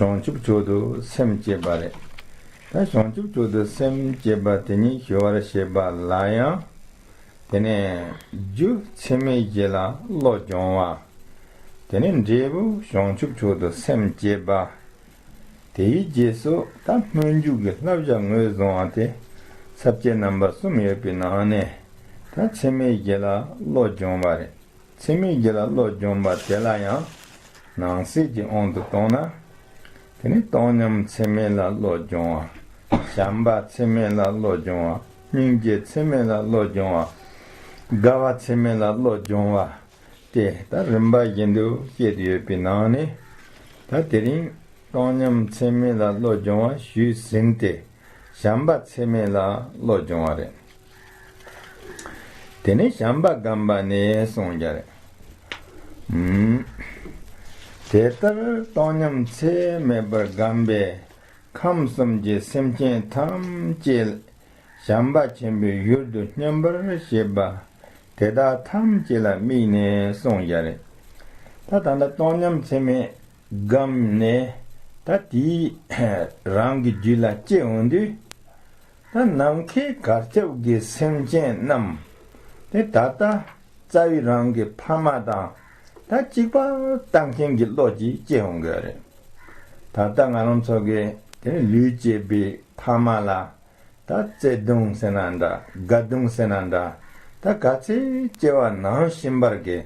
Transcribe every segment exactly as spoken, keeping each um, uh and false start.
བྱང་ཆུབ་མཆོག་ཏུ་སེམས་བསྐྱེད་པ་རེད། ད་བྱང་ཆུབ་མཆོག་ཏུ་སེམས་བསྐྱེད་པ་དེ་ཉིད་ཞི་བར་བྱེད་པ་ལ་ཡང་། དེ་ནས་རྒྱུ་ཚད་མེད་བརྒྱད་ལ་བློ་སྦྱོང་བ། དེ་ནས་འབྲས་བུ་བྱང་ཆུབ་མཆོག་ཏུ་སེམས་བསྐྱེད་པ། དེའི་རྗེས་སུ་ད་སྨོན་འཇུག་གི་བསླབ་བྱ་ངོས་བཟུང་བ་དེ་ས་བཅད་རྣམ་པ་གསུམ་ཡོད་པའི་ནང་ནས། ད་ཚད་མེད་བརྒྱད་ལ་བློ་སྦྱོང་བ་རེད། ཚད་མེད་བརྒྱད་ལ་བློ་སྦྱོང་བ་དེ་ལ་ཡང་ནང་གསེས་ཀྱི་དབང་དུ་བཏང་ན། དེ་ནི་བཏང་སྙོམས་ཚད་མེད་ལ་བློ་སྦྱོང་བ། བྱམས་པ་ཚད་མེད་ལ་བློ་སྦྱོང་བ། སྙིང་རྗེ་ཚད་མེད་ལ་བློ་སྦྱོང་བ། དགའ་བ་ཚད་མེད་ལ་བློ་སྦྱོང་བ། དེ་ལྟར་རིམ་པ་བཞིན་དུ་བཤད་དེ་ཡོད་པའི་ནང་ནས། ད་དེ་རིང་བཏང་སྙོམས་ཚད་མེད་ལ་བློ་སྦྱོང་བ་ཞུས་ཟིན་ཏེ། བྱམས་པ་ཚད་མེད་ལ་བློ་སྦྱོང་བ་རེད། དེ་ནས་བྱམས་པ་བསྒོམ་པ་ནི་གསུངས་ཀྱི་རེད། ཨུམ། དེ་ལྟར་བཏང་སྙོམས་ཚད་མེད་པར་བསྒོམས་པས། ཁམས་གསུམ་གྱི་སེམས་ཅན་ཐམས་ཅད་བྱམས་པ་ཆེན་པོས་ཡུལ་དུ་མཉམ་པར་བྱེད་པ། དེ་དག་ཐམས་ཅད་ལ་དམིགས་ནས་གསུངས་ཀྱི་རེད། ད་ད་ལྟ་བཏང་སྙོམས་ཚད་མེད་བསྒོམས་ནས། ད་དེའི་རང་གི་རྒྱུད་ལ་སྐྱེ་འོང་དུས། ད་ནམ་མཁའི་གར་ཁྱབ་ཀྱི་སེམས་ཅན་རྣམས་དེ་ད་ལྟ་རྩ་བའི་རང་གི་ཕ་མ་དང་ད་གཅིག་པ་ལྟ་མཁན་གྱི་བློ་གཅིག་སྐྱེ་འོང་གི་རེད། ད་ལྟ་ང་རང་ཚོ་གི་དེ་ནི་ལུས་སྐྱེས་པའི་ཕ་མ་ལ། ད་བརྩེ་གདུང་ཟེར་ན་འདྲ། དགའ་གདུང་ཟེར་ན་འདྲ། ད་ག་ཚད་སྐྱེ་བ་ནང་བཞིན་པར་གྱི།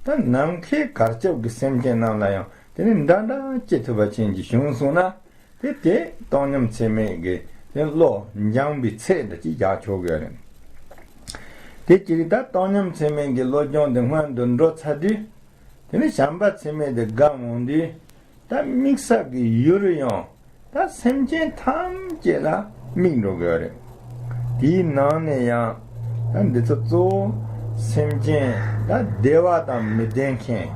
ད་ནམ་མཁའི་གར་ཁྱབ་ཀྱི་སེམས་ཅན་རྣམས་ལ་ཡང་དེ་ནི་འདྲ་འདྲ་སྐྱེ་ཐུབ་པ་ཅན་གྱི་བྱུང་སོང་ན། དེ་དེ་བཏང་སྙོམས་ཚད་མེད་ཀྱི་དེ་བློ་འགྱངས་པའི་ཚད་འདྲ་ཅིག་རྒྱག་ཆོག་གི་རེད། དེ་གཅིག་ད་བཏང་སྙོམས་ཚད་མེད་ཀྱི་བློ་སྦྱོང་དེ་སྔོན་དུ་འགྲོ་ཚར་དུས། དེ་ནི་བྱམས་པ་ཚད་མེད་དེ་བསྒོམ་འོང་དུས། ད་དམིགས་བསལ་གྱི་ཡུལ་ཡང་ད་སེམས་ཅན་ཐམས་ཅད་ལ་དམིགས་འགྲོ་གི་རེད། དེའི་ནང་ནས་ཡང་ད་འདི་ཚོ་གཙོ་བོ་སེམས་ཅན་ད་བདེ་བ་དང་མི་ལྡན་མཁན།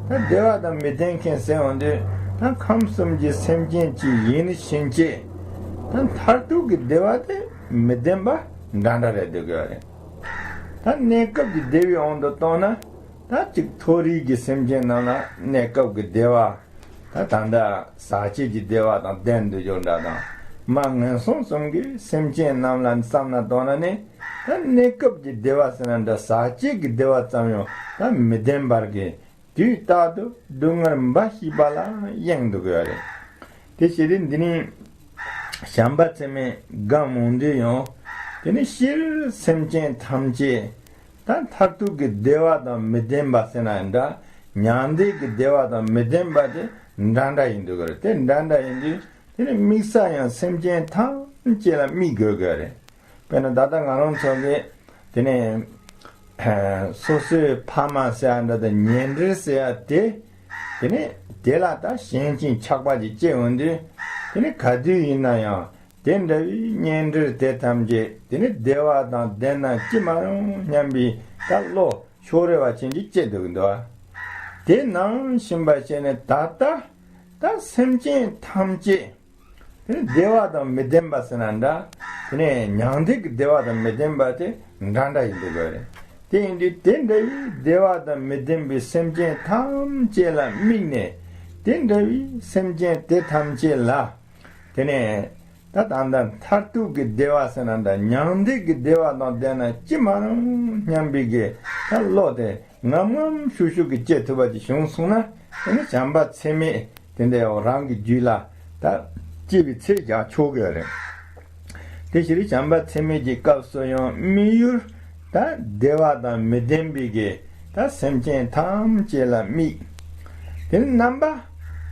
ད་བདེ་བ་དང་མི་ལྡན་མཁན་ཟེར་འོང་དུས། ད་ཁམས་གསུམ་གྱི་སེམས་ཅན་གཅིག་ཡིན་ཕྱིན་ཆད། ད་མཐར་ཐུག་གི་བདེ་བ་དེ་མི་ལྡན་པ་འདྲ་འདྲ་རེད་འདུག་གི་རེད། ད་གནས་སྐབས་ཀྱི་བདེ་བའི་དབང་དུ་བཏང་ན། ད་ཅིག་མཐོ་རིས་ཀྱི་སེམས་ཅན་རྣམས་ལ་གནས་སྐབས་ཀྱི་བདེ་བ། ད་ད་ལྟ་ཟག་བཅས་ཀྱི་བདེ་བ་དང་ལྡན་འདུག་ཡོད་འདྲ་དང་། མ་ངན་སོང་གསུམ་གྱི་སེམས་ཅན་རྣམས་ལ་བསམ་ན་དོན་ན་ནི། ད་གནས་སྐབས་ཀྱི་བདེ་བ་ཟེར་ན་འདྲ། ཟག་བཅས་ཀྱི་བདེ་བ་ཙམ་ཡང་ད་མི་ལྡན་པར་གྱི། དུས་རྟག་ཏུ་སྡུག་བསྔལ་འབའ་ཞིག་པ་ལ་གཡེང་འདུག་ཡོད་རེད། དེ་ཕྱིར་འདི་ནི་བྱམས་པ་ཚད་མེད་བསྒོམ་འོང་དུས་ཡང་། དེ་ནི་སྤྱིར་སེམས་ཅན་ཐམས་ཅད་ད་མཐར་ཐུག་གི་བདེ་བ་དང་མི་ལྡན་པ་ཟེར་ན་འདྲ། མྱང་འདས་ཀྱི་བདེ་བ་དང་མི་ལྡན་པ་དེ་འདྲ་འདྲ་ཡིན་འདུག་གི་རེད། དེ་འདྲ་འདྲ་ཡིན་དུས། དེ་ནི་དམིགས་བསལ་ཡང་སེམས་ཅན་ཐམས་ཅད་ལ་དམིགས་དགོས་དགོས་རེད། དཔེར་ན་ད་ལྟ་ང་རང་ཚོ་གིས་དེ་ནས་སོ་སོའི་ཕ་མ་ཟེར་ཡ་འདྲ་དང་གཉེན་འབྲེལ་ཟེར་ཡ་དེ། དེ་ནས་དེ་ལ་ད་ཞེན་ཅིང་ཆགས་པ་ཅིག་སྐྱེ་འོང་དུས། དེ་ནས་ག་དུས་ཡིན་ན་ཡང་དེ་འདྲ་བའི་གཉེན་འབྲེལ་དེ་ཐམས་ཅད་དེ་ནས་བདེ་བ་དང་ལྡན་ན་ཅི་མ་རུང་སྙམ་པའི་ད་བློ་ཕྱོགས་རེ་བ་ཅན་གྱིས་སྐྱེ་འདུག་འདུག་དེ་ནང་བཞིན་པ་བྱས་ནས་ད་ལྟ་ད་སེམས་ཅན་ཐམས་ཅད། དེ་ནི་བདེ་བ་དང་མི་ལྡན་པ་ཟེར་ན་འདྲ། དེ་ནས་མྱང་འདས་ཀྱི་བདེ་བ་དང་མི་ལྡན་པ་དེ་འདྲ་འདྲ་ཡིན་འདུག་གི་རེད། དེ་ཡིན་དུས་དེ་འདྲ་བའི་བདེ་བ་དང་མི་ལྡན་པའི་སེམས་ཅན་ཐམས་ཅད་ལ་དམིགས་ནས། དེ་འདྲ་བའི་སེམས་ཅན་དེ་ཐམས་ཅད་ལ། དེ་ནས་ད་ད་ལྟ་མཐར་ཐུག་གི་བདེ་བ་ཟེར་ན་འདྲ། མྱང་འདས་ཀྱི་བདེ་བ་དང་ལྡན་ན་ཅི་མ་རུང་སྙམ་པའི་གི་ད་བློ་དེ། ངམ་ངམ་ཤུགས་ཤུགས་ཀྱིས་སྐྱེ་ཐུབ་པ་ཅིག་བྱུང་སོང་ན། དེ་ནི་བྱམས་པ་ཚད་མེད་དེ་འདྲ་ཡང་རང་གི་རྒྱུད་ལ་ད་སྐྱེ་བའི་ཚད་རྒྱག་ཆོག་གི་རེད། དེ་ཕྱིར་བྱམས་པ་ཚད་མེད་ཀྱི་སྐབས་སུ་ཡང་དམིགས་ཡུལ་ད་བདེ་བ་དང་མི་ལྡན་པའི་གི་ད་སེམས་ཅན་ཐམས་ཅད་ལ་དམིགས། དེ་ནི་རྣམ་པ་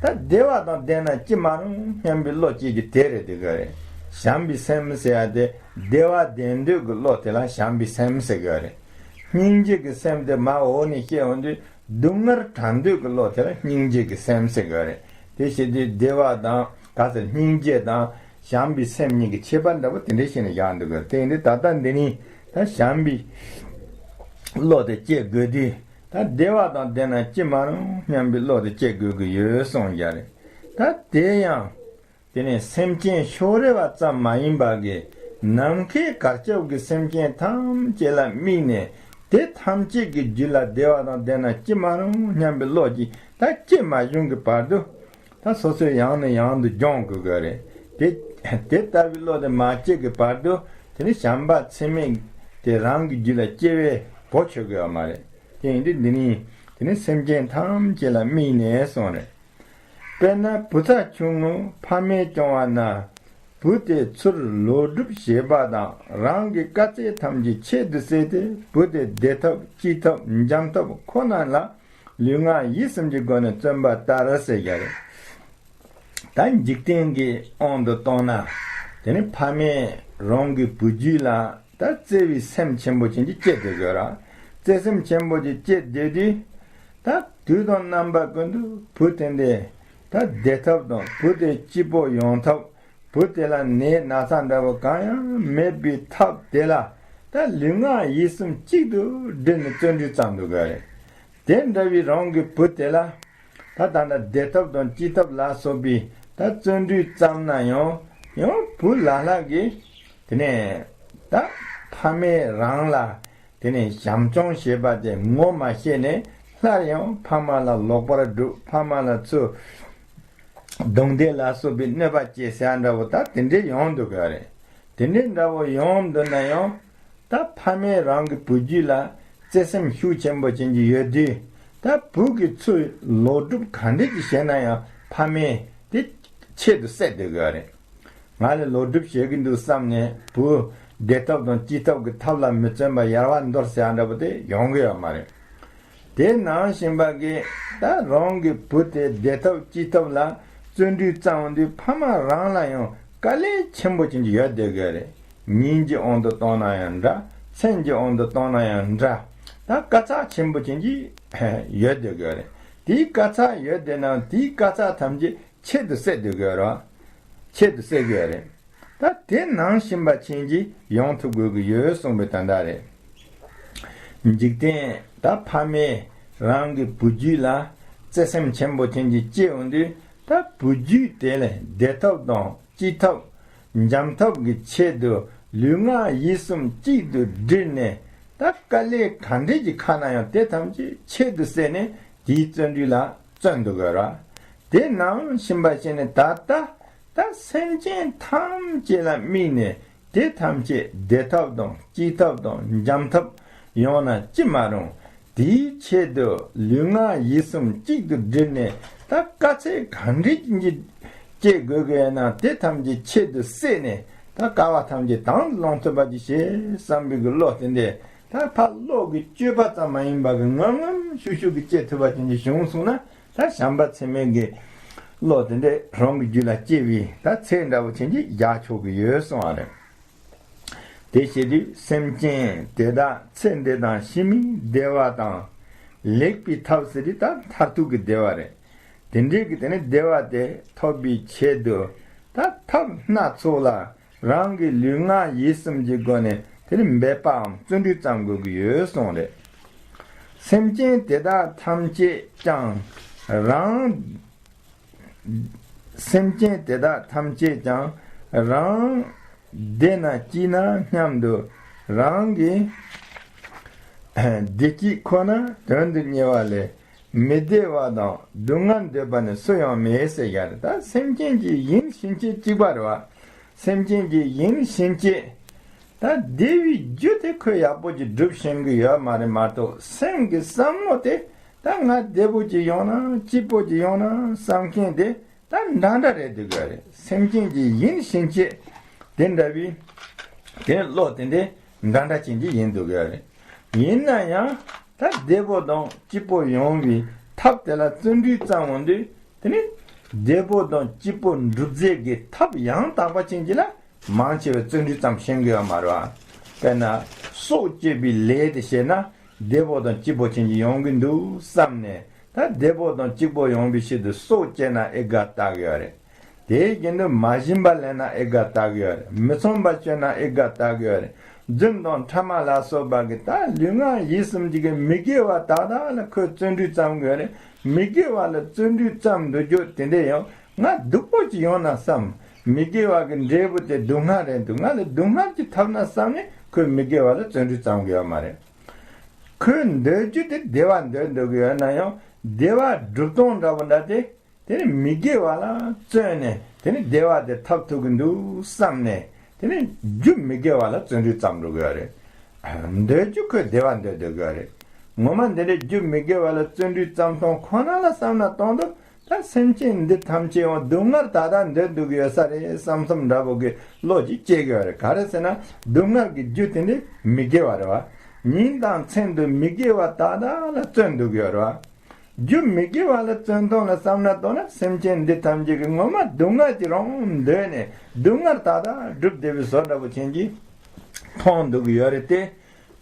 ད་བདེ་བ་དང་ལྡན་ན་ཅི་མ་རུང་སྙམ་པའི་བློ་སྐྱེ་རྒྱུ་དེ་རེད། དེ་ག་རེད། བྱམས་པའི་སེམས་ཟེར་ཡ་དེ་བདེ་བ་ལྡན་འདོད་ཀྱི་བློ་དེ་ལ་བྱམས་པའི་སེམས་ཟེར་གི་རེད། སྙིང་རྗེ་གི་སེམས་དེ་མར་འོག་ནས་བཤད་འོང་དུས། སྡུག་བསྔལ་བྲལ་འདོད་ཀྱི་བློ་དེ་ལ་སྙིང་རྗེ་གི་སེམས་ཟེར་གི་རེད། དེ་བྱེད་དུས་བདེ་བ་དང་ག་ཟེར། སྙིང་རྗེ་དང་བྱམས་པའི་སེམས་གཉིས་ཀྱི་ཁྱད་པར་འདྲ་པོ་དེ་འདྲ་བཤད་ནས་བཞག་འདུག་གི། དེ་ཡིན་དུས་ད་ལྟ་འདི་ནི་ད་བྱམས་པའི་བློ་དེ་སྐྱེ་དགོས་དུས། ད་བདེ་བ་དང་ལྡན་ན་ཅི་མ་རུང་སྙམ་པའི་བློ་དེ་སྐྱེ་དགོས་ཀྱི་ཡོད་གསུངས་བཞག་རེད། ད་དེ་ཡང་། དེ་ནས་སེམས་ཅན་ཕྱོགས་རེ་བ་ཙམ་མ་ཡིན་པ་གི་ནམ་མཁའི་གར་ཁྱབ་ཀྱི་སེམས་ཅན་ཐམས་ཅད་ལ་དམིགས་ནས། དེ་ཐམས་ཅད་ཀྱི་རྒྱུད་ལ་བདེ་བ་དང་ལྡན་ན་ཅི་མ་རུང་སྙམ་པའི་བློ་ཅིག་ད་སྐྱེ་མ་བྱུང་གི་བར་དུ། ད་སོ་སོའི་ཡང་ནས་ཡང་དུ་སྦྱོང་དགོས་ཀྱི་རེད། དེ་དེ་ལྟ་བུའི་བློ་དེ་མ་སྐྱེས་ཀྱི་བར་དུ་དེ་ནི་བྱམས་པ་ཚད་མེད་དེ་རང་གི་རྒྱུད་ལ་སྐྱེ་བའི་གོ་ཆོད་ཀྱི་ཡོད་མ་རེད། དེ་ཡིན་དུས་འདི་ནི་དེ་ནི་སེམས་ཅན་ཐམས་ཅད་ལ་དམིགས་ནས་གསུངས་རེད། དཔེར་ན་བུ་ཚ་ཆུང་ངུ་ཕ་མས་སྐྱོང་བ་ན། བུ་དེ་ཚུར་ལོག་སྒྲུབ་བྱེད་པ་དང་རང་གི་དཀའ་ཚེགས་ཐམས་ཅད་ཆེད་དུ་བསྲེས་ཏེ་བུ་དེ་བདེ་ཐབས་སྐྱིད་ཐབས་འཇམ་ཐབས་ཁོ་ན་ལ་ལུས་ངག་ཡིད་གསུམ་གྱི་སྒོ་ནས་བརྩོན་པ་ལྟར་ཟེར་རྒྱུ་རེད། ད་འཇིག་རྟེན་གྱི་དབང་དུ་བཏང་ན། དེ་ནི་ཕ་མས་རང་གི་བུ་རྒྱུད་ལ་ད་བརྩེ་བའི་སེམས་ཆེན་པོ་ཅན་གྱི་སྐྱེ་དགོས་ཀྱི་རེད། བརྩེ་སེམས་ཆེན་པོ་ཅན་སྐྱེ་བསྡད་དུས། ད་དུས་དང་རྣམ་པ་ཀུན་ཏུ་བུ་དེ་འདྲའི་ད་བདེ་ཐབས་དང་བུ་དེ་སྐྱིད་པོ་ཡོང་ཐབས། བུ་དེ་ལ་ནད་ན་ཚ་འདྲ་བོ་གང་ཡང་མེད་པའི་ཐབས་དེ་ལ་ད་ལུས་ངག་ཡིད་གསུམ་གཅིག་ཏུ་བསྒྲིལ་ནས་བརྩོན་འགྲུས་བརྩམས་འདུག་ག་རེད། དེ་འདྲ་བའི་རང་གི་བུ་དེ་ལ་ད་ད་ལྟ་བདེ་ཐབས་དང་སྐྱིད་ཐབས་ལ་སོགས་པའི་ད་བརྩོན་འགྲུས་བརྩམས་ན་ཡང་ཡང་བུ་ལ་ལ་གིས་དེ་ནས་ད་ཕ་མས་རང་ལ་དེ་ནས་བྱམས་སྐྱོང་བྱེད་པ་དེ་ངོ་མ་ཤེས་ནས་སླར་ཡང་ཕ་མ་ལ་ལོག་པར་སྒྲུབ། ཕ་མ་ལ་ཚུར་རྡུང་རྡེག་ལ་སོགས་པའི་གནོད་པ་སྐྱེལ་ཟེར་འདྲ་བོ་ད་དེ་འདྲའི་ཡོང་འདུག་ག་རེད། དེ་འདྲའི་འདྲ་བོ་ཡོང་འདུག་ན་ཡང་ད་ཕ་མས་རང་གི་བུ་རྒྱུད་ལ་བརྩེ་སེམས་ཤུགས་ཆེན་པོ་ཅན་གྱི་ཡོད་དུས། ད་བུ་གིས་ཚུར་ལོག་སྒྲུབ་ག་འདྲས་ཀྱི་བྱས་ན་ཡང་ཕ་མས་དེ་ཆེད་དུ་བསད་སྡོད་དགོས་རེད། ང་ལས་ལོག་སྒྲུབ་བྱེད་ཀྱི་འདུག་བསམ་ནས་བུ་བདེ་ཐབས་དང་སྐྱིད་ཐབས་ཀྱི་ཐབས་ལ་མི་བརྩོན་པར་ཡལ་བར་འདོར་ཟེར་འདྲ་བོ་དེ་ཡོང་གི་ཡོད་མ་རེད། དེ་ནང་བཞིན་པ་གིས་ད་རང་གི་བུ་དེ་བདེ་ཐབས་སྐྱིད་ཐབས་ལ་བརྩོན་འགྲུས་བརྩམས་དུས་ཕ་མ་རང་ལ་ཡང་དཀའ་ལས་ཆེན་པོ་ཅན་གྱི་ཡོད་བསྡད་དགོས་རེད། ཉིན་གྱི་དབང་དུ་བཏང་ན་ཡང་འདྲ། མཚན་གྱི་དབང་དུ་བཏང་ན་ཡང་འདྲ། ད་དཀའ་ཚེགས་ཆེན་པོ་ཅན་གྱི་ཡོད་བསྡད་དགོས་རེད། དེའི་དཀའ་ཚེགས་ཡོད་བསྡད་ན་དེའི་དཀའ་ཚེགས་ཐམས་ཅད་ཆེད་དུ་བསད་སྡོད་དགོས་རེད། ཆེད་དུ་བསད་དགོས་རེད། ད་དེ་ནང་བཞིན་པ་ཅན་གྱི་ཡོང་ཐུབ་དགོས་ཀྱི་ཡོད་གསུངས་པའི་དོན་དག་རེད། འཇིག་རྟེན་ད་ཕ་མས་རང་གི་བུ་རྒྱུད་ལ་བརྩེ་སེམས་ཆེན་པོ་ཅན་གྱི་སྐྱེ་འོང་དུས། ད་བུ་རྒྱུད་དེ་ལ་བདེ་ཐབས་དང་སྐྱིད་ཐབས་འཇམ་ཐབས་ཀྱི་ཆེད་དུ་ལུས་ངག་ཡིད་གསུམ་གཅིག་ཏུ་བསྒྲིལ་ནས། ད་དཀའ་ལས་ག་འདྲས་ཀྱི་ཁ་ན་ཡང་དེ་ཐམས་ཅད་ཆེད་དུ་བསད་ནས་དེའི་བརྩོན་འགྲུས་ལ་བརྩོན་དུ་དགོས་ར། དེ་ནང་བཞིན་པ་བྱས་ནས་ད་ལྟ་ད་སེམས་ཅན་ཐམས་ཅད་ལ་དམིགས་ནས་དེ་ཐམས་ཅད་བདེ་ཐབས་དང་སྐྱིད་ཐབས་དང་འཇམ་ཐབས་ཡོང་ན་ཅི་མ་རུང་། དེའི་ཆེད་དུ་ལུས་ངག་ཡིད་གསུམ་གཅིག་ཏུ་བསྒྲིལ་ནས། ད་དཀའ་ཚེགས་ག་འདྲས་ཀྱི་སྐྱེ་དགོས་ཀྱི་ཡོད་ན་དེ་ཐམས་ཅད་ཆེད་དུ་བསད་ནས། ད་དཀའ་བ་ཐམས་ཅད་དང་དུ་སློང་ཐུབ་པ་ཅིག་བྱེད་བསམ་པའི་གི་བློ་དེ་འདྲས། ད་ཕར་བློ་གི་སྤྱོད་པ་ཙམ་མ་ཡིན་པ་གི་ངམ་ངམ་ཤུགས་ཤུགས་ཀྱི་སྐྱེ་ཐུབ་པ་ཅན་གྱི་བྱུང་སོང་ན། ད་བྱམས་པ་ཚད་མེད་ཀྱི་བློ་དེ་འདྲས་རང་གི་རྒྱུད་ལ་སྐྱེ་བའི་ད་ཚེ་འདྲ་བོ་ཅན་གྱི་རྒྱག་ཆོག་གི་ཡོད་གསུངས་པ་རེད། དེ་བྱེད་དུས་སེམས་ཅན་དེ་དག་ཚེ་འདི་དང་ཕྱི་མའི་བདེ་བ་དང་། ལེགས་པའི་ཐབས་ཟེར་དུས་ད་མཐར་ཐུག་གི་བདེ་བ་རེད། དེ་འདྲའི་གི་དེ་ནི་བདེ་བ་དེ་ཐོབ་པའི་ཆེད་དུ་ད་ཐབས་སྣ་ཚོགས་ལ་རང་གི་ལུས་ངག་ཡིད་གསུམ་གྱི་སྒོ་ནས་དེ་ནི་འབད་པའམ་བརྩོན་འགྲུས་བརྩམ་དགོས་ཀྱི་ཡོད་གསུངས་རེད། སེམས་ཅན་དེ་དག་ཐམས་ཅད་ཀྱང་རང་སེམས་ཅན་དེ་དག་ཐམས་ཅད་ཀྱང་རང་བདེ་ན་སྐྱིད་ན་སྙམ་དུ་རང་གི་བདེ་སྐྱིད་ཁོ་ན་དོན་དུ་གཉེར་བ་ལས། མི་བདེ་བ་དང་སྡུག་བསྔལ་འདོད་པ་ནི་སུ་ཡང་མེད་ཟེར་ཡ་རེད། ད་སེམས་ཅན་གྱི་ཡིན་ཕྱིན་ཆད་གཅིག་པ་རེད་བ། སེམས་ཅན་གྱི་ཡིན་ཕྱིན་ཆད་ད་བདེ་བའི་རྒྱུ་དེ་ཁོས་ཡག་པོ་ཅིག་སྒྲུབ་ཤེས་ཀྱི་ཡོད་མ་རེད་མ་གཏོགས། སེམས་ཀྱི་བསམ་བློ་དེ་ད་ང་བདེ་པོ་ཅིག་ཡོང་ན་སྐྱིད་པོ་ཅིག་ཡོང་ན་བསམ་མཁན་དེ་ད་འདྲ་འདྲ་རེད་འདུག་ག་རེད། སེམས་ཅན་གྱི་ཡིན་ཕྱིན་ཆད་དེ་འདྲ་བའི་དེ་བློ་དེ་འདྲ་འདྲ་འདྲ་ཅན་གྱི་ཡིན་འདུག་ག་རེད། ཡིན་ན་ཡང་ད་བདེ་པོ་དང་སྐྱིད་པོ་ཡོང་བའི་ཐབས་དེ་ལ་བརྩོན་འགྲུས་བརྩམས་འོང་དུས། དེ་ནི་བདེ་པོ་དང་སྐྱིད་པོ་འགྲུབ་རྫས་ཀྱི་ཐབས་ཡང་དག་པ་ཅན་གྱི་ལ་མང་ཆེ་བའི་བརྩོན་འགྲུས་ཙམ་ཤེས་ཀྱི་ཡོད་མ་རེད་བ། དཔེར་ན་སྲོག་གཅོད་པའི་ལས་དེ་བྱས་ན་བདེ་པོ་དང་སྐྱིད་པོ་ཅན་གྱི་ཡོང་གི་འདུག་བསམ་ནས། ད་བདེ་པོ་དང་སྐྱིད་པོ་ཡོང་བའི་ཆེད་དུ་སྲོག་གཅོད་ན་ཨེ་དགའ་ལྟ་གི་ཡོད་རེད། དེའི་རྐྱེན་དུ་མ་བྱིན་པ་ལེན་ན་ཨེ་དགའ་ལྟ་གི་ཡོད་རེད། མི་ཚངས་པ་སྤྱོད་ན་ཨེ་དགའ་ལྟ་གི་ཡོད་རེད། རྫུན་དང་ཕྲ་མ་ལ་སོགས་པ་གི་ད་ལུས་ངག་ཡིད་གསུམ་གྱི་གི་མི་དགེ་བ་དག་དག་ལ་ཁོས་བརྩོན་འགྲུས་བརྩམས་གི་ཡོད་རེད། མི་དགེ་བ་ལ་བརྩོན་འགྲུས་བརྩམས་འདུག་རྒྱུ་དེ་འདྲས་ཡང་ང་སྡུག་པོ་ཅིག་ཡོང་ན་བསམ། མི་དགེ་བ་གི་འབྲས་བུ་དེ་སྡུག་བསྔལ་རེད་འདུག་ང་ལ་སྡུག་བསྔལ་གྱི་ཐོབ་ན་བསམ་ནས་ཁོས་མི་དགེ་བ་ལ་བརྩོན་འགྲུས་བརྩམས་གི་ཡོད་མ་རེད། ཁོས་འདོད་རྒྱུ་དེ་བདེ་བ་འདོད་འདོད་གི་ཡོད་ན་ཡང་བདེ་བ་སྒྲུབ་སྟངས་འདྲ་བོ་འདྲ་དེ། དེ་ནི་མི་དགེ་བ་ལ་བརྩོན་ནས་དེ་ནི་བདེ་བ་དེ་ཐོབ་ཐུབ་ཀྱི་འདུག་བསམ་ནས་དེ་ནི་རྒྱུ་མི་དགེ་བ་ལ་བརྩོན་འགྲུས་བརྩམས་འགྲོ་གི་ཡོད་རེད། འདོད་རྒྱུ་ཁོས་བདེ་བ་འདོད་འདོད་གི་ཡོད་རེད། ངོ་མ་འདི་འདྲའི་རྒྱུ་མི་དགེ་བ་ལ་བརྩོན་འགྲུས་བརྩམས་སྟངས་ཁོ་ན་ལ་བསམ་ན་གཏོང་དུས། ད་སེམས་ཅན་འདི་ཐམས་ཅད་ཡང་སྡུག་བསྔལ་ད་ལྟ་འདོད་འདུག་ཡོད་ས་རེད་བསམ་བསམ་འདྲ་པོ་གི་བློ་ཅིག་སྐྱེ་གི་ཡོད་རེད། ག་རེ་ཟེར་ན་སྡུག་བསྔལ་གྱི་རྒྱུ་དེ་འདི་མི་དགེ་བ་རེད་བ། ཉིན་དང་མཚན་དུ་མི་དགེ་བ་ད་ལྟ་ལ་བརྩོན་འདུག་ཡོད་རེད་བ། རྒྱུ་མི་དགེ་བ་ལ་བརྩོན་སྟངས་ལ་བསམ་ན་གཏོང་ན་སེམས་ཅན་འདི་ཐམས་ཅད་ཀྱི་ངོ་མ་སྡུག་བསྔལ་གྱི་རང་འདོད་ནས་སྡུག་བསྔལ་ད་ལྟ་སྒྲུབ་བསྡད་པའི་བཟོ་འདྲ་པོ་ཅན་གྱི་མཐོང་འདུག་ཡོད་རེད་དེ།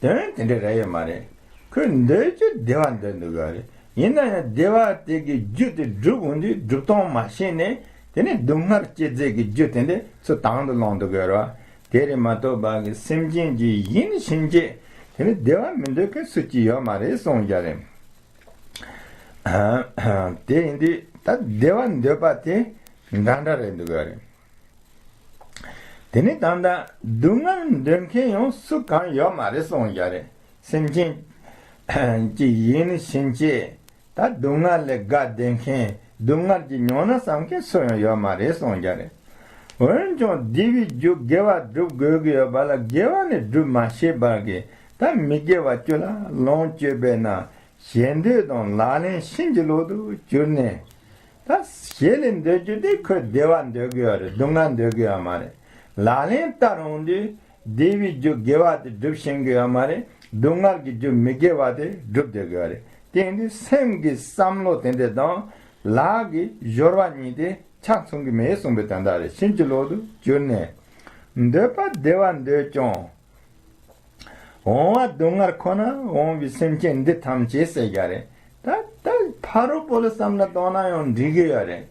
དོན་དེ་འདྲ་རེད་ཡོད་མ་རེད། ཁོས་འདོད་རྒྱུ་བདེ་བ་འདོད་འདུག་ཡོད་རེད། ཡིན་ན་ཡང་བདེ་བ་དེ་གི་རྒྱུ་དེ་སྒྲུབ་འོང་དུས་སྒྲུབ་སྟངས་མ་ཤེས་ནས་དེ་ནས་སྡུག་བསྔལ་སྐྱེད་མཛད་ཀྱི་རྒྱུ་དེ་འདྲ་ཚུར་དང་དུ་བླངས་འདུག་ཡོད་རེད་བ། དེ་རེད་མ་གཏོགས་པ་གི་སེམས་ཅན་གྱི་ཡིན་ཕྱིན་ཆད་དེ་ནི་བདེ་བ་མི་འདོད་མཁན་སུ་གཅིག་ཡོད་མ་རེད་གསུངས་ཀྱི་རེད། དེ་ཡིན་དུས་ད་བདེ་བ་འདོད་པ་དེ་འདྲ་འདྲ་རེད་འདུག་ཡོད་རེད། དེ་ནི་ད་ལྟ་སྡུག་བསྔལ་འདོད་མཁན་ཡང་སུ་གང་ཡོད་མ་རེད་གསུངས་ཀྱི་རེད། སེམས་ཅན་གྱི་ཡིན་ཕྱིན་ཆད་ད་སྡུག་བསྔལ་ལས་དགའ་བསྡད་མཁན་སྡུག་བསྔལ་གྱི་མྱོང་ན་བསམ་མཁན་སུ་ཡང་ཡོད་མ་རེད་གསུངས་ཀྱི་རེད། འོན་ཀྱང་བདེ་བའི་རྒྱུ་དགེ་བ་སྒྲུབ་དགོས་ཀྱི་ཡོད་པ་ལ་དགེ་བ་ནི་སྒྲུབ་མ་ཤེས་པར་གྱི་ད་མི་དགེ་བ་བཅུ་ལ་ལོངས་སྤྱོད་པས་ན། ཞེ་འདོད་དང་ལག་ལེན་ཕྱིན་ཅི་ལོག་ཏུ་གྱུར་ནས། ད་ཞེ་ལས་འདོད་རྒྱུ་དེ་ཁོས་བདེ་བ་འདོད་ཀྱི་ཡོད་རེད། སྡུག་བསྔལ་འདོད་ཀྱི་ཡོད་མ་རེད། ལག་ལེན་བསྟར་འོང་དུས་བདེ་བའི་རྒྱུ་དགེ་བ་དེ་སྒྲུབ་ཤེས་ཀྱི་ཡོད་མ་རེད། སྡུག་བསྔལ་གྱི་རྒྱུ་མི་དགེ་བ་དེ་སྒྲུབ་བསྡད་ཀྱི་ཡོད་རེད། དེ་ཡིན་དུས་སེམས་ཀྱི་བསམ་བློ་དེ་འདྲ་དང་ལག་གི་སྦྱོར་བ་གཉིས་དེ་ཆ་མཚུངས་ཀྱི་མེད་གསུངས་པའི་དོན་དག་རེད། ཕྱིན་ཅི་ལོག་ཏུ་གྱུར་ནས། འདོད་པ་བདེ་བ་འདོད་ཀྱང་། འོང་བ་སྡུག་བསྔལ་ཁོ་ན་འོང་བའི་སེམས་ཅན་འདི་ཐམས་ཅད་ཟེར་རྒྱུ་རེད། ད་ད་ཕ་རོལ་པོ་ལ་བསམ་ན་གཏོང་ན་ཡང་འགྲིག་གི་ཡོད་རེད།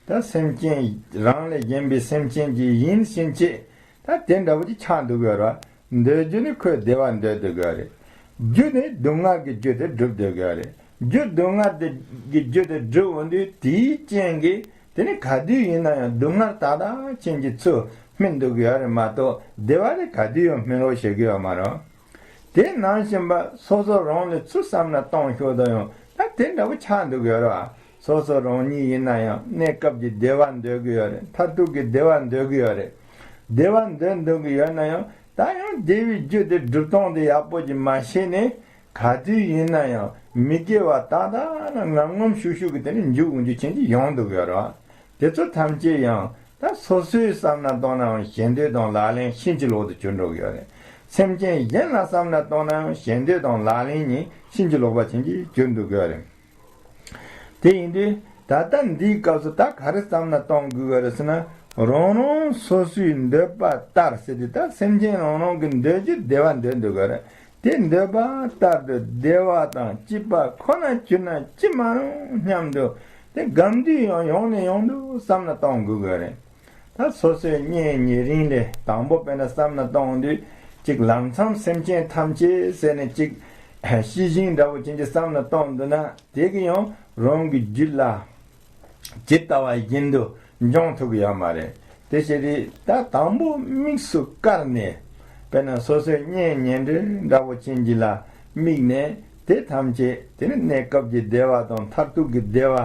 ད་སེམས་ཅན་རང་ལས་གཞན་པའི་སེམས་ཅན་གྱི་ཡིན་ཕྱིན་ཆད་ད་དེ་འདྲ་བོ་ཅིག་ཆགས་འདུག་ཡོད་རེད། འདོད་རྒྱུ་ནི་ཁོས་བདེ་བ་འདོད་འདུག་ཡོད་རེད། རྒྱུ་ནི་སྡུག་བསྔལ་གྱི་རྒྱུ་དེ་སྒྲུབ་འདུག་ཡོད་རེད། རྒྱུ་སྡུག་བསྔལ་དེ་གི་རྒྱུ་དེ་སྒྲུབ་འོང་དུས་དེའི་རྐྱེན་གྱིས་དེ་ནི་ག་དུས་ཡིན་ན་ཡང་སྡུག་བསྔལ་ཏག་ཏག་ཅན་གྱི་ཚུལ་སྨིན་འདུག་ཡོད་རེད་མ་གཏོགས་བདེ་བ་དེ་ག་དུས་ཡང་སྨིན་རོགས་བྱེད་ཀྱི་ཡོད་མ་རེད། དེ་ནང་བཞིན་པ་སོ་སོ་རང་ལ་ཚུར་བསམ་ན་གཏོང་ཤོག་དང་ཡང་ད་དེ་འདྲ་བོ་ཆགས་འདུག་ཡོད་རེད། སོ་སོ་རང་ཉིད་ཡིན་ན་ཡང་གནས་སྐབས་ཀྱི་བདེ་བ་འདོད་ཀྱི་ཡོད་རེད། མཐར་ཐུག་གི་བདེ་བ་འདོད་ཀྱི་ཡོད་རེད། བདེ་བ་འདོད་འདོད་ཀྱི་ཡོད་ན་ཡང་ད་ཡང་བདེ་བའི་རྒྱུ་དེ་སྒྲུབ་སྟངས་དེ་ཡག་པོ་ཅིག་མ་ཤེས་ནས། ག་དུས་ཡིན་ན་ཡང་མི་དགེ་བ་ཏག་ཏག་ལ་ངམ་ངམ་ཤུགས་ཤུགས་ཀྱིས་དེ་ནི་འཇུག་འོང་རྒྱུ་ཅན་གྱི་ཡོང་འདུག་ཡོད་རེད། དེ་ཚོ་ཐམས་ཅད་ཡང་ད་སོ་སོའི་བསམ་ན་གཏོང་ནའང་ཞེ་འདོད་དང་ལག་ལེན་ཕྱིན་ཅི་ལོག་ཏུ་གྱུར་འགྲོ་གི་ཡོད་རེད། སེམས་ཅན་གཞན་ལ་བསམ་ན་གཏོང་ནའང་ཞེ་འདོད་དང་ལག་ལེན་གཉིས་ཕྱིན་ཅི་ལོག་པ་ཅན་གྱི་གྱུར་འདུག་གི་ཡོད་རེད། དེ་ཡིན་དུས་ད་ལྟ་འདིའི་སྐབས་སུ་ད་ག་རེ་བསམ་ན་གཏོང་དགོས་ཀྱི་རེད་ཟེར་ན། རང་རང་སོ་སོའི་འདོད་པ་ལྟར་ཟེར་དུས་ད་སེམས་ཅན་རང་རང་གི་འདོད་རྒྱུ་བདེ་བ་འདོད་འདོད་ཀྱི་རེད། དེ་འདོད་པ་ལྟར་དུ་བདེ་བ་དང་སྐྱིད་པ་ཁོ་ན་གྱུར་ན་ཅི་མ་རུང་སྙམ་དུ་དེ་སྒོམ་དུས་ཡང་ཡང་ནས་ཡང་དུ་བསམ་ན་གཏོང་དགོས་ཀྱི་རེད། ད་སོ་སོའི་གཉེན་ཉེ་རིང་ལས་དང་པོ་དཔེར་ན་བསམ་ན་གཏོང་དུས་གཅིག་ལམ་མཚམས་སེམས་ཅན་ཐམས་ཅད་ཟེར་ནས་གཅིག་ཤེས་བཞིན་འདྲ་བོ་ཅན་གྱི་བསམ་ན་གཏོང་འདུག་ན། དེ་གི་ཡང་རང་གི་རྒྱུད་ལ་ཇི་ལྟ་བ་བཞིན་དུ་འབྱུང་ཐུབ་ཀྱི་ཡོད་མ་རེད། དེ་ཕྱིར་ད་དང་པོ་དམིགས་སུ་བཀར་ནས་དཔེར་ན་སོ་སོའི་གཉེན་ཉེ་འབྲེལ་འདྲ་བོ་ཅན་གྱི་ལ་དམིགས་ནས་དེ་ཐམས་ཅད་དེ་ནི་གནས་སྐབས་ཀྱི་བདེ་བ་དང་མཐར་ཐུག་གི་བདེ་བ།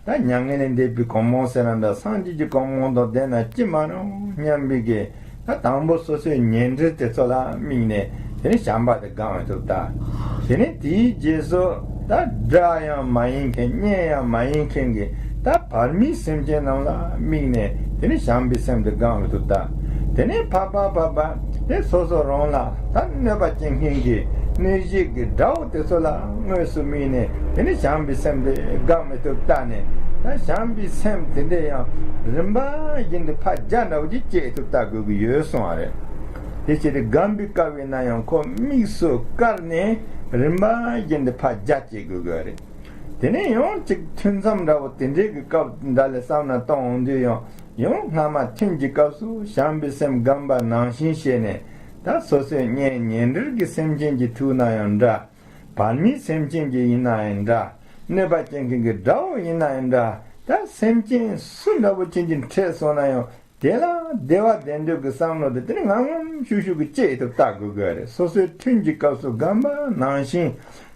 ད་མྱ་ངན་ལས་འདས་པའི་གོ་འཕང་ཟེར་ན་འདྲ་སངས་རྒྱས་ཀྱི་གོ་འཕང་དང་ལྡན་ན་ཅི་མ་རུང་སྙམ་པའི་གི་ད་དང་པོ་སོ་སོའི་ཉེ་འབྲེལ་དེ་ཚོ་ལ་དམིགས་ནས་དེ་ནི་བྱམས་པ་དེ་སྒོམ་ཐུབ་ད། དེ་ནི་དེའི་རྗེས་སུ་ད་དགྲ་ཡང་མ་ཡིན་མཁན་གཉེན་ཡང་མ་ཡིན་མཁན་གྱི་ད་བར་མའི་སེམས་ཅན་རྣམས་ལ་དམིགས་ནས་དེ་ནི་བྱམས་པའི་སེམས་དེ་སྒོམ་ཐུབ་ད། དེ་ནི་ཕར་ཕར་ཕར་ཕར་དེ་སོ་སོ་རང་ལ་ད་གནོད་པ་སྐྱེལ་མཁན་གྱི་གནོད་བྱེད་ཀྱི་དགྲ་བོ་དེ་ཚོ་ལ་དངོས་སུ་དམིགས་ནས་དེ་ནི་བྱམས་པའི་སེམས་དེ་སྒོམ་མི་ཐུབ་ལྟ་ནས། ད་བྱམས་པའི་སེམས་དེ་འདྲ་ཡང་རིམ་པ་བཞིན་དུ་ཕར་རྒྱ་འདྲ་བོ་ཅིག་སྐྱེ་ཐུབ་ལྟ་དགོས་ཀྱི་ཡོད་གསུངས་པ་རེད། དེ་ཕྱིར་སྒོམ་པའི་སྐབས་ཡིན་ན་ཡང་ཁོ་དམིགས་སུ་བཀར་ནས་རིམ་པ་བཞིན་དུ་ཕར་རྒྱ་སྐྱེ་དགོས་ཀྱི་རེད། དེ་ནས་ཡང་ཅིག་ཐུན་མཚམས་འདྲ་བོ་དེ་འདྲའི་གི་སྐབས་འདྲ་ལས་བསམ་ན་གཏོང་འོང་དུས་ཡང་ཡང་སྔ་མ་ཐུན་གྱི་སྐབས་སུ་བྱམས་པའི་སེམས་སྒོམ་པ་ནང་བཞིན་བྱས་ནས། ད་སོ་སོའི་གཉེན་ཉེ་འབྲེལ་གྱི་སེམས་ཅན་གྱི་ཐུག་ན་ཡང་འདྲ། བར་མའི་སེམས་ཅན་གྱི་ཡིན་ན་ཡང་འདྲ། གནོད་པ་སྐྱེལ་མཁན་གྱི་དགྲ་བོ་ཡིན་ན་ཡང་འདྲ། ད་སེམས་ཅན་སུ་འདྲ་བོ་ཅན་གྱི་འཕྲད་སོང་ན་ཡང་དེ་ལ་བདེ་བ་ལྡན་འདོད་ཀྱི་བསམ་བློ་དེ་དེ་ནི་ངམ་ངམ་ཤུགས་ཤུགས་ཀྱིས་སྐྱེ་ཐུབ་ལྟ་དགོས་ཀྱི་རེད། སོ་སོའི་ཐུན་གྱི་སྐབས་སུ་སྒོམ་པ་ནང་བཞིན་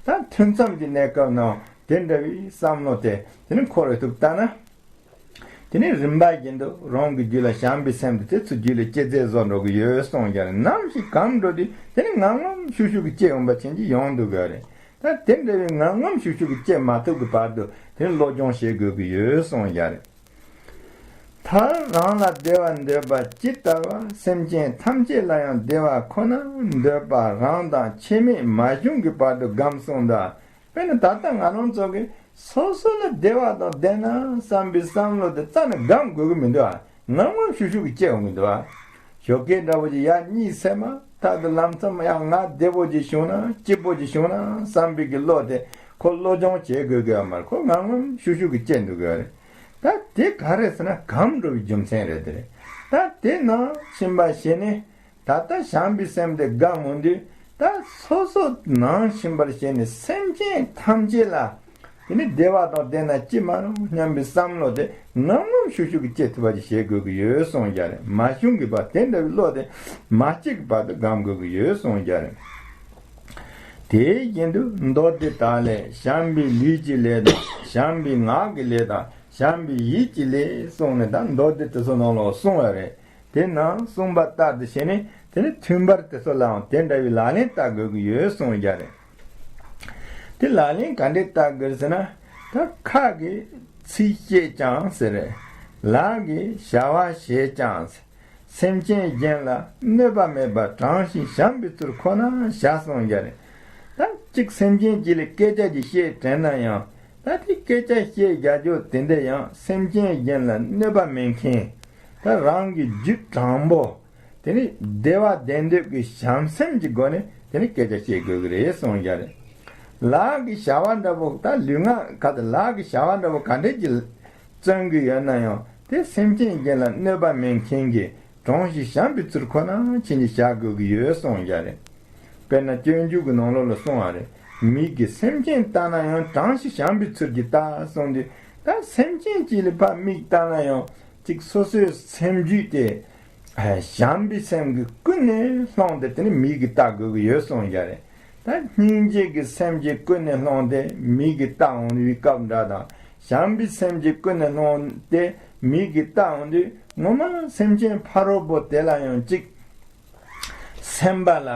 ད་ཐུན་མཚམས་ཀྱི་གནས་སྐབས་ནང་དེ་འདྲ་བའི་བསམ་བློ་དེ་དེ་ནི་འཁོར་བའི་ཐུག་ལྟ་ན། དེ་ནས་རིམ་པ་བཞིན་དུ་རང་གི་རྒྱུད་ལ་བྱམས་པའི་སེམས་དེ་དེ་ཚོའི་རྒྱུད་ལ་སྐྱེ་ཚད་བཟོ་འགྲོ་གི་ཡོད་གསུངས་ཀྱང་རེད། ནམ་ཞིག་གམ་འགྲོ་དུས་དེ་ནས་ངམ་ངམ་ཤུགས་ཤུགས་ཀྱིས་སྐྱེ་འོང་པ་ཅན་གྱི་ཡོང་འདུག་གི་རེད། ད་དེ་འདྲ་བའི་ངམ་ངམ་ཤུགས་ཤུགས་ཀྱིས་སྐྱེ་མ་ཐུབ་ཀྱི་བར་དུ་དེ་ནས་སློབ་སྦྱོང་བྱེད་དགོས་ཀྱི་ཡོད་གསུངས་ཀྱང་རེད། མཐར་རང་ལ་བདེ་བ་འདོད་པ་ཇི་ལྟ་བ། སེམས་ཅན་ཐམས་ཅད་ལ་ཡང་བདེ་བ་ཁོ་ན་འདོད་པ་རང་དང་ཕྱེ་མེད་མ་བྱུང་གི་བར་དུ་སྒོམ་གསུངས་དང་། དཔེར་ན་ད་ལྟ་ང་རང་ཚོ་གིས་སོ་སོ་ལ་བདེ་བ་དང་ལྡན་ན་བསམ་པའི་བསམ་བློ་དེ་རྩ་ནས་སྒོམ་དགོས་ཀྱི་མི་འདུག་ཨ། ངམ་ངམ་ཤུགས་ཤུགས་ཀྱིས་སྐྱེ་འོང་གི་འདུག་ཨ། ཞོགས་ཀས་འདྲ་པོ་ཅིག་ཡར་གཉིད་སད་མ་ཐག་ཏུ་ལམ་མཚམས་ཡང་ང་བདེ་པོ་ཅིག་བྱུང་ན་སྐྱིད་པོ་ཅིག་བྱུང་ན་བསམ་པའི་གི་བློ་དེ་ཁོ་སློབ་སྦྱོང་བྱེད་དགོས་ཀྱི་ཡོད་མ་རེད། ཁོ་ངམ་ངམ་ཤུགས་ཤུགས་ཀྱིས་སྐྱེ་འདུག་གི་ཡོད་རེད། ད་དེ་ག་རེ་ཟེར་ན་སྒོམ་འགྲོ་བའི་རྒྱུ་མཚན་རེད་དེ་རེད། ད་དེ་ནང་ཕྱིན་པ་ཞིག་ནས་ད་ལྟ་བྱམས་པའི་སེམས་དེ་སྒོམ་འོང་དུས་ད་སོ་སོ་ནང་ཕྱིན་པར་བྱས་ནས་སེམས་ཅན་ཐམས་ཅད་ལ་དེ་ནི་བདེ་བ་དང་ལྡན་ན་ཅི་མ་རུང་སྙམ་པའི་བསམ་བློ་དེ་ངམ་ངམ་ཤུགས་ཤུགས་ཀྱིས་སྐྱེ་ཐུབ་པ་ཅིག་བྱེད་དགོས་ཀྱི་ཡོད་གསུངས་ཀྱང་རེད། མ་བྱུང་གི་བར་དེ་འདྲ་བའི་བློ་དེ་མ་སྐྱེས་ཀྱི་བར་དུ་སྒོམ་དགོས་ཀྱི་ཡོད་གསུངས་ཀྱང་རེད། དེ་བཞིན་དུ་མདོ་སྡེ་དག་ལས་བྱམས་པའི་ལུས་ཀྱི་ལས་དང་བྱམས་པའི་ངག་གི་ལས་དང་བྱམས་པའི་ཡིད་ཀྱི་ལས་གསུངས་ནས་ད་མདོ་སྡེ་དེ་ཚོ་ནང་ལ་གསུངས་པ་རེད། དེ་ནང་གསུངས་པ་ལྟར་དུ་བྱས་ནས་དེ་ནི་མཐུན་པར་དེ་ཚོ་ལའང་དེ་འདྲ་བའི་ལག་ལེན་བསྟར་དགོས་ཀྱི་ཡོད་གསུངས་ཀྱང་རེད། དེ་ལག་ལེན་ག་འདྲས་བསྟར་དགོས་ཟེར་ན། ད་ཁ་གིས་ཚིག་བཤད་ཀྱང་ཟེར། ལག་གིས་བྱ་བ་བྱེད་ཀྱང་ཟེར། སེམས་ཅན་གཞན་ལ་གནོད་པ་མེད་པར་དྲང་ཞིང་བྱམས་པའི་ཚུལ་ཁོ་ན་བྱ་གསུངས་ཀྱང་རེད། ད་གཅིག་སེམས་ཅན་གཅིག་ལ་སྐད་ཆ་ཅིག་བཤད་དྲན་ན་ཡང་ད་དེ་སྐད་ཆ་བཤད་རྒྱག་རྒྱུ་དེ་འདྲ་ཡང་སེམས་ཅན་གཞན་ལ་གནོད་པ་མེད་མཁན། ད་རང་གི་རྒྱུད་དྲང་པོ། དེ་ནི་བདེ་བ་ལྡན་འདོད་ཀྱི་བྱམས་སེམས་ཀྱི་སྒོ་ནས་དེ་ནི་སྐད་ཆ་བཤད་དགོས་ཀྱི་རེད་གསུངས་ཀྱང་རེད། ལག་གི་བྱ་བ་འདྲ་པོ་ད་ལུས་ངག་ག་ད་ལག་གི་བྱ་བ་འདྲ་པོ་ག་འདྲས་ཀྱི་བརྩོན་གྱི་ཡོད་ན་ཡང་དེ་སེམས་ཅན་གཞན་ལ་གནོད་པ་མེད་མཁན་གྱི་དྲང་ཞིང་བྱམས་པའི་ཚུལ་ཁོ་ན་ཁྱེད་ཀྱིས་བྱ་དགོས་ཀྱི་ཡོད་གསུངས་ཀྱང་རེད། དཔེར་ན་སྤྱོད་འཇུག་གི་ནང་ལོགས་ལ་གསུངས་པ་རེད། མིག་གིས་སེམས་ཅན་ལྟ་ན་ཡང་དྲང་ཞིང་བྱམས་པའི་ཚུལ་གྱིས་ལྟ་གསུངས་དུས་ད་སེམས་ཅན་གཅིག་ལ་ཕར་མིག་ལྟ་ན་ཡང་གཅིག་སོ་སོའི་སེམས་རྒྱུད་དེ། བྱམས་པའི་སེམས་ཀྱིས་ཀུན་ནས་བསླངས་ཏེ་དེ་ནི་མིག་གིས་བལྟ་དགོས་ཀྱི་ཡོད་གསུངས་ཀྱང་རེད། ད་སྙིང་རྗེ་གི་སེམས་ཀྱིས་ཀུན་ནས་བསླངས་ཏེ་མིག་གིས་བལྟ་འོང་བའི་སྐབས་འདྲ་དང་བྱམས་པའི་སེམས་ཀྱིས་ཀུན་ནས་བསླངས་ཏེ་མིག་གིས་བལྟ་འོང་དུས་ངོ་མ་སེམས་ཅན་ཕ་རོལ་པོ་དེ་ལ་ཡང་གཅིག་སེམས་པ་ལ་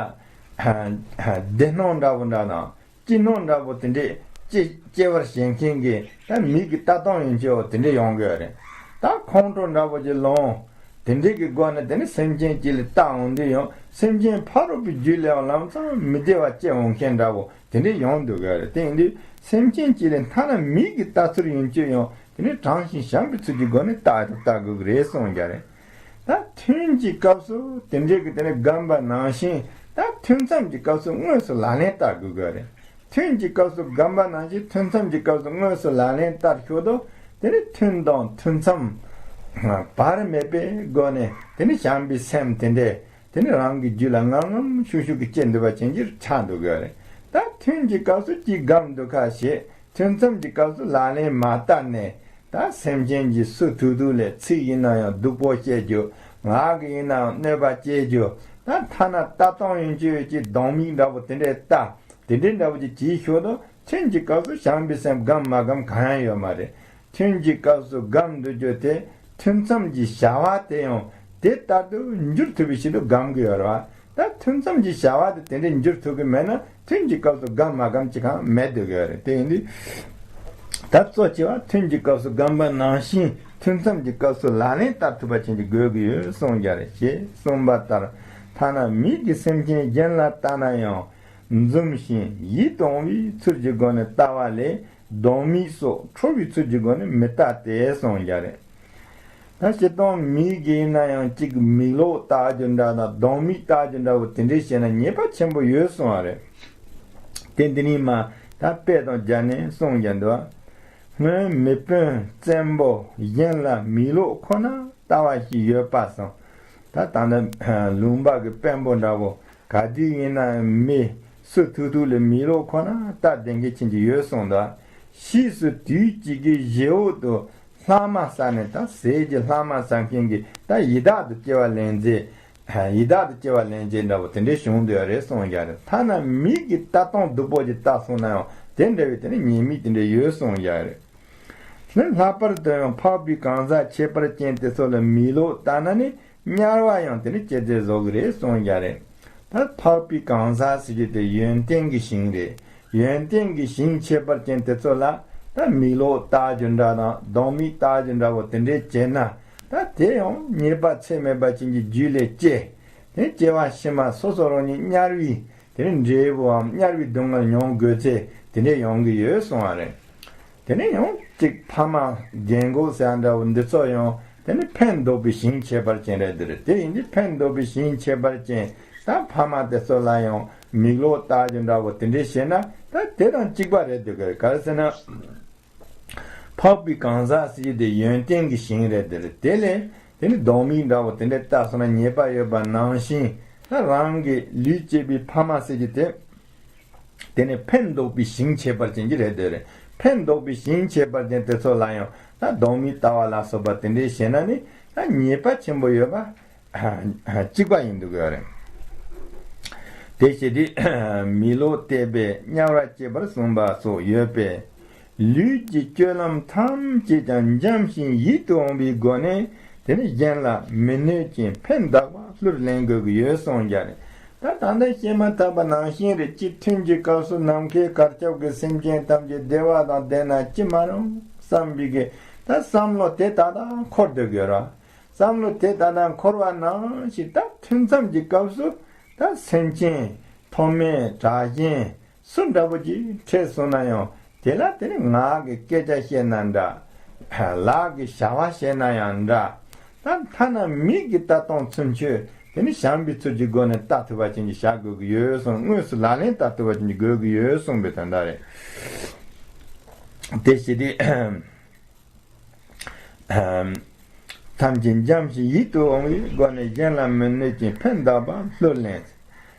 བདེ་སྣང་འདྲ་པོ་འདྲ་དང་། སྐྱིད་སྣང་འདྲ་པོ་དེ་འདྲས་སྐྱེ་སྐྱེ་བར་བྱེད་མཁན་གྱི་ད་མིག་གི་ལྟ་སྟངས་ཡིན་གྱི་འོ་དེ་འདྲས་ཡོང་གི་ཡོད་རེད། ད་ཁོང་ཁྲོ་འདྲ་པོ་ཅིག་ལངས། དེ་འདྲས་ཀྱི་སྒོ་ནས་དེ་ནི་སེམས་ཅན་གཅིག་ལ་ལྟ་འོང་དུས་ཡང་སེམས་ཅན་ཕ་རོལ་པོའི་རྒྱུད་ལའང་ལམ་སང་མི་བདེ་བ་སྐྱེ་འོང་མཁན་འདྲ་པོ་དེ་འདྲས་ཡོང་འདུག་གི་ཡོད་རེད། དེ་ཡིན་དུས་སེམས་ཅན་གཅིག་ལ་ཐ་ན་མིག་གི་ལྟ་ཚུལ་ཡིན་གྱི་ཡང་དེ་ནི་དྲང་ཞིང་བྱམས་པའི་ཚུལ་གྱི་སྒོ་ནས་ལྟ་ལྟ་དགོས་ཀྱི་རེད་གསུངས་ཀྱང་རེད། ད་ཐུན་གྱི་སྐབས་སུ་དེ་འདྲའི་གི་དེ་ནི་སྒོམ་པ་ནང་བཞིན་ད་ཐུན་མཚམས་ཀྱི་སྐབས་སུ་དངོས་སུ་ལག་ལེན་བསྟར་དགོས་ཀྱི་རེད། ཐུན་གྱི་སྐབས་སུ་སྒོམ་པ་ནང་བཞིན་ཐུན་མཚམས་ཀྱི་སྐབས་སུ་དངོས་སུ་ལག་ལེན་བསྟར་ཞོར་དུ་དེ་ནི་ཐུན་དང་ཐུན་མཚམས་བར་མེད་པའི་སྒོ་ནས་དེ་ནི་བྱམས་པའི་སེམས་དེ་འདྲས་དེ་ནི་རང་གི་རྒྱུད་ལ་ངམ་ངམ་ཤུགས་ཤུགས་ཀྱིས་སྐྱེ་འདུག་པ་ཅན་གྱི་ཆགས་འདུག་གི་རེད། ད་ཐུན་གྱི་སྐབས་སུ་གཅིག་སྒོམ་འདུག་ཁ་ཞེས་ཐུན་མཚམས་ཀྱི་སྐབས་སུ་ལག་ལེན་མ་བསྟར་ནས། ད་སེམས་ཅན་གྱི་སུ་ཐུག་ཐུག་ལས་ཚིག་ཡིན་ན་ཡང་སྡུག་པོ་བཤད་རྒྱུ། ངག་གི་ཡིན་ན་ཡང་གནོད་པ་སྐྱེལ་རྒྱུ། ད་ཐ་ན་ལྟ་སྟངས་ཡིན་གཅིག་གི་སྡང་མིག་འདྲ་པོ་དེ་འདྲས་ལྟ། དེ་འདྲས་འདྲ་པོ་ཅིག་བྱེད་ཞོར་དུ་ཐུན་གྱི་སྐབས་སུ་བྱམས་པའི་སེམས་སྒོམ་མ་སྒོམ་གང་ཡང་ཡོད་མ་རེད། ཐུན་གྱི་སྐབས་སུ་སྒོམ་འདུག་རྒྱུ་དེ་ཐུན་མཚམས་ཀྱི་བྱ་བ་དེ་ཡང་དེ་ལྟར་དུ་འགྱུར་ཐུབ་པའི་ཆེད་དུ་སྒོམ་གྱི་ཡོད་རེད་བ། ད་ཐུན་མཚམས་ཀྱི་བྱ་བ་དེ་དེ་འདྲའི་འགྱུར་ཐུབ་ཀྱི་མེད་ན་ཐུན་གྱི་སྐབས་སུ་སྒོམ་མ་སྒོམ་ཅི་གང་མེད་སྡོད་ཀྱི་ཡོད་རེད། དེ་ཡིན་དུས་ད་གཙོ་ཆེ་བ་ཐུན་གྱི་སྐབས་སུ་སྒོམ་པ་ནང་བཞིན་ཐུན་མཚམས་ཀྱི་སྐབས་སུ་ལག་ལེན་བསྟར་ཐུབ་པ་ཅན་གྱི་དགོས་ཀྱི་ཡོད་གསུངས་ཀྱང་རེད། ཞེས་གསུངས་པ་ལྟར་ཐ་ན་མིག་གིས་སེམས་ཅན་གཞན་ལ་ལྟ་ན་ཡང་འཛུམ་ཞིང་ཡིད་དུ་འོང་བའི་ཚུལ་གྱི་སྒོ་ནས་ལྟ་བ་ལས་སྡང་མིག་སོགས་ཁྲོ་བའི་ཚུལ་གྱི་སྒོ་ནས་མི་ལྟ་སྟེ་གསུངས་ཀྱང་རེད། ད་སྤྱིར་བཏང་མིག་གིས་ཡིན་ན་ཡང་གཅིག་མིག་ལོག་ལྟ་རྒྱུ་འདྲ་དང་སྡང་མིག་ལྟ་རྒྱུ་འདྲ་བོ་དེ་འདྲའི་བྱས་ན་ཉེས་པ་ཆེན་པོ་ཡོད་གསུངས་པ་རེད། དེ་འདི་ནས་མ་ད་དཔེ་དང་སྦྱར་ནས་གསུངས་ཀྱང་འདུག་སྔོན་མི་དཔོན་བཙན་པོ་གཞན་ལ་མིག་ལོག་ཁོ་ན་ལྟ་བ་ཞིག་ཡོད་པ་སོང་། ད་ད་ནི་ལུང་པ་གི་དཔོན་པོ་འདྲ་བོ་ག་དུས་ཡིན་ན་མི་སུ་ཐུག་ཐུག་ལ་མིག་ལོག་ཁོ་ན་ལྟ་བསྡད་མཁན་ཅན་གྱི་ཡོད་གསུངས་འདུག་ཕྱིས་སུ་དུས་གཅིག་གི་བཞེས་འོག་ཏུ་ལྷག་མ་ཟ་ནས་ད་ཟས་ཀྱི་ལྷག་མ་ཟ་མཁན་གྱི་ད་ཡི་དྭགས་དུ་སྐྱེ་བ་ལེན་རྗེས། ཡི་དྭགས་དུ་སྐྱེ་བ་ལེན་རྗེས་འདྲ་བོ་དེ་འདྲའི་བྱུང་འདུག་ཡ་རེད་གསུངས་ཡ་རེད། ཐ་ན་མིག་གིས་ལྟ་སྟངས་སྡུག་པོ་ཅིག་ལྟ་སོང་ན་ཡང་དེ་འདྲ་བའི་དེ་ནི་ཉེས་དམིགས་དེ་འདྲ་ཡོད་གསུངས་ཡ་རེད། ནི་ལྷག་པར་དུ་ཡང་འཕགས་པའི་གང་ཟག་ཁྱད་པར་ཅན་དེ་ཚོ་ལ་མིག་ལོག་ལྟ་ན་ནི་དམྱལ་བ་ཡང་དེ་ནི་སྐྱེ་ཚེ་བཟོ་གི་རེད་གསུངས་ཀྱང་རེད། ད་འཕགས་པའི་གང་ཟག་ཟེར་རྒྱུ་དེ་ཡོན་ཏན་གྱི་ཞིང་རེད། ཡོན་ཏན་གྱི་ཞིང་ཁྱད་པར་ཅན་དེ་ཚོ་ལ་ད་མིག་ལོག་ལྟ་རྒྱུ་འདྲ་དང་སྡང་མིག་ལྟ་རྒྱུ་འདྲ་བོ་དེ་འདྲས་བྱས་ན། ད་དེ་ཡང་ཉེས་པ་ཚད་མེད་པ་ཅན་གྱི་རྒྱུ་ལས་སྐྱེ། དེ་སྐྱེ་བ་ཕྱི་མ་སོ་སོ་རང་ཉིད་དམྱལ་བའི་དེ་ནི་འབྲས་བུའམ་དམྱལ་བའི་སྡུག་བསྔལ་མྱོང་དགོས་ཚེ་དེ་འདྲས་ཡོང་གི་ཡོད་གསུང་བ་རེད། དེ་ནས་ཡང་གཅིག་ཕ་མ་རྒན་གོག་ཟེར་འདྲ་བོ་འདི་ཚོ་ཡང་དེ་ནི་ཕན་འདོགས་པའི་ཞིང་ཁྱད་པར་ཅན་རེད་འདི་རེད། དེ་ཡིན་དུས་ཕན་འདོགས་པའི་ཞིང་ཁྱད་པར་ཅན་ད་ཕ་མ་དེ་ཚོ་ལ་ཡང་མིག་ལོག་ལྟ་རྒྱུ་འདྲ་བོ་དེ་འདྲས་བྱས་ན་ད་དེ་དང་གཅིག་པ་རེད་འདུག་གི། ག་རེ་ཟེར་ན། འཕགས་པའི་གང་ཟག་ཟེར་རྒྱུ་དེ་ཡོན་ཏན་གྱི་ཞིང་རེད་འདི་རེད། དེ་ལས་དེ་ནི་སྡང་མིག་འདྲ་བོ་དེ་འདྲས་ལྟ་སོང་ན་ཉེས་པ་ཡོད་པ་ནང་བཞིན་ད་རང་གི་ལུས་སྐྱེས་པའི་ཕ་མ་ཟེར་རྒྱུ་དེ། དེ་ནི་ཕན་འདོགས་པའི་ཞིང་ཁྱད་པར་ཅན་གྱི་རེད་དེ་རེད། ཕན་འདོགས་པའི་ཞིང་ཁྱད་པར་ཅན་དེ་ཚོ་ལ་ཡང་ད་སྡང་མིག་ལྟ་བ་ལ་སོགས་པ་དེ་འདྲའི་བྱས་ན་ནི་ད་ཉེས་པ་ཆེན་པོ་ཡོད་པ་གཅིག་པ་ཡིན་འདུག་ཡོད་རེད། དེ་བྱས་དུས་མིག་ལོག་བལྟས་པས་དམྱལ་བར་སྐྱེ་བར་གསུངས་པ་སོགས་ཡོད་པས། ལུས་ཀྱི་སྤྱོད་ལམ་ཐམས་ཅད་ཀྱང་འཇམ་ཞིང་ཡིད་དུ་འོང་བའི་སྒོ་ནས་དེ་ནི་གཞན་ལ་མི་གནོད་ཅིང་ཕན་གདགས་པ་ལྷུར་ལེན་དགོས་ཀྱི་ཡོད་གསུངས་ཀྱང་རེད། ད་ད་ལྟ་བཤད་མ་ཐག་པ་ནང་བཞིན་རེད། སྤྱི་མཐུན་གྱི་སྐབས་སུ་ནམ་མཁའི་གར་ཁྱབ་ཀྱི་སེམས་ཅན་ཐམས་ཅད་བདེ་བ་དང་ལྡན་ན་ཅི་མ་རུང་བསམ་པའི་གི་ད་བསམ་བློ་དེ་ད་ལྟ་འཁོར་སྡོད་དགོས་ར། བསམ་བློ་དེ་ད་ལྟ་འཁོར་བ་ནང་བཞིན་ད་ཐུན་མཚམས་ཀྱི་སྐབས་སུ་ད་སེམས་ཅན་མཐོ་དམན་དྲག་ཞན་སུ་འདྲ་པོ་ཅིག་འཕྲད་སོང་ན་ཡང་དེ་ལ་དེ་ནི་ངག་གི་སྐད་ཆ་བཤད་ན་འདྲ། ལག་གི་བྱ་བ་བྱས་ན་ཡང་འདྲ། ད་ཐ་ན་མིག་གི་ལྟ་སྟངས་ཚུན་ཆོད་དེ་ནི་བྱམས་པའི་ཚུལ་གྱི་སྒོ་ནས་ལྟ་ཐུབ་པ་ཅན་གྱི་བྱ་དགོས་ཀྱི་ཡོད་གསུངས། དངོས་སུ་ལག་ལེན་བསྟར་ཐུབ་པ་ཅན་གྱི་དགོས་ཀྱི་ཡོད་གསུངས་པའི་དོན་དག་རེད། དེ་བྱས་ཏེ། ཐམས་ཅད་འཇམ་ཞིང་ཡིད་དུ་འོང་བའི་སྒོ་ནས་གཞན་ལ་མི་གནོད་ཅིང་ཕན་གདགས་པ་ལྷུར་ལེན།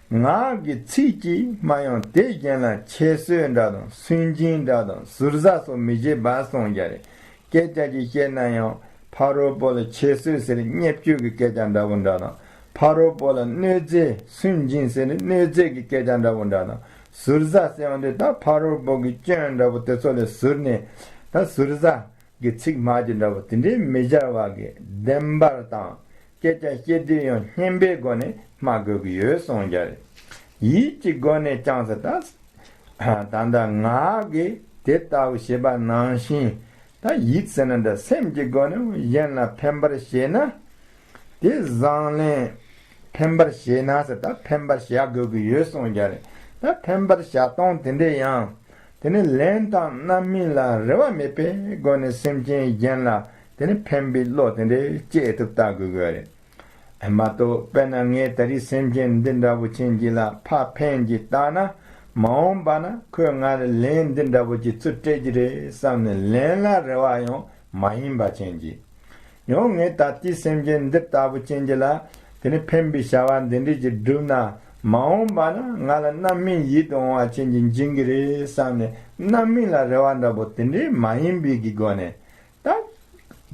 ངག་གི་ཚིག་གིས་སྨྲ་ཡང་དེ་གཞན་ལ་ཁྱད་གསོད་འདྲ་དང་སུན་འབྱིན་འདྲ་དང་ཟུར་ཟ་སོགས་མི་བྱེད་པ་གསུངས་ཀྱང་རེད། སྐད་ཆ་ཅིག་བཤད་ན་ཡང་ཕ་རོལ་པོ་ལ་ཁྱད་གསོད་ཟེར་བརྙས་བཅོས་ཀྱི་སྐད་ཆ་འདྲ་བོ་འདྲ་དང་། ཕ་རོལ་པོ་ལ་གནོད་འཚེ་སུན་འབྱིན་ཟེར་ནས་གནོད་འཚེ་གི་སྐད་ཆ་འདྲ་བོ་འདྲ་དང་ཟུར་ཟ་ཟེར་ཡང་དེ་ད་ཕ་རོལ་པོ་གི་སྐྱོན་འདྲ་བོ་དེ་ཚོ་ལས་ཟུར་ནས་ད་ཟུར་ཟ། གི་ཚིག་སྨྲ་རྒྱུ་འདྲ་བོ་དེ་འདྲའི་མི་སྦྱར་བ་གི་བདེན་པར་དང་སྐད་ཆ་བཤད་དུས་ཡང་སྙན་པའི་སྒོ་ནས་སྨྲ་དགོས་ཀྱི་ཡོད་གསུངས་ཀྱང་རེད། ཡིད་ཀྱི་སྒོ་ནས་ཀྱང་ཟེར་ད། ད་ལྟ་ངག་གིས་དེ་ལྟ་བུ་བྱེད་པ་ནང་བཞིན་ད་ཡིད་ཟེར་ན་འདྲ་སེམས་ཀྱི་སྒོ་ནས་གཞན་ལ་ཕན་པར་བྱེད་ན། དེ་བཟང་ལན་ཕན་པར་བྱེད་ན་ཟེར་ད་ཕན་པར་བྱ་དགོས་ཀྱི་ཡོད་གསུངས་ཀྱང་རེད། ད་ཕན་པར་བྱ་སྟངས་དེ་འདྲ་ཡང་། དེ་ནི་ལན་དང་རྣམ་སྨིན་ལ་རེ་བ་མེད་པའི་སྒོ་ནས་སེམས་ཅན་གཞན་ལ་དེ་ནི་ཕན་པའི་བློ་དེ་འདྲའི་སྐྱེ་ཐུབ་ལྟ་དགོས་ཀྱི་རེད། མ་གཏོགས་དཔེར་ན་ངས་ད་རེས་སེམས་ཅན་འདི་འདྲ་བོ་ཅན་གྱི་ལ་ཕ་ཕན་གྱི་ལྟ་ན་མ་འོངས་པ་ན་ཁོས་ང་ལ་ལན་འདི་འདྲ་བོ་ཅིག་ཚུར་སྤྲད་ཀྱི་རེད་བསམ་ནས་ལན་ལ་རེ་བ་ཡང་མ་ཡིན་པ་ཅན་གྱི། ཡང་ངས་ད་ལྟའི་སེམས་ཅན་འདི་ལྟ་བུ་ཅན་གྱི་ལ་དེ་ནི་ཕན་པའི་བྱ་བ་འདི་འདྲས་ཀྱི་བསྒྲུབས་ན་མ་འོངས་པ་ན་ང་ལ་རྣམ་སྨིན་ཡིད་དུ་འོང་བ་ཅན་གྱི་འབྱིན་གྱི་རེད་བསམ་ནས་རྣམ་སྨིན་ལ་རེ་བ་འདྲ་པོ་དེ་འདྲས་མ་ཡིན་པའི་གི་སྒོ་ནས་ད་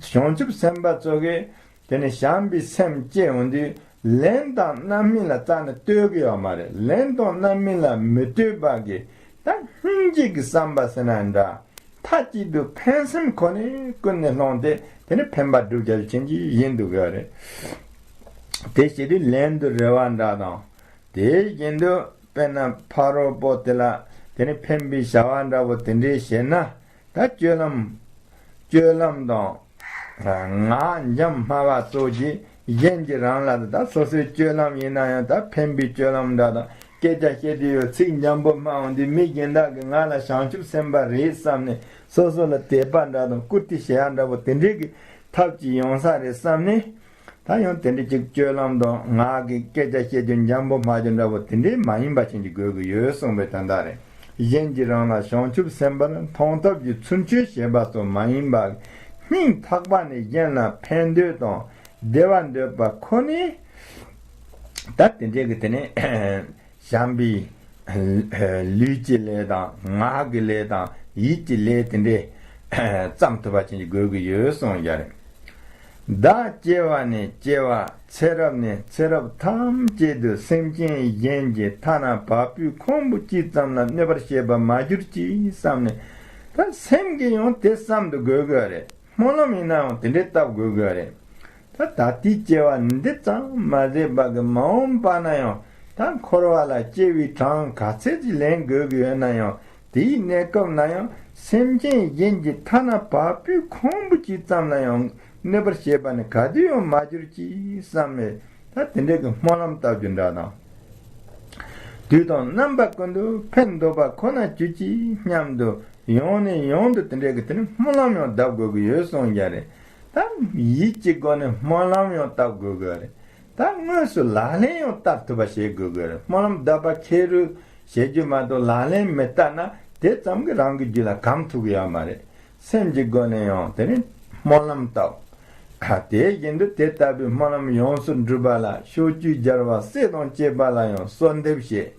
བྱང་ཆུབ་སེམས་དཔའ་ཚོ་གིས་དེ་ནི་བྱམས་པའི་སེམས་སྐྱེ་འོང་དུས་ལན་དང་རྣམ་སྨིན་ལ་རྩ་ནས་ལྟོས་ཀྱི་ཡོད་མ་རེད། ལན་དང་རྣམ་སྨིན་ལ་མི་ལྟོས་པ་གི་ད་སྙིང་རྗེ་གི་བསམ་པ་ཟེར་ན་འདྲ། མཐའ་གཅིག་ཏུ་ཕན་སེམས་ཁོ་ནས་ཀུན་ནས་བསླངས་ཏེ་དེ་ནི་ཕན་པ་བསྒྲུབ་བྱ་ཅན་གྱི་ཡིན་འདུག་ཡོད་རེད། དེ་བྱེད་དུས་ལན་དུ་རེ་བ་འདྲ་དང་། དེ་བཞིན་དུ་དཔེར་ན་ཕ་རོལ་པོ་དེ་ལ་དེ་ནི་ཕན་པའི་བྱ་བ་འདྲ་བོ་དེ་འདྲའི་བྱས་ན་ད་སྤྱོད་ལམ། སྤྱོད་ལམ་དང་། ངག་འཇམ་སྨྲ་བ་སོགས་ཀྱིས་གཞན་གྱིས་རང་ལ་ད་སོ་སོའི་སྤྱོད་ལམ་ཡིན་ན་ཡང་ད་ཕན་པའི་སྤྱོད་ལམ་འདྲ་དང་སྐད་ཆ་བཤད་དུས་ཡོད་ཚིག་འཇམ་པོ་སྨྲ་འོང་དུས་མི་གཞན་དག་གིས་ང་ལ་བྱང་ཆུབ་སེམས་དཔའ་རེད་བསམ་ནས་སོ་སོ་ལ་དད་པ་འདྲ་དང་བཀུར་སྟི་བྱེད་ཡ་འདྲ་པོ་དེ་འདྲས་ཀྱི་ཐབས་ཀྱིས་ཡོང་ས་རེད་བསམ་ནས། ད་ཡང་དེ་འདྲ་ཅིག་སྤྱོད་ལམ་དང་ངག་གི་སྐད་ཆ་བཤད་རྒྱུ་འཇམ་པོ་སྨྲ་རྒྱུ་འདྲ་པོ་དེ་འདྲའི་མ་ཡིན་པ་ཅན་གྱི་དགོས་ཀྱི་ཡོད་གསུངས་པའི་དོན་དག་རེད། གཞན་གྱིས་རང་ལ་བྱང་ཆུབ་སེམས་དཔའ་ལ་མཐོང་ཐབས་ཀྱི་ཚུལ་འཆོས་བྱེད་པ་སོགས་མ་ཡིན་པ། སྙིང་ཐག་པ་ནས་གཞན་ལ་ཕན་འདོད་དང་བདེ་བ་འདོད་པ་ཁོ་ནས། ད་དེ་འདྲའི་གི་དེ་ནས། བྱམས་པའི་ལུས་ཀྱི་ལས་དང་ངག་གི་ལས་དང་ཡིད་ཀྱི་ལས་དེ་འདྲས་བརྩམས་ཐུབ་པ་ཅན་གྱི་དགོས་ཀྱི་ཡོད་གསུངས་ཡ་རེད། བདག་སྐྱེ་བ་ནས་སྐྱེ་བ་ཚེ་རབས་ནས་ཚེ་རབས་ཐམས་ཅད་དུ་སེམས་ཅན་གཞན་གྱི་ཐ་ན་བ་སྤུའི་ཁུང་བུ་གཅིག་ཙམ་ལ་གནོད་པར་བྱེད་པ་མ་གྱུར་ཅིག་བསམ་ནས། ད་སེམས་ཀྱིས་ཡང་དེ་བསམ་དུ་དགོས་དགོས་རེད། སྨོན་ལམ་ཡིན་ན་ཡང་དེ་འདྲའི་བཏབ་དགོས་དགོས་རེད། ད་ད་ལྟའི་སྐྱེ་བ་འདི་ཙམ་མ་ཟད་པ་གི་མ་འོངས་པ་ན་ཡང་ད་འཁོར་བ་ལ་སྐྱེ་བའི་གྲངས་ག་ཚད་ཅིག་ལེན་དགོས་ཀྱི་ཡོད་ན་ཡང་དེའི་གནས་སྐབས་ན་ཡང་སེམས་ཅན་གཞན་གྱི་ཐ་ན་བ་སྤུའི་ཁུང་བུ་གཅིག་ཙམ་ལ་ཡང་གནོད་པར་བྱེད་པ་ནི་ག་དུས་ཡང་མ་གྱུར་ཅིག་བསམ་ནས་ད་དེ་འདྲའི་གི་སྨོན་ལམ་བཏབ་རྒྱུ་འདྲ་དང་། དུས་དང་རྣམ་པ་ཀུན་ཏུ་ཕན་འདོགས་པ་ཁོ་ན་གྱུར་ཅིག་སྙམ་དུ་ཡང་ནས་ཡང་དུ་དེ་འདྲའི་གི་དེ་ནི་སྨོན་ལམ་ཡང་བཏབ་དགོས་ཀྱི་ཡོད་གསུངས་ཀྱང་རེད། ད་ཡིད་ཀྱི་སྒོ་ནས་སྨོན་ལམ་ཡང་བཏབ་དགོས་ཀྱི་རེད། ད་དངོས་སུ་ལག་ལེན་ཡང་བསྟར་ཐུབ་པ་བྱེད་དགོས་ཀྱི་རེད། སྨོན་ལམ་བཏབ་པ་ཁེར་རུ་བྱེད་རྒྱུ་མ་གཏོགས་ལག་ལེན་མི་བསྟར་ན་དེ་ཙམ་གྱིས་རང་གི་རྒྱུད་ལ་གང་ཐུབ་ཀྱི་ཡོད་མ་རེད། སེམས་ཀྱི་སྒོ་ནས་ཡང་དེ་ནི་སྨོན་ལམ་བཏབ། དེ་བཞིན་དུ་དེ་ལྟ་བུའི་སྨོན་ལམ་ཡོངས་སུ་འགྲུབ་པ་ལ་ཕྱོགས་བཅུའི་རྒྱལ་བ་སྲས་དང་བཅས་པ་ལ་ཡང་གསོལ་འདེབས་བྱེད།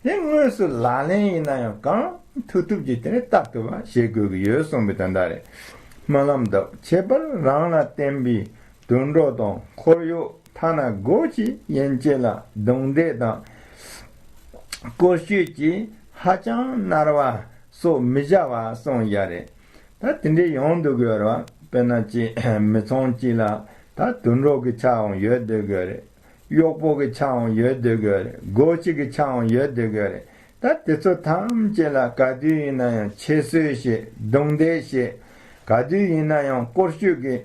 དེ་དངོས་སུ་ལག་ལེན་ཡིན་ན་ཡང་གང་ཐུབ་ཐུབ་ཀྱིས་དེ་ནི་བསྟར་ཐུབ་པ་བྱེད་དགོས་ཀྱི་ཡོད་གསུངས་པའི་དོན་དག་རེད། སྨོན་ལམ་བཏབ། ཁྱད་པར་རང་ལ་བརྟེན་པའི་དུད་འགྲོ་དང་འཁོར་གཡོག་ཐ་ན་སྒོ་ཕྱི་ཡན་ཆད་ལ་རྡུང་རྡེག་དང་བཀོལ་སྤྱོད་ཀྱིས་ཧ་ཅང་མནར་བ་སོགས་མི་བྱ་བར་གསུངས་ཡ་རེད། ད་དེ་འདྲའི་ཡོང་འདུག་ཡོད་རེད་བ། དཔེར་ན་ཅིག་མི་ཚང་གཅིག་ལ་ད་དུད་འགྲོ་གི་ཆའང་ཡོད་འདུག་ཡོད་རེད། གཡོག་པོ་གི་ཆའང་ཡོད་འདུག་ཡོད་རེད། སྒོ་ཕྱི་གི་ཆའང་ཡོད་འདུག་ཡོད་རེད། ད་དེ་ཚོ་ཐམས་ཅད་ལ་ག་དུས་ཡིན་ན་ཡང་ཁྱད་གསོད་བྱེད། རྡུང་རྡེག་བྱེད། ག་དུས་ཡིན་ན་ཡང་བཀོལ་སྤྱོད་ཀྱི་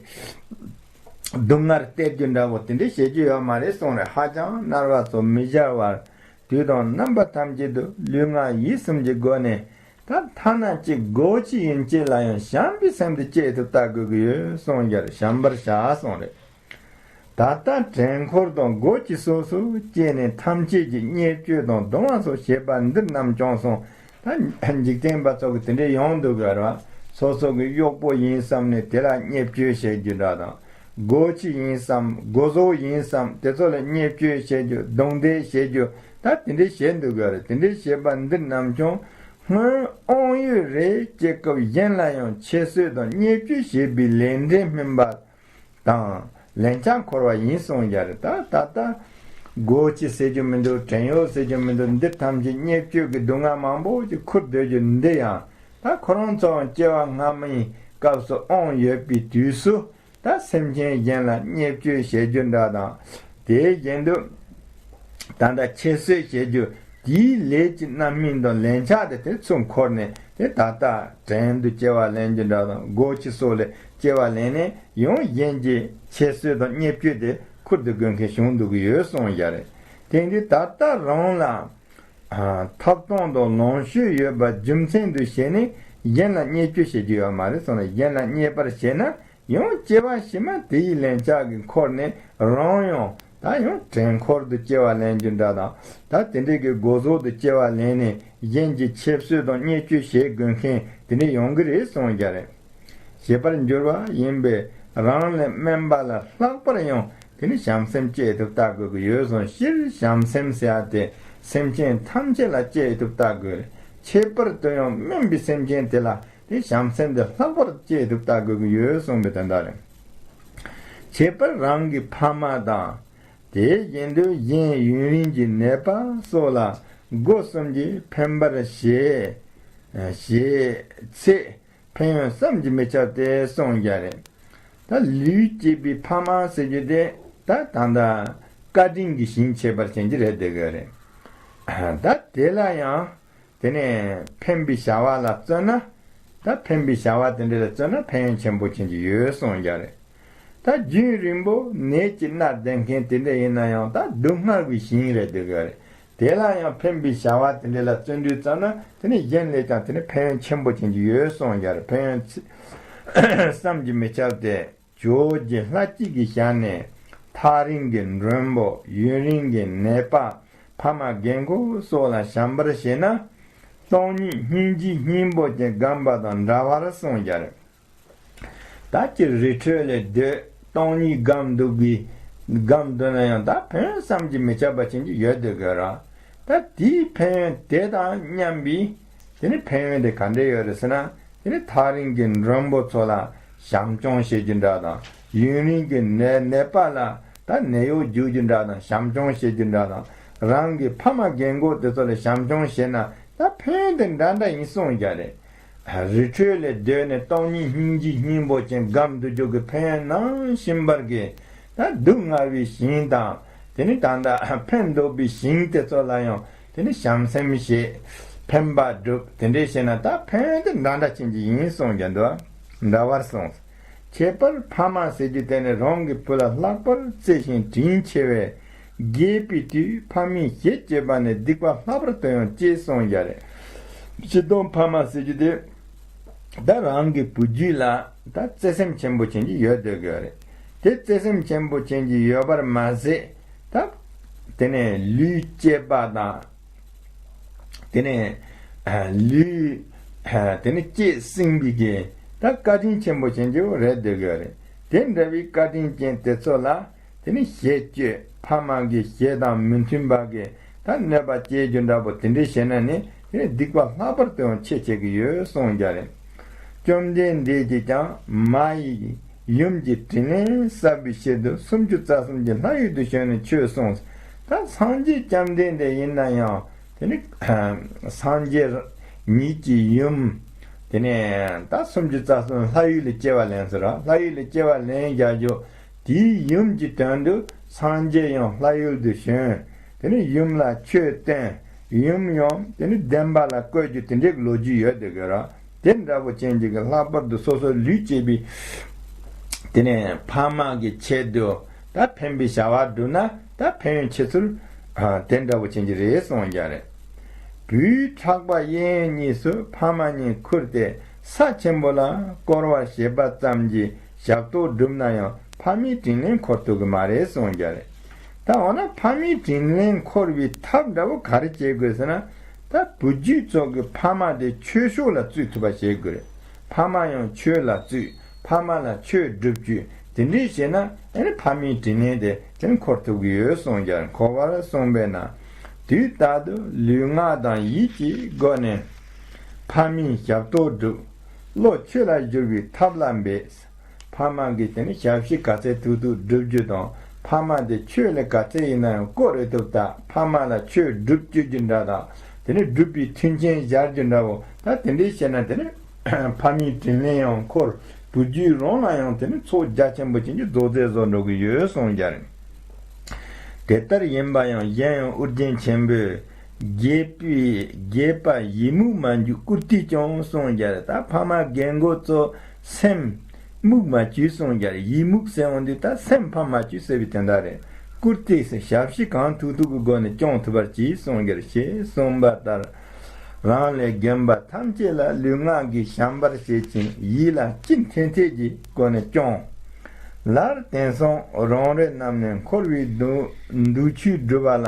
སྡུག་བསྔལ་སྟེར་རྒྱུ་འདྲ་བོ་དེ་འདྲ་བྱེད་རྒྱུ་ཡོད་མ་རེད་གསུངས་རེད། ཧ་ཅང་མནར་བ་ཚོ་མི་བྱ་བར། དུས་དང་རྣམ་པ་ཐམས་ཅད་དུ་ལུས་ངག་ཡིད་གསུམ་གྱི་སྒོ་ནས་ད་ཐ་ན་གཅིག་སྒོ་ཕྱི་ཡན་ཆད་ལ་ཡང་བྱམས་པའི་སེམས་དེ་སྐྱེ་ཐུབ་བལྟ་དགོས་ཀྱི་ཡོད་གསུངས་ཀྱང་བྱམས་པར་བྱ་གསུངས་རེད། ད་ལྟ་བྲན་འཁོར་དང་སྒོ་ཕྱི་སོགས་སུ་སྐྱེས་ནས་ཐམས་ཅད་ཀྱིས་བརྙས་བཅོས་དང་རྡུང་བ་སོགས་བྱེད་པ་འདི་རྣམས་ཀྱང་གསུངས། ད་འཇིག་རྟེན་པ་ཚོ་གི་དེ་འདྲའི་ཡོང་འདུག་ག་ར། སོ་སོ་གི་གཡོག་པོ་ཡིན་བསམ་ནས་དེ་ལ་བརྙས་བཅོས་བྱེད་རྒྱུ་འདྲ་དང་། སྒོ་ཕྱི་ཡིན་བསམ། སྒོ་ཟོག་ཡིན་བསམ། དེ་ཚོ་ལ་བརྙས་བཅོས་བྱེད་རྒྱུ། རྡུང་རྡེག་བྱེད་རྒྱུ། ད་དེ་འདྲའི་བྱེད་འདུག་ག་ར། དེ་འདྲའི་བྱེད་པ་འདི་རྣམས་ཀྱང་སྔོན་དབང་ཡོད་རེ་སྐྱེ་སྐབས་གཞན་ལ་ཡང་ཁྱད་གསོད་དང་བརྙས་བཅོས་བྱེད་པའི་ལས་འབྲས་སྨིན་པ་དང་ལན་ཆགས་འཁོར་བ་ཡིན་གསུངས་ཀྱང་རེད། ད་ད་ལྟ་སྒོ་ཕྱི་ཟེར་རྒྱུ་མི་འདུག་བྲན་གཡོག་ཟེར་རྒྱུ་མི་འདུག་འདི་ཐམས་ཅད་བརྙས་བཅོས་ཀྱི་སྡུག་བསྔལ་མང་པོ་ཅིག་ཁུར་སྡོད་རྒྱུ་འདི་ཡང་ད་ཁོ་རང་ཚོའང་སྐྱེ་བ་སྔ་མའི་སྐབས་སུ་དབང་ཡོད་པའི་དུས་སུ། ད་སེམས་ཅན་གཞན་ལ་བརྙས་བཅོས་བྱེད་རྒྱུ་འདྲ་དང་། དེའི་རྗེས་ཟློས། ད་ལྟ་ཁྱད་གསོད་བྱེད་རྒྱུ་དེའི་ལས་ཀྱི་རྣམ་སྨིན་དང་ལན་ཆགས་དེ་དེ་ཚུར་འཁོར་ནས་དེ་ད་ལྟ་བྲན་དུ་སྐྱེ་བ་ལེན་རྒྱུ་འདྲ་དང་སྒོ་ཕྱི་སོགས་ལས་སྐྱེ་བ་ལེན་ནས་ཡང་གཞན་གྱི་ཁྱད་གསོད་དང་བརྙས་བཅོས་དེ་ཁུར་དུ་དགོས་མཁན་བྱུང་འདུག་གི་ཡོད་གསུངས་ཡ་རེད། དེ་འདི་ད་ལྟ་རང་ལ། ཐོབ་ཐང་དང་ལོངས་སྤྱོད་ཡོད་པ་རྒྱུ་མཚན་དུ་བྱས་ནས་གཞན་ལ་བརྙས་བཅོས་བྱེད་རྒྱུ་ཡོད་མ་རེད་གསུངས་ནས། གཞན་ལ་བརྙས་པར་བྱས་ན་ཡང་སྐྱེ་བ་ཕྱི་མ་དེ་ཡི་ལན་ཆགས་ཀྱིས་འཁོར་ནས་རང་ཡང་ད་ཡང་བྲན་འཁོར་དུ་སྐྱེ་བ་ལེན་རྒྱུ་འདྲ་དང་། ད་དེ་འདྲའི་གི་སྒོ་ཟོག་ཏུ་སྐྱེ་བ་ལེན་ནས་གཞན་གྱི་ཁྱད་གསོད་དང་བརྙས་བཅོས་བྱེད་དགོས་མཁན་དེ་འདྲ་ཡོང་གི་རེད་གསུངས་ཀྱང་རེད། བྱེད་པར་འགྱུར་བ་ཡིན་པས་རང་ལས་དམན་པ་ལ་ལྷག་པར་ཡང་དེ་ནི་བྱམས་སེམས་སྐྱེ་ཐུབ་བལྟ་དགོས་ཀྱི་ཡོད་གསུངས། སྤྱིར་བྱམས་སེམས་ཟེར་ཡ་དེ་སེམས་ཅན་ཐམས་ཅད་ལ་སྐྱེ་ཐུབ་བལྟ་དགོས། ཁྱད་པར་དུ་ཡང་དམན་པའི་སེམས་ཅན་དེ་ལ་དེ་བྱམས་སེམས་དེ་ལྷག་པར་སྐྱེ་ཐུབ་བལྟ་དགོས་ཀྱི་ཡོད་གསུངས་པའི་དོན་དག་རེད། ཁྱད་པར་རང་གི་ཕ་མ་དང་། དེ་བཞིན་དུ་གཞན་ཡུན་རིང་གི་ནད་པ་སོགས་ལ་སྒོ་གསུམ་གྱིས་ཕན་པར་བྱེད། བྱེད་ཚེ། ཕན་ཡོན་བསམ་གྱིས་མི་ཁྱབ་སྟེ་གསུངས་ཀྱང་རེད། ད་ལུས་སྐྱེས་པའི་ཕ་མ་ཟེར་རྒྱུ་དེ་ད་ད་ལྟ་བཀའ་དྲིན་གྱི་ཞིང་ཁྱད་པར་ཅན་གྱི་རེད་བསྡད་དགོས་རེད། ད་དེ་ལ་ཡང་དེ་ནས་ཕན་པའི་བྱ་བ་ལ་བརྩོན་ན། ད་ཕན་པའི་བྱ་བ་དེ་འདྲ་ལ་བརྩོན་ན་ཕན་ཡོན་ཆེན་པོ་ཅན་གྱི་ཡོད་གསུངས་ཀྱང་རེད། ད་རྒྱུན་རིང་པོ་ནད་ཀྱིས་མནར་བསྡད་མཁན་དེ་འདྲ་ཡིན་ན་ཡང་ད་སྡུག་བསྔལ་བའི་ཞིང་རེད་བསྡད་དགོས་རེད། དེ་ལ་ཡང་ཕན་པའི་བྱ་བ་དེ་འདྲ་ལ་བརྩོན་འགྲུས་བརྩམས་ན་དེ་ནི་གཞན་ལས་ཀྱང་དེ་ནི་ཕན་ཡོན་ཆེན་པོ་ཅན་གྱི་ཡོད་གསུངས་ཀྱང་རེད། ཕན་ཡོན་ཚི་བསམ་གྱིས་མི་ཁྱབ་སྟེ། ཇོ་བོ་རྗེ་ལྷ་སྐྱིད་ཀྱི་ཞལ་ནས་ཐག་རིང་གི་མགྲོན་པོ་ཡུན་རིང་གི་ནད་པ་ཕ་མ་རྒན་འཁོགས་སོགས་ལ་བྱམས་པར་བྱས་ན་སྟོང་ཉིད་སྙིང་རྗེའི་སྙིང་པོ་ཅན་བསྒོམས་པ་དང་འདྲ་བར་གསུངས་ཀྱང་རེད། ད་ཅི་རི་ཁྲོད་ལ་སྡོད་སྟོང་ཉིད་བསྒོམས་འདུག་གི་བསྒོམས་འདུག་ན་ཡང་ད་ཕན་ཡོན་བསམ་གྱིས་མི་ཁྱབ་པ་ཅན་གྱི་ཡོད་བསྡད་དགོས་ར། ད་དེའི་ཕན་ཡོན་དེ་དང་མཉམ་པའི་དེ་ནི་ཕན་ཡོན་དེ་ག་འདྲ་ཡོད་རེད་ཟེར་ན། དེ་ནི་ཐག་རིང་གི་མགྲོན་པོ་ཚོ་ལ་བྱམས་སྐྱོང་བྱེད་རྒྱུ་འདྲ་དང་། ཡུན་རིང་གི་ནད་ནད་པ་ལ་ད་ནད་གཡོག་རྒྱུག་རྒྱུ་འདྲ་དང་། བྱམས་སྐྱོང་བྱེད་རྒྱུ་འདྲ་དང་། རང་གི་ཕ་མ་རྒན་འཁོགས་དེ་ཚོ་ལ་བྱམས་སྐྱོང་བྱས་ན་ད་ཕན་ཡོན་དེ་འདྲ་འདྲ་ཡིན་གསུངས་ཀྱང་རེད། རི་ཁྲོད་ལས་སྡོད་ནས་སྟོང་ཉིད་སྙིང་རྗེའི་སྙིང་པོ་ཅན་སྒོམ་སྡོད་རྒྱུ་གི་ཕན་ཡོན་ནང་བཞིན་པར་གྱི་ད་སྡུག་བསྔལ་བའི་ཞིང་དང་། དེ་ནི་ད་ལྟ་ཕན་འདོགས་པའི་ཞིང་དེ་ཚོ་ལ་ཡང་དེ་ནི་བྱམས་སེམས་བྱེད། ཕན་པ་སྒྲུབ། དེ་འདྲས་བྱས་ན་ད་ཕན་ཡོན་དེ་འདྲ་འདྲ་ཅན་གྱི་ཡིན་གསུངས་ཀྱང་འདུག་འདྲ་བར་གསུངས། ཁྱད་པར་ཕ་མ་ཟེར་རྒྱུ་དེ་ནི་རང་གི་བུ་ལ་ལྷག་པར་བརྩེ་ཞིང་དྲིན་ཆེ་བས། རྒས་པའི་དུས་ཕ་མའི་ཞལ་བཅད་པ་ནི་སྡིག་པ་ལྷག་པར་དུ་ཡང་སྐྱེ་གསུངས་ཀྱང་རེད། སྤྱིར་བཏང་ཕ་མ་ཟེར་རྒྱུ་དེ། ད་རང་གི་བུ་རྒྱུད་ལ་ད་བརྩེ་སེམས་ཆེན་པོ་ཅན་གྱི་ཡོད་སྡོད་དགོས་རེད། དེ་བརྩེ་སེམས་ཆེན་པོ་ཅན་གྱི་ཡོད་པར་མ་ཟད། ད་དེ་ནས་ལུས་བསྐྱེད་པ་དང་། དེ་ནས་ལུས་དེ་ནས་བསྐྱེད་བསྲིང་པའི་གི་ད་བཀའ་དྲིན་ཆེན་པོ་ཅན་གྱི་རེད་སྡོད་དགོས་རེད། དེ་འདྲ་བའི་བཀའ་དྲིན་ཅན་དེ་ཚོ་ལ། དེ་ནི་ཞལ་བཅད། ཕ་མ་གི་ཞལ་དང་མི་མཐུན་པ་གི་ད་གནོད་པ་སྐྱེལ་རྒྱུ་འདྲ་པོ་དེ་འདྲས་བྱས་ན་ནི་དེ་ནི་སྡིག་པ་ལྷག་པར་དུ་ཡང་ཆེ་བྱེད་ཀྱི་ཡོད་གསུངས་ཀྱང་རེད། བཅོམ་ལྡན་འདས་ཀྱིས་ཀྱང་མ་ཡི་ཡུམ་གྱི་དྲིན་ལན་བསབ་པའི་ཆེད་དུ་སུམ་ཅུ་རྩ་གསུམ་གྱི་ལྷ་ཡུལ་དུ་བྱོན་ནས་ཆོས་གསུངས། ད་སངས་རྒྱས་བཅོམ་ལྡན་འདས་ཡིན་ན་ཡང་དེ་ནི་སངས་རྒྱས་ཉིད་ཀྱི་ཡུམ། དེ་ནས་ད་སུམ་ཅུ་རྩ་གསུམ་ལྷ་ཡུལ་ལ་སྐྱེ་བ་ལེན་ཟེར་ར། ལྷ་ཡུལ་ལ་སྐྱེ་བ་ལེན་རྒྱག་རྒྱུ། དེའི་ཡུམ་གྱི་དོན་དུ་སངས་རྒྱས་ཡང་ལྷ་ཡུལ་དུ་བྱོན། དེ་ནི་ཡུམ་ལ་ཆོས་བསྟན། ཡུམ་ཡང་དེ་ནི་བདེན་པ་ལ་བཀོད་རྒྱུ་དེ་འདྲའི་ལོ་རྒྱུས་ཡོད་དེ་གི་ར། དེ་འདྲ་པོ་ཅན་གྱི་གི་ལྷག་པར་དུ་སོ་སོའི་ལུས་བསྐྱེད་པའི་དེ་ནས་ཕ་མ་གི་ཆེད་དུ་ད་ཕན་པའི་བྱ་བ་བསྒྲུབས་ན་ད་ཕན་ཡོན་ཆེ་ཚུལ་དེ་འདྲ་པོ་ཅན་གྱི་རེད་གསུངས་ཀྱང་རེད། བུའི་ཕྲག་པ་གཡས་གཡོན་གཉིས་སུ་ཕ་མ་གཉིས་ཁུར་ཏེ་ས་ཆེན་པོ་ལ་བསྐོར་བར་བྱེད་པ་ཙམ་གྱིས་ཞབས་ཏོག་བསྒྲུབས་ན་ཡང་ཕ་མའི་དྲིན་ལན་འཁོར་ཐུབ་ཀྱི་མ་རེད་གསུངས་ཀྱང་རེད། ད་འོ་ན་ཕ་མའི་དྲིན་ལན་འཁོར་བའི་ཐབས་འདྲ་བོ་ག་རེ་བྱེད་དགོས་ཟེར་ན། ད་བུ་རྒྱུད་ཚོ་གི་ཕ་མ་དེ་ཆོས་ཕྱོགས་ལ་བཙུད་ཐུབ་པ་བྱེད་དགོས་རེད། ཕ་མ་ཡང་ཆོས་ལ་བཙུད། ཕ་མ་ལ་ཆོས་སྒྲུབ་བཅུག་དེ་འདྲས་བྱས་ན་ཨ་ནི་ཕ་མའི་དྲིན་ལན་དེ་དེ་འཁོར་ཐུབ་ཀྱི་ཡོད་གསུངས་ཀྱང་། འཁོར་བར་གསུངས་པས་ན། དུས་རྟག་ཏུ་ལུས་ངག་དང་ཡིད་ཀྱི་སྒོ་ནས་ཕ་མའི་ཞབས་ཏོག་སྒྲུབ། བློ་ཆོས་ལ་བསྒྱུར་བའི་ཐབས་ལ་འབད། ཕ་མ་གིས་དེ་ནི་ཞབས་ཕྱི་ག་ཚད་ཐུབ་ཐུབ་སྒྲུབ་རྒྱུ་དང་། ཕ་མ་དེ་ཆོས་ལ་ག་ཚད་ཡིན་ན་ཡང་བཀོལ་རེ་ཐུབ་ད་ཕ་མ་ལ་ཆོས་སྒྲུབ་བཅུག་རྒྱུ་འདྲ་དང་། དེ་ནི་སྒྲུབ་པའི་མཐུན་རྐྱེན་སྦྱར་རྒྱུ་འདྲ་བོ་ད་དེ་འདྲས་བྱས་ན་དེ་ནི་ཕ་མའི་དྲིན་ལན་ཡང་འཁོར། བུ་རྒྱུད་རང་ལ་ཡང་དེ་ནི་ཚོགས་རྒྱ་ཆེན་པོ་ཅན་གྱི་རྫོགས་ཚད་བཟོ་འགྲོ་གི་ཡོད་གསུངས་ཀྱང་རེད། དེ་ལྟར་ཡིན་པ་ཡང་གཞན་ཡང་ཨོ་རྒྱན་ཆེན་པོས། རྒས་པའི་རྒས་པ་ཡི་མུག་མ་འཇུག་བཀུར་སྟིས་ཀྱང་གསུངས་ཀྱང་རེད། ད་ཕ་མ་རྒན་རྒོན་ཚོ་སེམས་མུག་མ་བཅུག་གསུངས་ཀྱང་རེད། ཡི་མུག་ཟེར་འོང་དུས་ད་སེམས་ཕམ་མ་བཅུག་ཟེར་བའི་དོན་དག་རེད། བཀུར་སྟིས་ཟེར་ཞབས་ཕྱི་གང་ཐུབ་ཐུབ་ཀྱི་སྒོ་ནས་སྐྱོང་ཐུབ་པར་གྱིས་གསུངས་ཀྱང་རེད། ཞེས་གསུངས་པ་ལྟར། རང་ལས་རྒན་པ་ཐམས་ཅད་ལ་ལུས་ངག་གིས་བྱམས་པར་བྱེད་ཅིང་ཡིད་ལ་ཅི་འཐད་འཐད་ཀྱི་སྒོ་ནས་སྐྱོང་། ལར་དེང་སང་རང་རེ་རྣམས་ནས་འཁོར་བའི་སྡུག་སྡུག་ཆོས་སྒྲུབ་པ་ལ་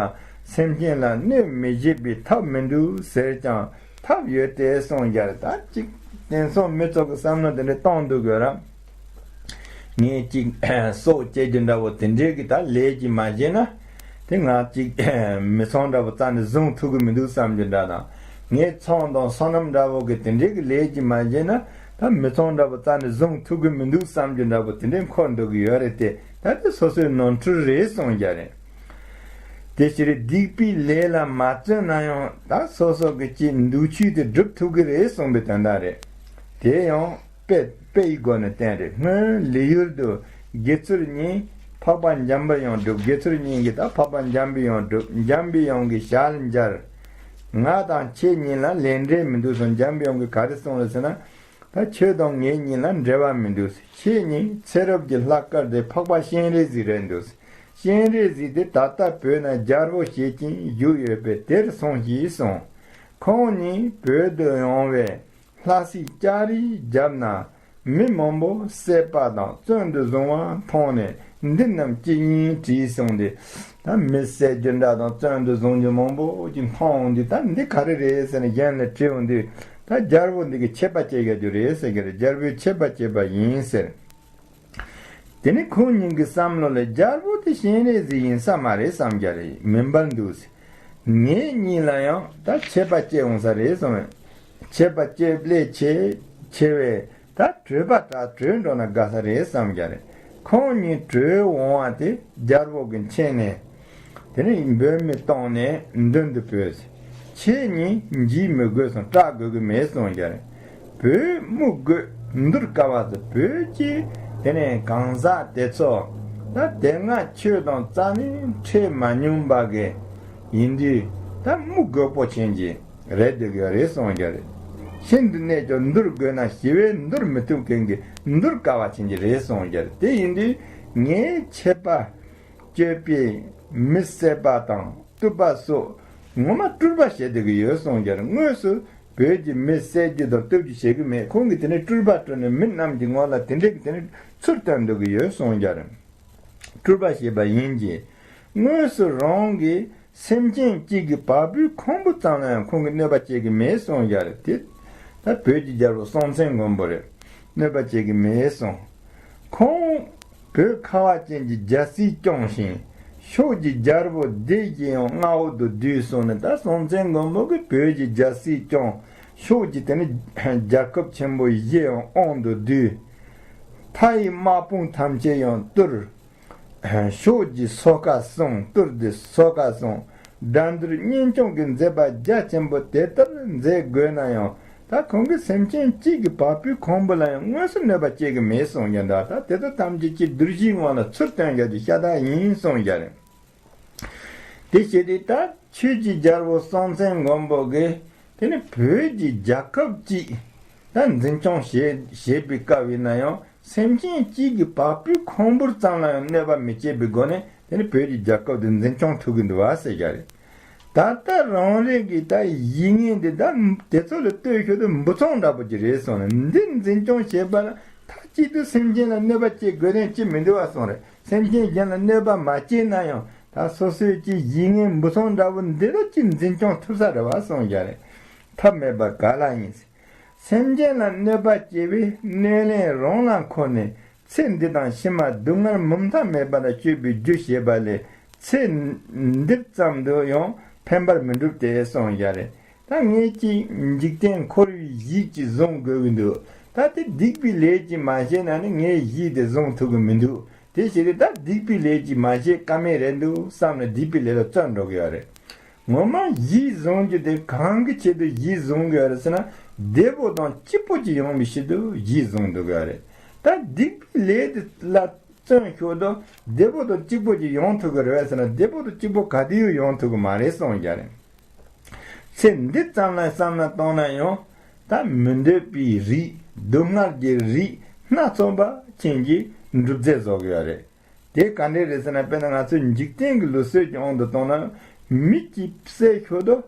སེམས་ཅན་ལ་གནོད་མི་བྱེད་པའི་ཐབས་མི་འདུག་ཟེར་ཀྱང་ཐབས་ཡོད་དེ་གསུངས་ཀྱང་རེད། ད་ཅིག་དེང་སང་མི་ཚོ་གི་བསམ་བློ་དེ་འདྲ་གཏོང་འདུག་དགོས་ར། ངས་ཅིག་སྲོག་བཅད་རྒྱུ་འདྲ་བོ་དེ་འདྲའི་གི་ད་ལས་ཀྱིས་མ་བྱས་ན། དེ་ང་ཅིག་མི་ཚང་འདྲ་བོ་རྩ་ནས་བཟུང་ཐུབ་གི་མི་འདུག་བསམ་རྒྱུ་འདྲ་དང་། ངས་ཚོང་དང་སོ་ནམ་འདྲ་བོ་གི་དེ་འདྲའི་གི་ལས་ཀྱིས་མ་བྱས་ན། ད་མི་ཚང་འདྲ་བོ་རྩ་ནས་བཟུང་ཐུབ་གི་མི་འདུག་བསམ་རྒྱུ་འདྲ་བོ་དེ་འདྲའི་འཁོར་འདུག་གི་ཡོད་རེད་དེ། ད་དེ་སོ་སོའི་ནོར་འཁྲུལ་རེད་གསུངས་ཀྱང་རེད། དེ་ཕྱིར་སྡིག་པའི་ལས་ལ་མ་བརྩོན་ན་ཡང་ད་སོ་སོ་གི་ཅིག་འདུག་ཆོས་དེ་སྒྲུབ་ཐུབ་གི་རེད་གསུངས་པའི་དོན་དག་རེད། དེ་ཡང་དཔེ་དཔེ་ཡི་སྒོ་ནས་བསྟན་རེད། སྔོན་ལི་ཡུལ་དུ་དགེ་ཚུལ་གཉིས་འཕགས་པ་འཇམ་པའི་དབྱངས་སྒྲུབ། དགེ་ཚུལ་གཉིས་ཀྱིས་ད་འཕགས་པ་འཇམ་པའི་དབྱངས་སྒྲུབ། འཇམ་པའི་དབྱངས་ཀྱིས་ཞལ་མཇལ། ང་དང་ཁྱེད་གཉིས་ལ་ལས་འབྲས་མི་འདུག་གསུངས། འཇམ་པའི་དབྱངས་ཀྱིས་ག་རེ་གསུངས་རེད་ཟེར་ན། ད་ཁྱོད་དང་ངེད་གཉིས་ལ་འབྲེལ་བ་མི་འདུག་ཁྱེད་གཉིས་ཚེ་རབས་ཀྱི་ལྷག་དཀར་དེ་འཕགས་པ་སྤྱན་རས་གཟིགས་རེད་འདུག་སྤྱན་རས་གཟིགས་དེ་ད་ལྟ་བོད་ན་རྒྱལ་པོ་བྱེད་ཀྱིན་བཞུགས་ཡོད་པས་དེར་སོང་ཞེས་གསུངས། ཁོང་གཉིས་བོད་དུ་ཡོང་བས་ལྷ་སའི་ལྕགས་རིའི་རྒྱབ་ན་མི་མང་པོ་བསད་པ་དང་བཙོན་དུ་བཟུང་བ་མཐོང་ནས་འདི་རྣམས་ཅི་ཡིན་དྲིས་གསུངས་ཏེ། ད་མི་བསད་རྒྱུ་འདྲ་དང་བཙོན་དུ་བཟུང་རྒྱུ་མང་པོ་ཅིག་མཐོང་འོང་དུས། ད་འདི་ག་རེ་རེད་ཟེར་ནས་གཞན་ལ་དྲིས་འོང་དུས། ད་རྒྱལ་པོ་འདི་གིས་ཆད་པ་བཅད་ཡོད་རྒྱུ་རེད་ཟེར་གྱི་རེད། རྒྱལ་པོས་ཆད་པ་བཅད་པ་ཡིན་ཟེར། དེ་ནས་ཁོང་གཉིས་ཀྱི་བསམ་བློ་ལ་རྒྱལ་པོ་དེ་སྤྱན་རས་གཟིགས་ཡིན་ས་མ་རེད་བསམ་རྒྱུ་རེད། མིན་པར་འདུག་ཟེར། ངེད་གཉིས་ལ་ཡང་ད་ཆད་པ་བཅད་འོང་ས་རེད་བསམ། ཆད་པ་བཅད་ལས་ཆེ་ཆེ་བས། ད་བྲོས་པ་འདྲ་བྲོས་འགྲོ་ན་དགའ་ས་རེད་བསམ་རྒྱུ་རེད། ཁོང་གཉིས་བྲོས་འོང་བ་དེ་རྒྱལ་པོ་གིས་མཁྱེན་ནས། དེ་ནས་འབོད་མི་བཏང་ནས་མདུན་དུ་བོས། ཁྱེད་གཉིས་འཇིགས་མི་དགོས་སམ་སྐྲག་དགོས་ཀྱི་མེད་གསུངས་རྒྱུ་རེད། བོད་དམུ་རྒོད་འདུལ་དཀའ་བ་ཟེར། བོད་ཀྱི་དེ་ནས་གང་ཟག་དེ་ཚོ་ད་དེ་སྔ་ཆོས་དང་རྩ་ནས་འཕྲད་མ་མྱོང་པ་གི་ཡིན་དུས་ད་དམུ་རྒོད་པོ་ཅན་གྱི་རེད་འདོད་ཀྱི་རེད་གསུངས་ཀྱི་རེད། ཤིན་ཏུ་གནད་ཀྱང་འདུལ་དགོས་ན་ཞི་བས་འདུལ་མི་ཐུབ་མཁན་གྱི་འདུལ་དཀའ་བ་ཅན་གྱི་རེད་གསུངས་ཀྱི་རེད། དེ་ཡིན་དུས་ངས་ཆད་པ་གཅོད་པའི་མི་བསད་པ་དང་གཏུབ་པ་སོགས་ངོ་མ་སྤྲུལ་པ་བྱེད་འདོད་ཀྱི་ཡོད་གསུངས་ཀྱི་རེད། དངོས་སུ་བོད་ཀྱི་མི་བསད་རྒྱུ་དང་གཏུབ་རྒྱུ་བྱེད་ཀྱི་མེད། ཁོང་གིས་དེ་ནས་སྤྲུལ་པ་སྤྲུལ་ནས་མི་རྣམས་ཀྱི་ངོ་ལ་དེ་འདྲའི་གི་དེ་ནས་ཚུར་སྟོན་འདོད་ཀྱི་ཡོད་གསུངས་ཀྱི་རེད། སྤྲུལ་པ་ཞེས་པ་ཡིན་གྱི། དངོས་སུ་རང་གིས་སེམས་ཅན་གཅིག་གི་བ་སྤུའི་ཁུང་བུ་ཙམ་ལ་ཡང་ཁོང་གིས་གནོད་པ་བྱེད་ཀྱི་མེད་གསུངས་ཀྱི་རེད། དེ་ད་བོད་ཀྱི་རྒྱལ་པོ་སྲོང་བཙན་སྒམ་པོ་རེད། གནོད་པ་བྱེད་ཀྱི་མེད་གསུངས། ཁོང་བོད་ཁ་བ་ཅན་གྱི་རྒྱལ་སྲིད་སྐྱོང་ཞིང་། ཕྱོགས་ཀྱི་རྒྱལ་པོ་སྡེ་བཞིའི་ཡང་མངའ་འོག་ཏུ་བསྡུས་གསུངས་ནས། ད་སྲོང་བཙན་སྒམ་པོ་གིས་བོད་ཀྱི་རྒྱལ་སྲིད་སྐྱོང་། ཕྱོགས་ཀྱི་དེ་ནི་རྒྱལ་ཁབ་ཆེན་པོ་བཞི་ཡང་དབང་དུ་བསྡུས། མཐའ་ཡི་དམག་དཔུང་ཐམས་ཅད་ཡང་བཏུལ། ཕྱོགས་ཀྱི་སོ་ཁ་སྲུང་། བཏུལ་ཏེ་སོ་ཁ་སྲུང་། དགྲ་འདུལ་གཉེན་སྐྱོང་གི་མཛད་པ་རྒྱ་ཆེན་པོ་དེ་ལྟར་མཛད་དགོས་ན་ཡང་། ད་ཁོང་གིས་སེམས་ཅན་གཅིག་གི་བ་སྤུའི་ཁུང་བུ་ལ་ཡང་དངོས་སུ་གནོད་པ་བྱེད་ཀྱི་མེད་གསུངས་ཀྱང་འདྲ། ད་དེ་ཚོ་ཐམས་ཅད་ཀྱི་གདུལ་བྱའི་ངང་ལ་ཚུར་སྟོན་རྒྱུ་ཤ་སྟག་ཡིན་གསུངས་ཀྱང་རེད། དེ་བྱས་ཏེ་ད་ཆོས་ཀྱི་རྒྱལ་པོ་སྲོང་བཙན་སྒམ་པོ་གིས་དེ་ནི་བོད་ཀྱི་རྒྱལ་ཁབ་ཅིག་ད་འཛིན་སྐྱོང་བྱེད་བྱེད་པའི་སྐབས་ཡིན་ན་ཡང་། སེམས་ཅན་གཅིག་གི་བ་སྤུའི་ཁུང་བུར་ཙམ་ལ་ཡང་གནོད་པ་མི་བྱེད་པའི་སྒོ་ནས་དེ་ནི་བོད་ཀྱི་རྒྱལ་ཁབ་དེ་འཛིན་སྐྱོང་ཐུབ་ཀྱི་འདུག་བ་ཟེར་རྒྱུ་རེད། ད་ལྟ་རང་རེ་གི་ད་ཡིད་ངན་འདི་ད་དེ་ཚོ་ལ་ལྟོས་ཤོག་དུ་འབུ་ཚང་འདྲ་པོ་ཅིག་རེད་གསུངས་ནས། འདི་འཛིན་སྐྱོང་བྱེད་པ་ལ་མཐའ་གཅིག་ཏུ་སེམས་ཅན་ལ་གནོད་པ་བྱེད་དགོས་དོན་ཅི་མི་འདུག་བ་གསུངས་རེད། སེམས་ཅན་གཞན་ལ་གནོད་པ་མ་བྱས་ན་ཡང་། ད་སོ་སོའི་ཅི་ཡིད་ངན་འབུ་ཚང་འདྲ་བོ་འདི་ལ་ཅི་འཛིན་སྐྱོང་ཐུབ་ས་རེད་བ་གསུངས་རྒྱུ་རེད། ཐབས་མེད་པ་ག་ལ་ཡིན། སེམས་ཅན་ལ་གནོད་པ་བྱེད་པའི་གནོད་ལན་རང་ལ་འཁོར་ནས། ཚེ་འདི་དང་ཕྱི་མ་སྡུག་བསྔལ་མུ་མཐའ་མེད་པ་ལ་སྤྱོད་པའི་རྒྱུ་བྱེད་པ་ལས། ཚེ་འདི་ཙམ་དུ་ཡང་ཕན་པར་མི་འགྲུབ་སྟེ་གསུངས་རྒྱུ་རེད། ད་ངས་ཅིག་འཇིག་རྟེན་འཁོར་བའི་གཞིས་ཅིག་བཟུང་དགོས་ཀྱི་འདུག་ད་དེ་སྡིག་པའི་ལས་ཅིག་མ་བྱས་ན་ནི་ངས་གཞིས་དེ་བཟུང་ཐུབ་ཀྱི་མི་འདུག་དེ་བྱས་ཏེ་ད་སྡིག་པའི་ལས་ཅིག་མ་བྱས་ཀ་མེད་རེད་འདུག་བསམ་ནས་སྡིག་པའི་ལས་ལ་བརྩོན་འགྲོ་གི་ཡོད་རེད། ངོ་མ་གཞིས་བཟུང་རྒྱུ་དེ་གང་གི་ཆེད་དུ་གཞིས་བཟུང་གི་ཡོད་རེད་ཟེར་ན། བདེ་པོ་དང་སྐྱིད་པོ་ཅིག་ཡོང་བའི་ཆེད་དུ་གཞིས་བཟུང་འདུག་གི་ཡོད་རེད། ད་སྡིག་པའི་ལས་དེ་ལ་བརྩོན་ཤོག་དུ་བདེ་པོ་དང་སྐྱིད་པོ་ཅིག་ཡོང་ཐུབ་ཀྱི་རེད་ཟེར་ན། བདེ་པོ་དང་སྐྱིད་པོ་ག་དུས་ཡང་ཡོང་ཐུབ་ཀྱི་མ་རེད་གསུངས་རྒྱུ་རེད། ཚེ་འདི་ཙམ་ལ་བསམ་བློ་བཏང་ན་ཡང་། ད་མི་འདོད་པའི་རིགས་སྡུག་བསྔལ་གྱི་རིགས་སྣ་ཚོགས་པ་ཅན་གྱི་འགྲུབ་རྫས་བཟོ་གི་ཡོད་རེད། དེ་ག་འདྲས་རེད་ཟེར་ན། དཔེར་ན་ང་ཚོའི་འཇིག་རྟེན་གྱི་ལུགས་སྲོལ་གྱི་དབང་དུ་བཏང་ན། མི་གཅིག་བསད་ཤོག་དུ།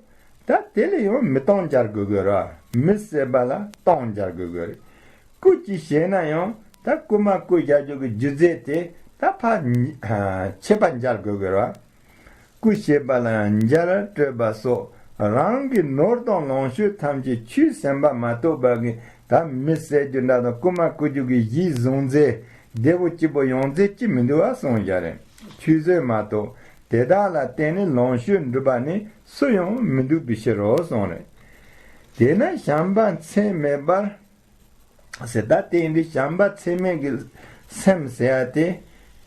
ད་དེ་ལ་ཡང་མི་སྟོང་སྦྱར་དགོས་དགོས་ར། མི་བསད་པ་ལ་སྟོང་སྦྱར་དགོས་དགོས་རེད། རྐུ་གཅིག་བྱས་ན་ཡང་ད་རྐུ་མ་རྐུ་བཞག་རྒྱུ་གི་རྒྱུ་རྫས་དེ་ད་ཕར་ཆད་པ་སྦྱར་དགོས་དགོས་ར། རྐུ་བྱེད་པ་ལ་ཡང་སྦྱར་སྤྲོད་པ་སོགས་རང་གི་ནོར་དང་ལོངས་སྤྱོད་ཐམས་ཅད་ཆོས་ཟིན་པ་མ་གཏོགས་པ་གི། ད་མི་བསད་རྒྱུ་འདྲ་དང་རྐུ་མ་རྐུ་རྒྱུ་གི་གཞིས་བཟུང་རྫས། བདེ་པོ་སྐྱིད་པོ་ཡོང་རྫས་ཅི་མི་འདུག་བ་གསུངས་རྒྱུ་རེད། ཆོས་བཟོད་མ་གཏོགས་དེ་དག་ལ་བརྟེན་ནས་ལོངས་སྤྱོད་འགྲུབ་པ་ནི་སུ་ཡང་མི་འདུག་པའི་ཕྱིར་རོ་གསུངས་རེད། དེས་ན་བྱམས་པ་ཚད་མེད་པར་ཟེར། ད་དེ་ཡིན་དུས་བྱམས་པ་ཚད་མེད་ཀྱི་སེམས་ཟེར་ཡ་དེ་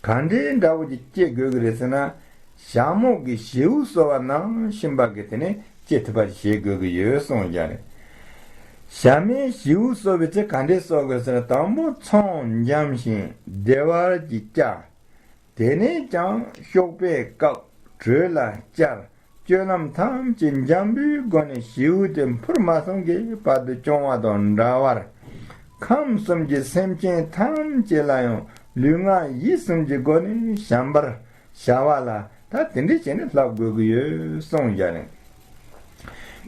ག་འདྲའི་འདྲ་བོ་ཅིག་སྐྱེ་དགོས་ཀྱི་རེད་ཟེར་ན། ཞྭ་མོ་གིས་བྱིའུ་གསོ་བ་ནང་བཞིན་པ་གི་དེ་ནས་སྐྱེ་ཐུབ་པ་བྱེད་དགོས་ཀྱི་ཡོད་གསུངས་ཀྱང་རེད། ཞྭ་མོས་བྱིའུ་གསོ་བའི་ཚེ་ག་འདྲས་གསོ་དགོས་ཟེར་ན། དང་པོ་ཚོང་འཇམ་ཞིང་བདེ་བར་གྱིས་བསྐྱལ། དེ་ནས་ཀྱང་གཤོག་པས་བཀབ། དྲོད་ལ་བསྐྱལ། སྤྱོད་ལམ་ཐམས་ཅད་འཇམ་པོའི་སྒོ་ནས་བྱིའུ་དེ་འཕུར་མ་སོང་གི་བར་དུ་སྐྱོང་བ་དང་འདྲ་བར། ཁམས་གསུམ་གྱི་སེམས་ཅན་ཐམས་ཅད་ལ་ཡང་ལུས་ངག་ཡིད་གསུམ་གྱི་སྒོ་ནས་བྱམས་པར་བྱ་བ་ལ། ད་དེ་འདྲ་བྱས་ནས་བསླབ་དགོས་ཀྱི་ཡོད་གསུངས་ཀྱང་རེད།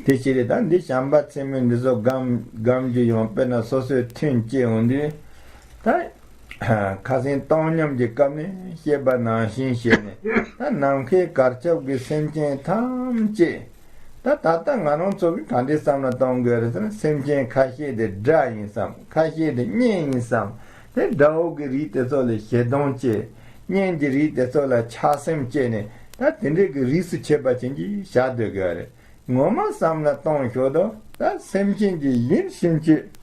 དེ་ཕྱིར་ད་འདི་བྱམས་པ་ཚད་མེད་འདི་ཚོ་སྒོམ་སྒོམ་རྒྱུ་ཡང་དཔེར་ན་སོ་སོའི་མཐུན་སྐྱེས་འོང་དུས། ད་ཁ་སང་བཏང་སྙོམས་ཀྱི་སྐབས་ནས་བཤད་པ་ནང་བཞིན་བྱས་ནས། ད་ནམ་མཁའི་གར་ཁྱབ་ཀྱི་སེམས་ཅན་ཐམས་ཅད། ད་ད་ལྟ་ང་རང་ཚོ་གིས་ག་འདྲའི་བསམ་བློ་གཏོང་དགོས་རེད་ཟེར་ན། སེམས་ཅན་ཁ་ཤས་དེ་དགྲ་ཡིན་བསམ། ཁ་ཤས་དེ་གཉེན་ཡིན་བསམ། དེ་དགྲ་བོ་གི་རིགས་དེ་ཚོ་ལ་ཞེ་སྡང་སྐྱེ། གཉེན་གྱི་རིགས་དེ་ཚོ་ལ་ཆགས་སེམས་སྐྱེས་ནས། ད་དེ་འདྲའི་གི་རིགས་སུ་ཆད་པ་ཅན་གྱིས་བཞག་སྡོད་དགོས་རེད། ངོ་མ་བསམ་ལ་གཏོང་ཞོར་དུ་ད་སེམས་ཅན་གྱི་ཡིན་ཕྱིན་ཆད།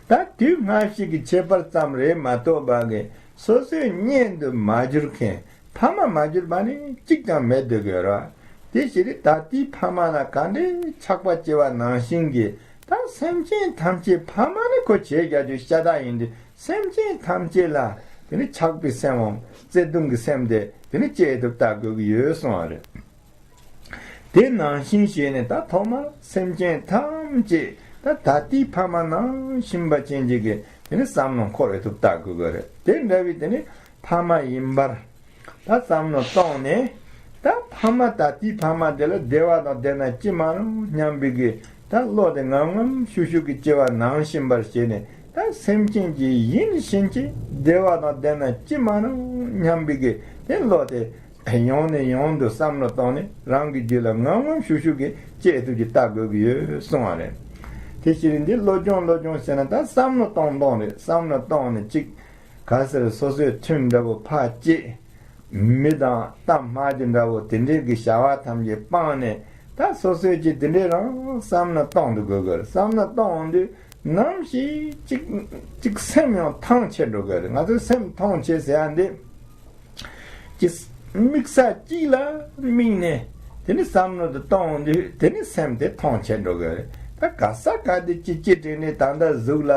ད་དུས་སྔ་ཕྱི་གི་ཁྱད་པར་ཙམ་རེད་མ་གཏོགས་པ་གི་སོ་སོའི་གཉེན་དུ་མ་གྱུར་མཁན། ཕ་མ་མ་གྱུར་པ་ནི་གཅིག་ཀྱང་མེད་སྡོད་དགོས་ར། དེ་ཕྱིར་ད་ལྟའི་ཕ་མ་ལ་ག་འདྲའི་ཆགས་པ་སྐྱེ་བ་ནང་བཞིན་གྱི། ད་ ད་སེམས་ཅན་ཐམས་ཅད་ཕ་མ་ནི་ཁོ་བྱས་རྒྱག་རྒྱུ་ཤ་སྟག་ཡིན་དུས། སེམས་ཅན་ཐམས་ཅད་ལ་དེ་ནི་ཆགས་པའི་སེམས་འམ་བརྩེ་གདུང་གི་སེམས་དེ་དེ་ནི་སྐྱེ་ཐུབ་ལྟ་དགོས་ཀྱི་ཡོད་གསུངས་པ་རེད། དེ་ནང་བཞིན་བྱས་ནས་ད་ཐོག་མར་སེམས་ཅན་ཐམས་ཅད་ད་ད་ལྟའི་ཕ་མ་ནང་བཞིན་པ་ཅན་ཅིག་གི་དེ་ནི་བསམ་བློ་འཁོར་བའི་ཐུབ་ལྟ་དགོས་ཀྱི་རེད། དེ་འདྲ་བའི་དེ་ནི་ཕ་མ་ཡིན་པར་ད་བསམ་བློ་བཏང་ནས། ད་ཕ་མ་ད་ལྟའི་ཕ་མ་དེ་ལ་བདེ་བ་དང་ལྡན་ན་ཅི་མ་རུང་སྙམ་པའི་གི་ད་བློ་དེ་ངམ་ངམ་ཤུགས་ཤུགས་ཀྱིས་སྐྱེ་བ་ནང་བཞིན་པར་བྱས་ནས། ད་སེམས་ཅན་གྱི་ཡིན་ཕྱིན་ཆད་བདེ་བ་དང་ལྡན་ན་ཅི་མ་རུང་སྙམ་པའི་གི་དེ་བློ་དེ་ཡང་ནས་ཡང་དུ་བསམ་བློ་བཏང་ནས་རང་གི་རྒྱུད་ལ་ངམ་ངམ་ཤུགས་ཤུགས་ཀྱིས་སྐྱེ་ཐུབ་ཀྱི་ལྟ་དགོས་ཀྱི་ཡོད་གསུངས་པ་རེད། དེ་ཕྱིར་འདི་བློ་སྦྱོང་བློ་སྦྱོང་ཟེར་ན་ད་བསམ་བློ་གཏོང་གཏོང་རེད། བསམ་བློ་གཏོང་ནས་ཅིག་ག་ཟེར། སོ་སོའི་མཐུན་འདྲ་བོ་ཕར་བཅད། མི་དང་གཏམ་སྨྲ་རྒྱུ་འདྲ་བོ་དེ་འདྲའི་གི་བྱ་བ་ཐམས་ཅད་སྤངས་ནས། ད་སོ་སོས་ཀྱི་དེ་འདྲའི་རང་བསམ་བློ་གཏོང་དུ་དགོས་དགོས་རེད། བསམ་བློ་གཏོང་དུས་ནམ་ཞིག་ཅིག་ཅིག་སེམས་ཡང་ཐང་ཆད་འགྲོ་དགོས་རེད། ང་ཚོའི་སེམས་ཐང་ཆད་ཟེར་ཡ་འདི། ཀྱི་དམིགས་ས་གཅིག་ལ་དམིགས་ནས་དེ་ནི་བསམ་བློ་དེ་གཏོང་དུས་དེ་ནི་སེམས་དེ་ཐང་ཆད་འགྲོ་གི་རེད། ད་ག་ས་ག་དེ་ཅི་ཅི་དྲན་ནས་ད་ལྟ་གཟུགས་ལ་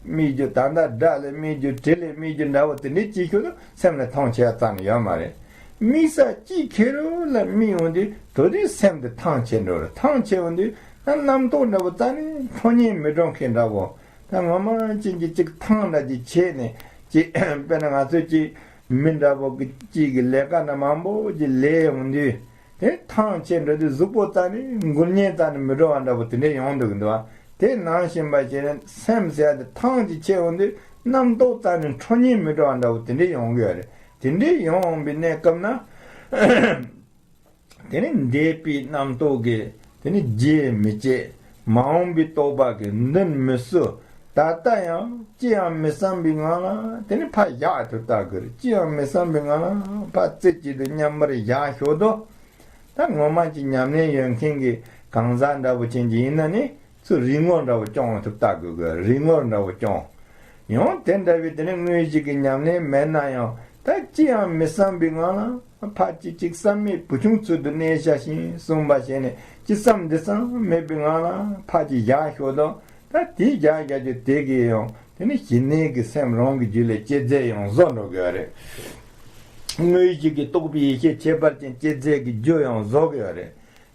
དམིགས་རྒྱུ། ད་ལྟ་སྒྲ་ལ་དམིགས་རྒྱུ། དྲི་ལ་དམིགས་རྒྱུ་འདྲ་བོ་དེ་འདྲའི་ཅི་ཤོད་དུ་སེམས་ལ་ཐང་ཆད་ཙམ་ཡོད་མ་རེད། དམིགས་ས་གཅིག་ཁེ་རུ་ལ་དམིགས་འོང་དུས་དོ་དེ་སེམས་དེ་ཐང་ཆད་འགྲོ་རེད། ཐང་ཆད་འོང་དུས་ད་རྣམ་རྟོག་འདྲ་བོ་རྩ་ནས་འཕྲོ་ཉན་མི་འགྲོ་མཁན་འདྲ་བོ། ད་ངོ་མ་ཅན་གྱི་ཅིག་ཐང་འདྲ་ཅིག་ཆད་ནས་ཅིག་དཔེར་ན་ང་ཚོས་ཅིག་མི་འདྲ་བོ་གི་གཅིག་གི་ལས་ཀ་འདྲ་མང་པོ་ཅིག་ལས་ཡོང་དུས། དེ་ཐང་ཆད་འགྲོ་དུས་གཟུགས་པོ་རྩ་ནས་འགུལ་ཉན་རྩ་ནས་མི་འགྲོ་བ་འདྲ་བོ་དེ་འདྲས་ཡོང་འདུག་གི་འདུག་བ། དེ་ནང་བཞིན་པ་བྱས་ནས་སེམས་ཟེར་ཡ་དེ་ཐང་ཅིག་ཆད་འོང་དུས་རྣམ་རྟོག་རྩ་ནས་འཕྲོ་ཉན་མི་འགྲོ་བ་འདྲ་བོ་དེ་འདྲས་ཡོང་གི་ཡོད་རེད། དེ་འདྲས་ཡོང་འོང་པའི་གནས་སྐབས་ན། དེ་ནི་འདས་པའི་རྣམ་རྟོག་གིས་དེ་ནི་རྗེས་མི་བྱེད། མ་འོངས་པའི་རྟོག་པ་གིས་མདུན་མི་བསུ། ད་ལྟ་ཡང་ཅི་ཡང་མི་བསམ་པའི་ངང་ལ་དེ་ནི་ཕར་བཞག་ཐུབ་ལྟ་དགོས་རེད། ཅི་ཡང་མི་བསམ་པའི་ངང་ལ་ཕར་རྩེ་གཅིག་ཏུ་མཉམ་པར་བཞག་ཞོར་དུ། ད་ངོ་མ་ཅིག་ཉམས་ལེན་ཡོད་མཁན་གྱི་གང་ཟག་འདྲ་བོ་ཅན་གྱི་ཡིན་ན་ནི། ཚུར་རིག་ངོ་འདྲ་བོ་སྐྱོང་ཐུབ་ལྟ་དགོས་དགོས། རིག་ངོ་འདྲ་བོ་སྐྱོང་། ཡང་དེ་འདྲ་བའི་དེ་ནི་དངོས་གཞི་གི་ཉམས་ལེན་མེད་ན་ཡང་ད་ཅི་ཡང་མི་བསམ་པའི་ངང་ལ་ཕར་ཅིག་ཅིག་བསམ་མེད་བུ་ཆུང་ཚུལ་དུ་གནས་བཞག་བཞིན་གསུངས་པ་བྱས་ནས་ཅི་བསམ་འདི་བསམ་མེད་པའི་ངང་ལ་ཕར་ཅིག་བཞག་ཞོར་དུ། ད་དེའི་རྒྱ་རྒྱ་རྒྱུ་དེ་གིས་ཡང་དེ་ནི་ཞི་གནས་ཀྱི་སེམས་རང་གི་རྒྱུད་ལ་སྐྱེད་མཛད་ཡང་བཟོ་འགྲོ་དགོས་རེད། དངོས་གཞི་གི་རྟོགས་པའི་ཡེ་ཤེས་ཁྱད་པར་ཅན་སྐྱེད་མཛད་ཀྱི་རྒྱུ་ཡང་བཟོ་དགོས་རེད།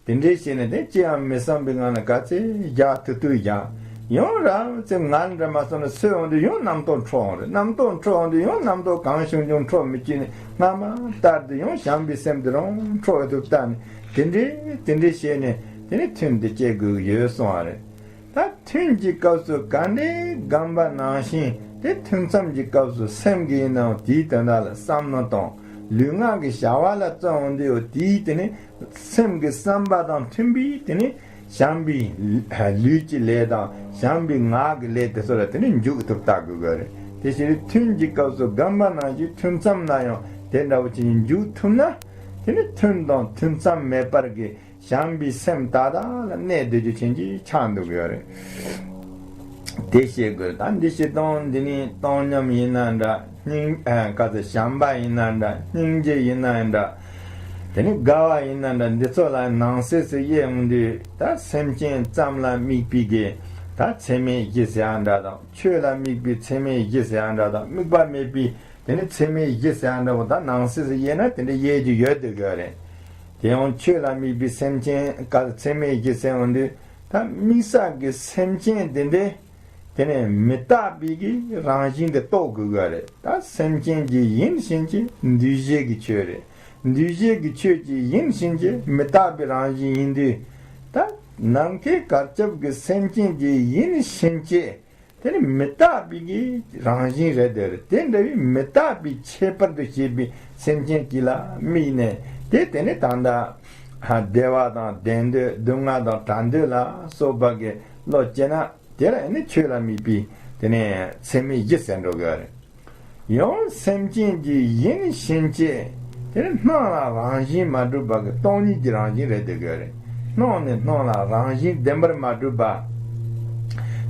དེ་འདྲའི་བྱས་ནས་དེ་ཅི་ཡང་མི་བསམ་པའི་ངང་ནས་ག་ཚད་རྒྱག་ཐུབ་ཐུབ་རྒྱག་ཡང་རང་ཚེ་ངར་འདྲ་མ་སོང་ན་སོས་འོང་དུས་ཡང་རྣམ་རྟོག་འཕྲོ་འོང་རེད། རྣམ་རྟོག་འཕྲོ་འོང་དུས་ཡང་རྣམ་རྟོག་གང་བྱུང་བྱུང་འཕྲོ་མི་བཅུག་ནས་སྔ་མ་ལྟར་དུ་ཡང་བྱམས་པའི་སེམས་དེ་རང་འཕྲོ་འོང་དུ་བལྟ་ནས་དེ་འདྲའི་དེ་འདྲའི་བྱས་ནས་དེ་ནི་ཐུན་དེ་སྐྱེལ་དགོས་ཀྱི་ཡོད་གསུངས་པ་རེད། ད་ཐུན་གྱི་སྐབས་སུ་ག་འདྲའི་སྒོམ་པ་ནང་བཞིན་དེ་ཐུན་མཚམས་ཀྱི་སྐབས་སུ་སེམས་ཀྱི་ཡིན་ནའང་དེའི་དོན་དག་ལ་བསམ་བློ་གཏོང་། ལུས་ངག་གི་བྱ་བ་ལ་བརྩོན་འོང་དུས་དེའི་དེ་ནི། སེམས་ཀྱི་བསམ་པ་དང་མཐུན་པའི་དེ་ནི་བྱམས་པའི་ལུས་ཀྱི་ལས་དང་བྱམས་པའི་ངག་གི་ལས་དེ་ཚོ་ལ་དེ་ནི་འཇུག་ཐུབ་ལྟ་དགོས་དགོས་རེད། དེ་ཕྱིར་ཐུན་གྱི་སྐབས་སུ་སྒོམ་པ་ནང་བཞིན་ཐུན་མཚམས་ན་ཡང་དེ་འདྲ་བོ་ཅིག་འཇུག་ཐུབ་ན། དེ་ནི་ཐུན་དང་ཐུན་མཚམས་མེད་པར་གྱི་བྱམས་པའི་སེམས་དག་དག་ལ་གནས་སྡོད་རྒྱུ་ཅན་གྱི་ཆགས་འདུག་ཡོད་རེད། དེ་ཤེས་དགོས། ད་འདི་ཤེས་སྟངས་འདི་ནི་བཏང་སྙོམས་ཡིན་ན་འདྲ། སྙིང་ཨ་ག་ཚོད་བྱམས་པ་ཡིན་ན་འདྲ། སྙིང་རྗེ་ཡིན་ན་འདྲ། དེ་ནི་དགའ་བ་ཡིན་ན་འདྲ། འདི་ཚོ་ལ་ནང་གསེས་སུ་དབྱེ་འོང་དུས་ད་སེམས་ཅན་ཙམ་ལ་དམིགས་པའི་གི་ད་ཚད་མེད་བཞི་ཟེར་ཡ་འདྲ་དང་། ཆོས་ལ་དམིགས་པའི་ཚད་མེད་བཞི་ཟེར་ཡ་འདྲ་དང་། དམིགས་པ་མེད་པའི་དེ་ནི་ཚད་མེད་བཞི་ཟེར་ཡ་འདྲ་བོ་ད་ནང་གསེས་སུ་དབྱེ་ན་དེ་འདྲ་དབྱེ་རྒྱུ་ཡོད་དེ་དགོས་རེད། དེ་ཡང་ཆོས་ལ་དམིགས་པའི་སེམས་ཅན་ག་ཚད་མེད་བཞི་ཟེར་འོང་དུས་ད་དམིགས་བསལ་གྱི་སེམས་ཅན་དེ་འདྲ་དེ་ནི་མི་རྟག་པའི་གི་རང་བཞིན་དེ་རྟོགས་དགོས་དགོས་རེད། ད་སེམས་ཅན་གྱི་ཡིན་ཕྱིན་ཆད་འདུས་བྱས་ཀྱི་ཆོས་རེད། འདུས་བྱས་ཀྱི་ཆོས་ཀྱི་ཡིན་ཕྱིན་ཆད་མི་རྟག་པའི་རང་བཞིན་ཡིན་དུས། ད་ནམ་མཁའི་གར་ཁྱབ་ཀྱི་སེམས་ཅན་གྱི་ཡིན་ཕྱིན་ཆད། དེ་ནི་མི་རྟག་པའི་གི་རང་བཞིན་རེད་དེ་རེད། དེ་འདྲ་བའི་མི་རྟག་པའི་ཁྱད་པར་དུ་བྱས་པའི་སེམས་ཅན་གཅིག་ལ་དམིགས་ནས་དེ་དེ་ནི་ད་ལྟ་བདེ་བ་དང་བདེ་འདོད་སྡུག་བསྔལ་དང་བྲལ་འདོད་ལ་སོགས་པ་གི་བློ་སྐྱེས་ན་དེ་ལ་ནི་ཆོས་ལ་དམིགས་པའི་དེ་ནི་ཚད་མེད་བཞི་ཟེར་འགྲོ་གི་རེད། ཡང་སེམས་ཅན་གྱི་ཡིན་ཕྱིན་ཆད་དེ་ནི་སྣང་ལ་རང་བཞིན་མ་གྲུབ་པ་གི་སྟོང་ཉིད་ཀྱི་རང་བཞིན་རེད་དེ་དགོས་རེད། སྣང་ནས་སྣང་ལ་རང་བཞིན་བདེན་པར་མ་གྲུབ་པ།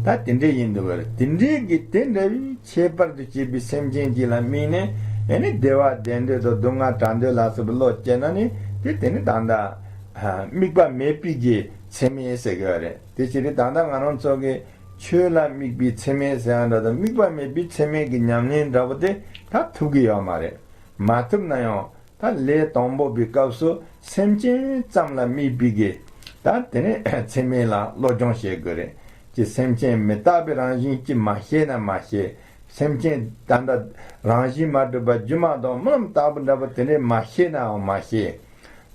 ད་དེ་འདྲའི་ཡིན་དུ་བར་དེ་འདྲའི་གི་དེ་འདྲ་བའི་ཁྱད་པར་དུ་བྱས་པའི་སེམས་ཅན་གཅིག་ལ་དམིགས་ནས་ཨེ་ནི་བདེ་བ་བདེ་འདོད་དང་སྡུག་བསྔལ་བྲལ་འདོད་ལ་སོགས་པའི་བློ་སྐྱེས་ན་ནི་དེ་དེ་ནི་ད་ལྟ་དམིགས་པ་མེད་པའི་གི་ ཚད་མེད་ཟེར་གི་ཡོད་རེད། དེ་ཕྱིར་ད་ལྟ་ང་རང་ཚོ་གི་ཆོས་ལ་དམིགས་པའི་ཚད་མེད་ཟེར་ཡ་འདྲ་དང་དམིགས་པ་མེད་པའི་ཚད་མེད་ཀྱི་ཉམས་ལེན་འདྲ་པོ་དེ་ད་ཐུབ་གི་ཡོད་མ་རེད། མ་ཐུབ་ན་ཡང་ད་ལས་དང་པོ་པའི་སྐབས་སུ་སེམས་ཅན་ཙམ་ལ་དམིགས་པའི་གི་ད་དེ་ནས་ཚད་མེད་ལ་སློབ་སྦྱོང་བྱེད་དགོས་རེད། ཀྱི་སེམས་ཅན་མི་རྟག་པའི་རང་བཞིན་ཅིག་མ་ཤེས་ན་མ་ཤེས། སེམས་ཅན་ད་ལྟ་རང་བཞིན་མ་གྲུབ་པ་སྒྱུ་མ་དང་རྨི་ལམ་ལྟ་བུ་འདྲ་པོ་དེ་འདྲས་མ་ཤེས་ནའང་མ་ཤེས།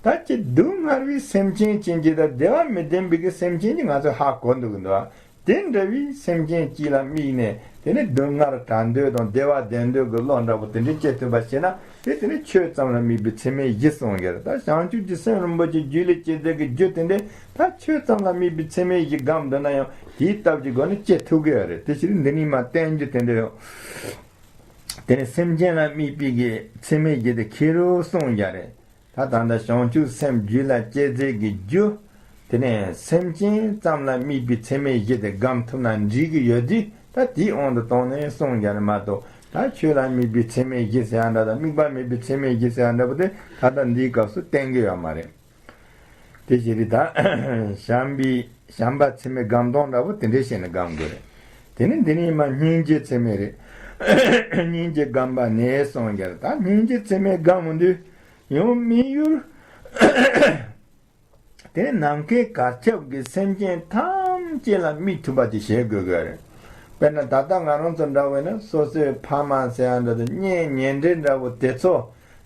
ད་ཅི་སྡུག་བསྔལ་བའི་སེམས་ཅན་ཅན་གྱི་དང་བདེ་བ་མི་ལྡན་པའི་གི་སེམས་ཅན་གྱི་ང་ཚོས་ཧ་གོ་འདུག་གི་འདུག་དེ་འདྲ་བའི་སེམས་ཅན་གཅིག་ལ་དམིགས་ནས་དེ་ནི་སྡུག་བསྔལ་བྲལ་འདོད་དང་བདེ་བ་ལྡན་འདོད་ཀྱི་བློ་འདྲ་པོ་དེ་འདྲའི་སྐྱེ་ཐུབ་པ་བྱས་ན་དེ་དེ་ནི་ཆོས་ཙམ་ལ་དམིགས་པའི་ཚད་མེད་བཞི་གསུངས་ཡོད། ད་བྱང་ཆུབ་ཀྱི་སེམས་རིན་པོ་ཆེ་རྒྱུད་ལ་སྐྱེ་ཚད་ཀྱི་རྒྱུ་དེ་འདྲའི་ད་ཆོས་ཙམ་ལ་དམིགས་པའི་ཚད་མེད་བཞི་སྒོམ་འདོད་ན་ཡང་དེའི་སྟབས་ཀྱི་སྒོ་ནས་སྐྱེ་ཐུབ་ཀྱི་ཡོད་རེད། དེ་ཕྱིར་འདི་ནི་མ་བསྟན་རྒྱུ་དེ་འདྲ་ཡང་དེ་ནི་སེམས་ཅན་ལ་དམིགས་པའི་གི་ཚད་མེད་བཞི་དེ་ཁེ་རུ་གསུངས་ཡོད་རེད། ད་ད་ལྟ་བྱང་ཆུབ་སེམས་རྒྱུད་ལ་སྐྱེ་ཚད་ཀྱི་རྒྱུ། དེ་ནས་སེམས་ཅན་ཙམ་ལ་དམིགས་པའི་ཚད་མེད་བཞི་དེ་སྒོམ་ཐུབ་ན་འགྲིག་གི་ཡོད་དུས་ད་དེའི་དབང་དུ་བཏང་ནས་གསུངས་ཡོད་རེད་མ་གཏོགས་ད་ཆོས་ལ་དམིགས་པའི་ཚད་མེད་བཞི་ཟེར་ཡ་འདྲ་དང་དམིགས་པ་མེད་པའི་ཚད་མེད་བཞི་ཟེར་ཡ་འདྲ་པོ་དེ་ད་ལྟ་འདིའི་སྐབས་སུ་བསྟན་གྱི་ཡོད་མ་རེད། དེ་བྱས་ཏེ་ད་བྱམས་པའི་བྱམས་པ་ཚད་མེད་སྒོམ་སྟངས་འདྲ་པོ་དེ་འདྲའི་བྱས་ནས་སྒོམ་དགོས་རེད། དེ་ནས་འདི་ནས་མ་སྙིང་རྗེ་ཚད་མེད་རེད། སྙིང་རྗེ་སྒོམ་པ་ནས་གསུངས་ཡོད་རེད། ད་སྙིང་རྗེ་ཚད་མེད་སྒོམ་འོང་དུས་ཡང་དམིགས་ཡུལ། དེ་ནི་ནམ་མཁའི་གར་ཁྱབ་ཀྱི་སེམས་ཅན་ཐམས་ཅད་ལ་དམིགས་ཐུབ་པ་དེ་བྱེད་དགོས་ཀྱི་རེད། དཔེར་ན་ད་ལྟ་ང་རང་ཚོ་འདྲ་བས་ན་སོ་སོའི་ཕ་མ་ཟེར་ཡ་འདྲ་དང་གཉེན་ཉེ་འབྲེལ་འདྲ་བོ་དེ་ཚོ་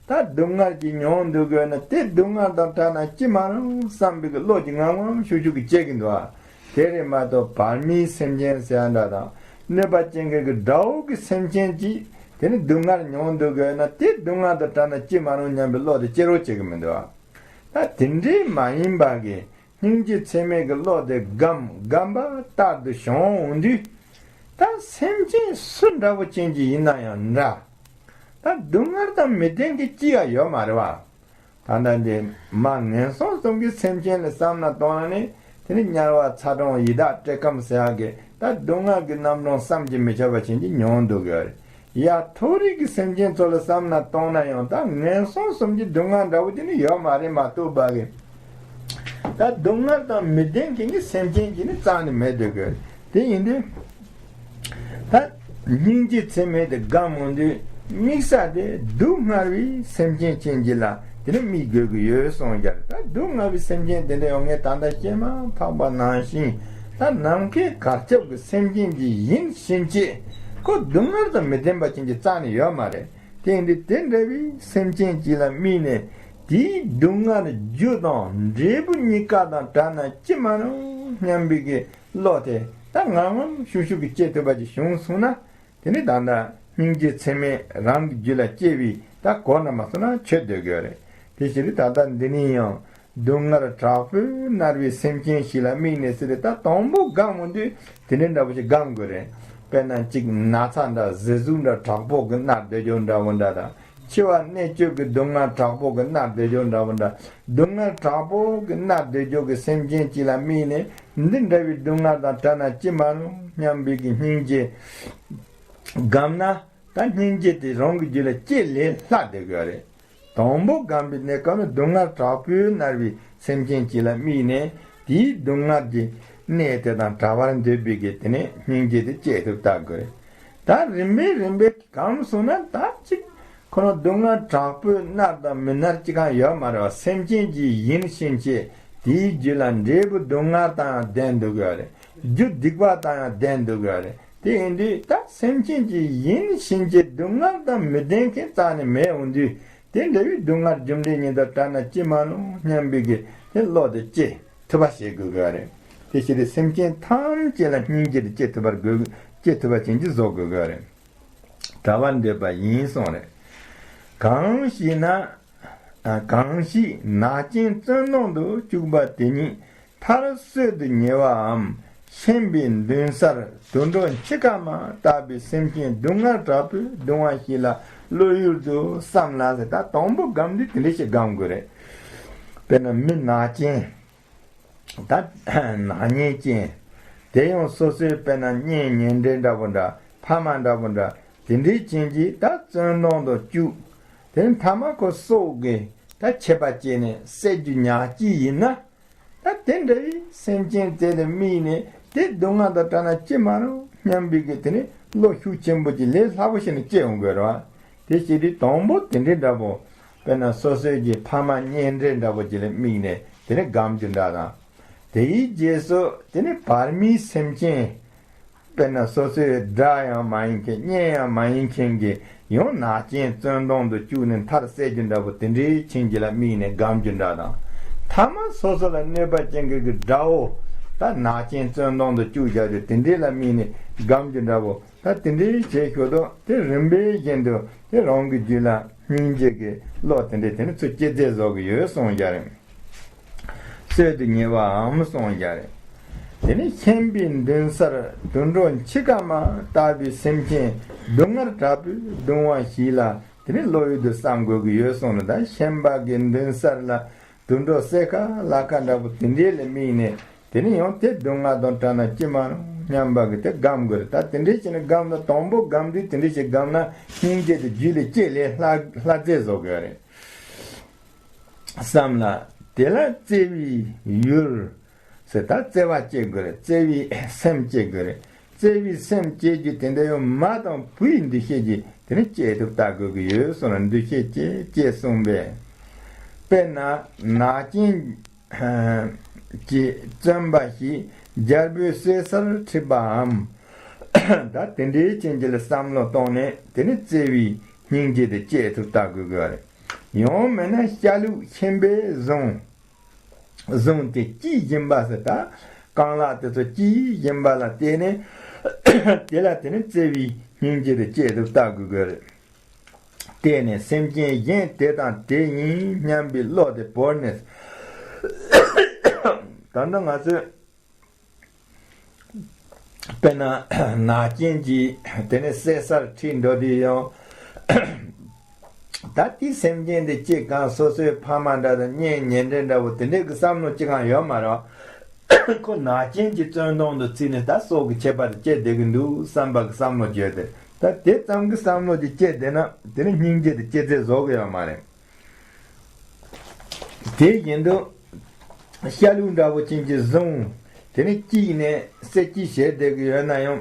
ད་སྡུག་བསྔལ་གྱིས་མྱོང་འདུག་དགོས་ན་དེ་སྡུག་བསྔལ་དང་བྲལ་ན་ཅི་མ་རུང་བསམ་པའི་གི་བློ་གྱི་ངམ་ངམ་ཤུགས་ཤུགས་ཀྱིས་སྐྱེ་གི་འདུག་ཨ། དེ་རེད་མ་གཏོགས་བར་མིའི་སེམས་ཅན་ཟེར་ཡ་འདྲ་དང་གནོད་པ་ཅན་གྱི་གི་དགྲ་བོ་གི་སེམས་ཅན་གྱིས་དེ་ནི་སྡུག་བསྔལ་མྱོང་འདུག་དགོས་ན་དེ་སྡུག་བསྔལ་དང་བྲལ་ན་ཅི་མ་རུང་སྙམ་པའི་བློ་དེ་སྐྱེ་རོགས་བྱེད་གི་མི་འདུག་ཨ། ད་དེ་འདྲའི་མ་ཡིན་པ་གི་སྙིང་རྗེ་ཚད་མེད་ཀྱི་བློ་དེ་སྒོམ་སྒོམ་པ་ལྟར་དུ་བྱུང་འོང་དུས། ད་སེམས་ཅན་སུ་འདྲ་བོ་ཅན་གྱི་ཡིན་ན་ཡང་འདྲ། ད་སྡུག་བསྔལ་དང་མི་ལྡན་གྱི་ཅི་ཡང་ཡོད་མ་རེད་བ། ད་ལྟ་འདི་མ་ངན་སོང་གསུམ་གྱི་སེམས་ཅན་ལ་བསམ་ན་གཏོང་ན་ནི་དེ་ནི་དམྱལ་བ་ཚ་གྲང་ཡི་དྭགས་བཀྲེས་སྐོམ་ཟེར་ཡག་གི་ད་སྡུག་བསྔལ་གྱི་རྣམ་གྲངས་བསམ་གྱིས་མི་ཁྱབ་པ་ཅན་གྱི་མྱོང་འདུག་ཡོད་རེད། ཡ་མཐོ་རིས་ཀྱི་སེམས་ཅན་ཚོ་ལ་བསམ་ན་གཏོང་ན་ཡང་ད་ངན་སོང་གསུམ་གྱི་སྡུག་བསྔལ་འདྲ་བོ་དེ་ནི་ཡོད་མ་རེད་མ་གཏོགས་པ་གི། ད་སྡུག་བསྔལ་དང་མི་ལྡན་གྱི་ནི་སེམས་ཅན་གྱི་ནི་རྩ་ནས་མེད་འདུག་གི། དེ་ཡིན་དུས། ད་སྙིང་རྗེ་ཚད་མེད་དེ་སྒོམ་འོང་དུས་དམིགས་ས་དེ་སྡུག་བསྔལ་བའི་སེམས་ཅན་ཅན་གྱི་ལ་དེ་ནི་དམིགས་དགོས་ཀྱི་ཡོད་གསུངས་ཀྱང་ད་སྡུག་བསྔལ་བའི་སེམས་ཅན་དེ་འདྲ་ཡོང་ངེས་ད་ལྟ་སྐྱེས་མ་འཕགས་པ་ནང་བཞིན་ད་ནམ་མཁའི་གར་ཁྱབ་ཀྱི་སེམས་ཅན་གྱི་ཡིན་ཕྱིན་ཆད་ཁོ་སྡུག་བསྔལ་དང་མི་ལྡན་པ་ཅན་གྱི་རྩ་ནས་ཡོད་མ་རེད། དེ་ཡིན་དུས་དེ་འདྲ་བའི་སེམས་ཅན་གཅིག་ལ་དམིགས་ནས་དེའི་སྡུག་བསྔལ་རྒྱུ་དང་འབྲས་བུ་གཉིས་ཀ་དང་བྲལ་ན་ཅི་མ་རུང་སྙམ་པའི་གི་བློ་དེ་ད་ངམ་ངམ་ཤུགས་ཤུགས་ཀྱིས་སྐྱེ་ཐུབ་པ་ཅིག་བྱུང་སོང་ན་དེ་ནི་ད་ལྟ་སྙིང་རྗེ་ཚད་མེད་རང་གི་རྒྱུད་ལ་སྐྱེ་བའི་ད་གོ་ན་མ་སོང་ན་ཆོད་སྡོད་དགོས་རེད། དེ་ཕྱིར་ད་ལྟ་འདི་ནས་ཡང་། སྡུག་བསྔལ་དྲག་པོས་མནར་བའི་སེམས་ཅན་ཞིག་ལ་དམིགས་ནས་ཟེར་ཏེ་ད་དང་པོ་སྒོམ་འོང་དུས་དེ་འདྲའི་འདྲ་པོ་ཞིག་སྒོམ་དགོས་རེད། དཔེར་ན་གཅིག་ན་ཚ་འདྲ་ཟི་ཟུར་འདྲ་དྲག་པོ་གི་མནར་སྡོད་རྒྱུ་འདྲ་བོ་འདྲ་དང་འཆི་བ་གནད་གཅོད་ཀྱི་སྡུག་བསྔལ་དྲག་པོ་གི་མནར་སྡོད་རྒྱུ་འདྲ་བོ་འདྲ། སྡུག་བསྔལ་དྲག་པོ་གི་མནར་སྡོད་རྒྱུ་གི་སེམས་ཅན་གཅིག་ལ་དམིགས་ནས་འདི་འདྲ་བའི་སྡུག་བསྔལ་དང་བྲལ་ན་ཅི་མ་རུང་སྙམ་པའི་གི་སྙིང་རྗེ་སྒོམ་ན་ད་སྙིང་རྗེ་དེ་རང་གི་རྒྱུད་ལ་སྐྱེ་ལས་སླ་སྡོད་དགོས་རེད། དང་པོ་སྒོམ་པའི་གནས་སྐབས་ནི་སྡུག་བསྔལ་དྲག་པོས་མནར་བའི་སེམས་ཅན་གཅིག་ལ་དམིགས་ནས་དེའི་སྡུག་བསྔལ་གྱི་གནས་དེ་དང་བྲལ་བར་འདོད་པའི་གི་དེ་ནས་སྙིང་རྗེ་དེ་སྐྱེ་ཐུབ་བལྟ་དགོས་རེད། ད་རིམ་པས་རིམ་པས་སྒོམ་སོང་ན་ད་ཅིག་ཁོ་ན་སྡུག་བསྔལ་དྲག་པོས་མནར་དང་མི་མནར་ཅི་གང་ཡོད་མ་རེད་བ། སེམས་ཅན་གྱི་ཡིན་ཕྱིན་ཆད་དེའི་རྒྱུད་ལ་འབྲས་བུ་སྡུག་བསྔལ་དང་ཡང་ལྡན་འདུག་ཡོད་རེད། རྒྱུ་སྡིག་པ་དང་ཡང་ལྡན་འདུག་ཡོད་རེད། དེ་ཡིན་དུས་ད་སེམས་ཅན་གྱི་ཡིན་ཕྱིན་ཆད་སྡུག་བསྔལ་དང་མི་ལྡན་མཁན་རྩ་ནས་མེད་འོང་དུས་དེ་འདྲ་བའི་སྡུག་བསྔལ་རྒྱུ་འབྲས་གཉིས་དང་བྲལ་ན་ཅི་མ་རུང་སྙམ་པའི་གི་དེ་བློ་དེ་སྐྱེ་ཐུབ་པ་བྱེད་དགོས་དགོས་རེད། དེ་ཕྱིར་སེམས་ཅན་ཐམས་ཅད་ལ་སྙིང་རྗེ་དེ་སྐྱེ་ཐུབ་པར་དགོས། སྐྱེ་ཐུབ་པ་ཅན་གྱི་བཟོ་དགོས་དགོས་རེད། བྲལ་བར་འདོད་པ་ཡིན་གསུངས་རེད། གང་ཞིག་ན། གང་ཞིག་ནག་ཅན་བཙོན་དོང་དུ་བཅུག་པ་དེ་ཉིད། མཐར་གསོད་དུ་ཉེ་བའམ་ཤན་པའི་མདུན་སར་དུད་འགྲོ་འཆི་ཁ་མ་བཏགས་པའི་སེམས་ཅན་སྡུག་བསྔལ་དྲག་པོས་གདུང་བ་ཞིག་ལ་བློ་ཡུལ་དུ་བསམ་ལ་ཟེར། ད་དང་པོ་སྒོམ་དུས་དེ་འདྲ་ཞིག་སྒོམ་དགོས་རེད། དཔེར་ན་མི་ནག་ཅན། ད་ནག་ཉེས་ཅན། དེ་ཡང་སོ་སོའི་དཔེར་ན་གཉེན་ཉེ་འབྲེལ་འདྲ་བོ་འདྲ་ཕ་མ་འདྲ་བོ་འདྲ་དེ་འདྲའི་ཅན་གྱིས་ད་བཙོན་དོང་དུ་བཅུག་དེ་མཐའ་མ་ཁོ་སྲོག་གི་ད་ཆད་པ་བཅད་ནས་བསད་རྒྱུ་ཉག་གཅིག་ཡིན་ན། ད་དེ་འདྲ་བའི་སེམས་ཅན་དེ་ལ་དམིགས་ནས་དེ་སྡུག་བསྔལ་དང་བྲལ་ན་ཅི་མ་རུང་སྙམ་པའི་གི་དེ་ནི་བློ་ཤུགས་ཆེན་པོ་ཅིག་ལས་སླ་པོ་ཞིག་ནས་སྐྱེ་འོང་དགོས་རེད་བ། དེ་བྱེད་དུས་དང་པོ་དེ་འདྲའི་འདྲ་པོ། དཔེར་ན་སོ་སོའི་གི་ཕ་མ་གཉེན་འབྲེལ་འདྲ་པོ་ཅིག་ལ་དམིགས་ནས་དེ་ནི་སྒོམ་རྒྱུ་འདྲ་དང་། དེའི་རྗེས་སུ་དེ་ནི་བར་མའི་སེམས་ཅན། དཔེར་ན་སོ་སོའི་དགྲ་ཡང་མ་ཡིན་མཁན་གཉེན་ཡང་མ་ཡིན་མཁན་གྱི་ཡང་ནག་ཅན་བཙོན་དོང་དུ་བཅུག་ནས་མཐར་བསད་རྒྱུ་འདྲ་པོ་དེ་འདྲའི་ཕྱིན་ཅི་ལ་དམིགས་ནས་སྒོམ་རྒྱུ་འདྲ་དང་། ཐ་མ་སོ་སོ་ལ་གནོད་པ་ཅན་གྱི་གི་དགྲ་བོ་ད་ནག་ཅན་བཙོན་དོང་དུ་བཅུག་བཞག་རྒྱུ་དེ་འདྲའི་ལ་དམིགས་ནས་སྒོམ་རྒྱུ་འདྲ་པོ། ད་དེ་འདྲའི་བྱས་ཞོར་དུ་དེ་རིམ་པས་བཞིན་དུ་དེ་རང་གི་རྒྱུད་ལ་སྙིང་རྗེ་གི་བློ་དེ་འདྲའི་དེ་ནི་ཚུར་སྐྱེ་མཛད་བཟོ་གི་ཡོད་གསུངས་བཞག་རེད། སྲོལ་དུ་ཉེ་བའམ་གསུངས་བཞག་རེད། དེ་ནི་ཤན་པའི་མདུན་སར་དུད་འགྲོ་འཆི་ཁ་མ་ལྟ་བུའི་སེམས་ཅན་སྡུག་བསྔལ་དྲག་པོས་གདུང་བ་ཞིག་ལ་དེ་ནི་བློ་ཡུལ་དུ་བསམ་དགོས་ཀྱི་ཡོད་གསུངས་ནས། ད་ཤན་པ་གི་མདུན་སར་ལ་དུད་འགྲོ་བསད་ཁ་ལ་ཁ་འདྲ་པོ་དེ་འདྲའི་ལ་དམིགས་ནས་དེ་ནི་ཡང་དེ་སྡུག་བསྔལ་དང་བྲལ་ན་ཅི་མ་རུང་སྙམ་པ་གི་དེ་སྒོམ་དགོས་རེད། ད་དེ་འདྲའི་བྱས་ནས་སྒོམ་ན་དང་པོ་སྒོམ་དུས་དེ་འདྲའི་ཞིག་སྒོམ་ན་སྙིང་རྗེ་དེ་རྒྱུད་ལ་སྐྱེ་ལས་སླ་སླ་བཙལ་བཟོ་དགོས་རེད། བསམ་ལ། དེ་ལ་བརྩེ་བའི་ཡུལ་ཟེར། ད་བརྩེ་བ་སྐྱེ་དགོས་རེད། བརྩེ་བའི་སེམས་སྐྱེ་དགོས་རེད། བརྩེ་བའི་སེམས་སྐྱེ་རྒྱུ་དེ་འདྲ་ཡང་མ་དང་བུ་ཡི་འདུ་ཤེས་ཀྱིས་དེ་ནི་སྐྱེ་ཐུབ་ལྟ་དགོས་ཀྱི་ཡོད་གསུངས་ལ། འདུ་ཤེས་སྐྱེ་སྐྱེ་གསུངས་པས། དཔེར་ན་ནག་ཅན་གྱིས་བཙོན་པ་ཞིག་རྒྱལ་པོའི་སྲོག་སར་ཁྲིད་པའམ། ད་དེ་འདྲའི་ཅན་གྱི་ལ་བསམ་བློ་བཏང་ནས་དེ་ནི་བརྩེ་བའི་སྙིང་རྗེ་དེ་སྐྱེ་ཐུབ་ལྟ་དགོས་ཀྱི་རེད། ཡང་མིན་ན་ཤ་ལུག་ཤན་པས་བཟུང་བཟུང་སྟེ་སྐྱེལ་བཞིན་པ་ཟེར། ད་རྐང་ལག་དེ་ཚོ་སྐྱེལ་བཞིན་པ་ལ་བལྟས་ནས། དེ་ལ་དེ་ནི་བརྩེ་བའི་སྙིང་རྗེ་དེ་སྐྱེ་ཐུབ་ལྟ་དགོས་ཀྱི་རེད། བལྟས་ནས་སེམས་ཅན་གཞན་དེ་དང་དེ་ཡིན་སྙམ་པའི་བློ་དེ་བོར་ནས། ད་ལྟ་ང་ཚོས་དཔེར་ན་ནག་ཅན་གྱིས་དེ་ནས་བསད་སར་ཁྲིད་འགྲོ་དུས་ཡང་། ད་དེའི་སེམས་ཅན་དེ་གཅིག་གང་སོ་སོའི་ཕ་མ་འདྲ་དང་གཉེན་ཉེ་འབྲེལ་འདྲ་བོ་དེ་འདྲའི་གི་བསམ་བློ་གཅིག་གང་ཡོད་མ་རེད། ཁོ་ནག་ཅན་གྱི་བཙོན་དོང་དུ་ཚུད་ནས་ད་སྲོག་གི་ཁྱད་པར་དེ་སྐྱེས་བསྡད་ཀྱི་འདུག་བསམ་པ་གི་བསམ་བློ་བརྗོད་དེ། ད་དེ་ཙམ་གྱི་བསམ་བློ་དེ་སྐྱེས་བསྡད་ན་དེ་ནི་སྙིང་རྗེ་དེ་སྐྱེ་ཚད་བཟོ་གི་ཡོད་མ་རེད། དེ་བཞིན་དུ་ཤ་ལུག་འདྲ་བོ་ཅན་གྱིས་བཟུང་དེ་ནི་བཀྱིགས་ནས་བསད་བཀྱིགས་བྱས་བསྡད་ཀྱི་ཡོད་ན་ཡང་།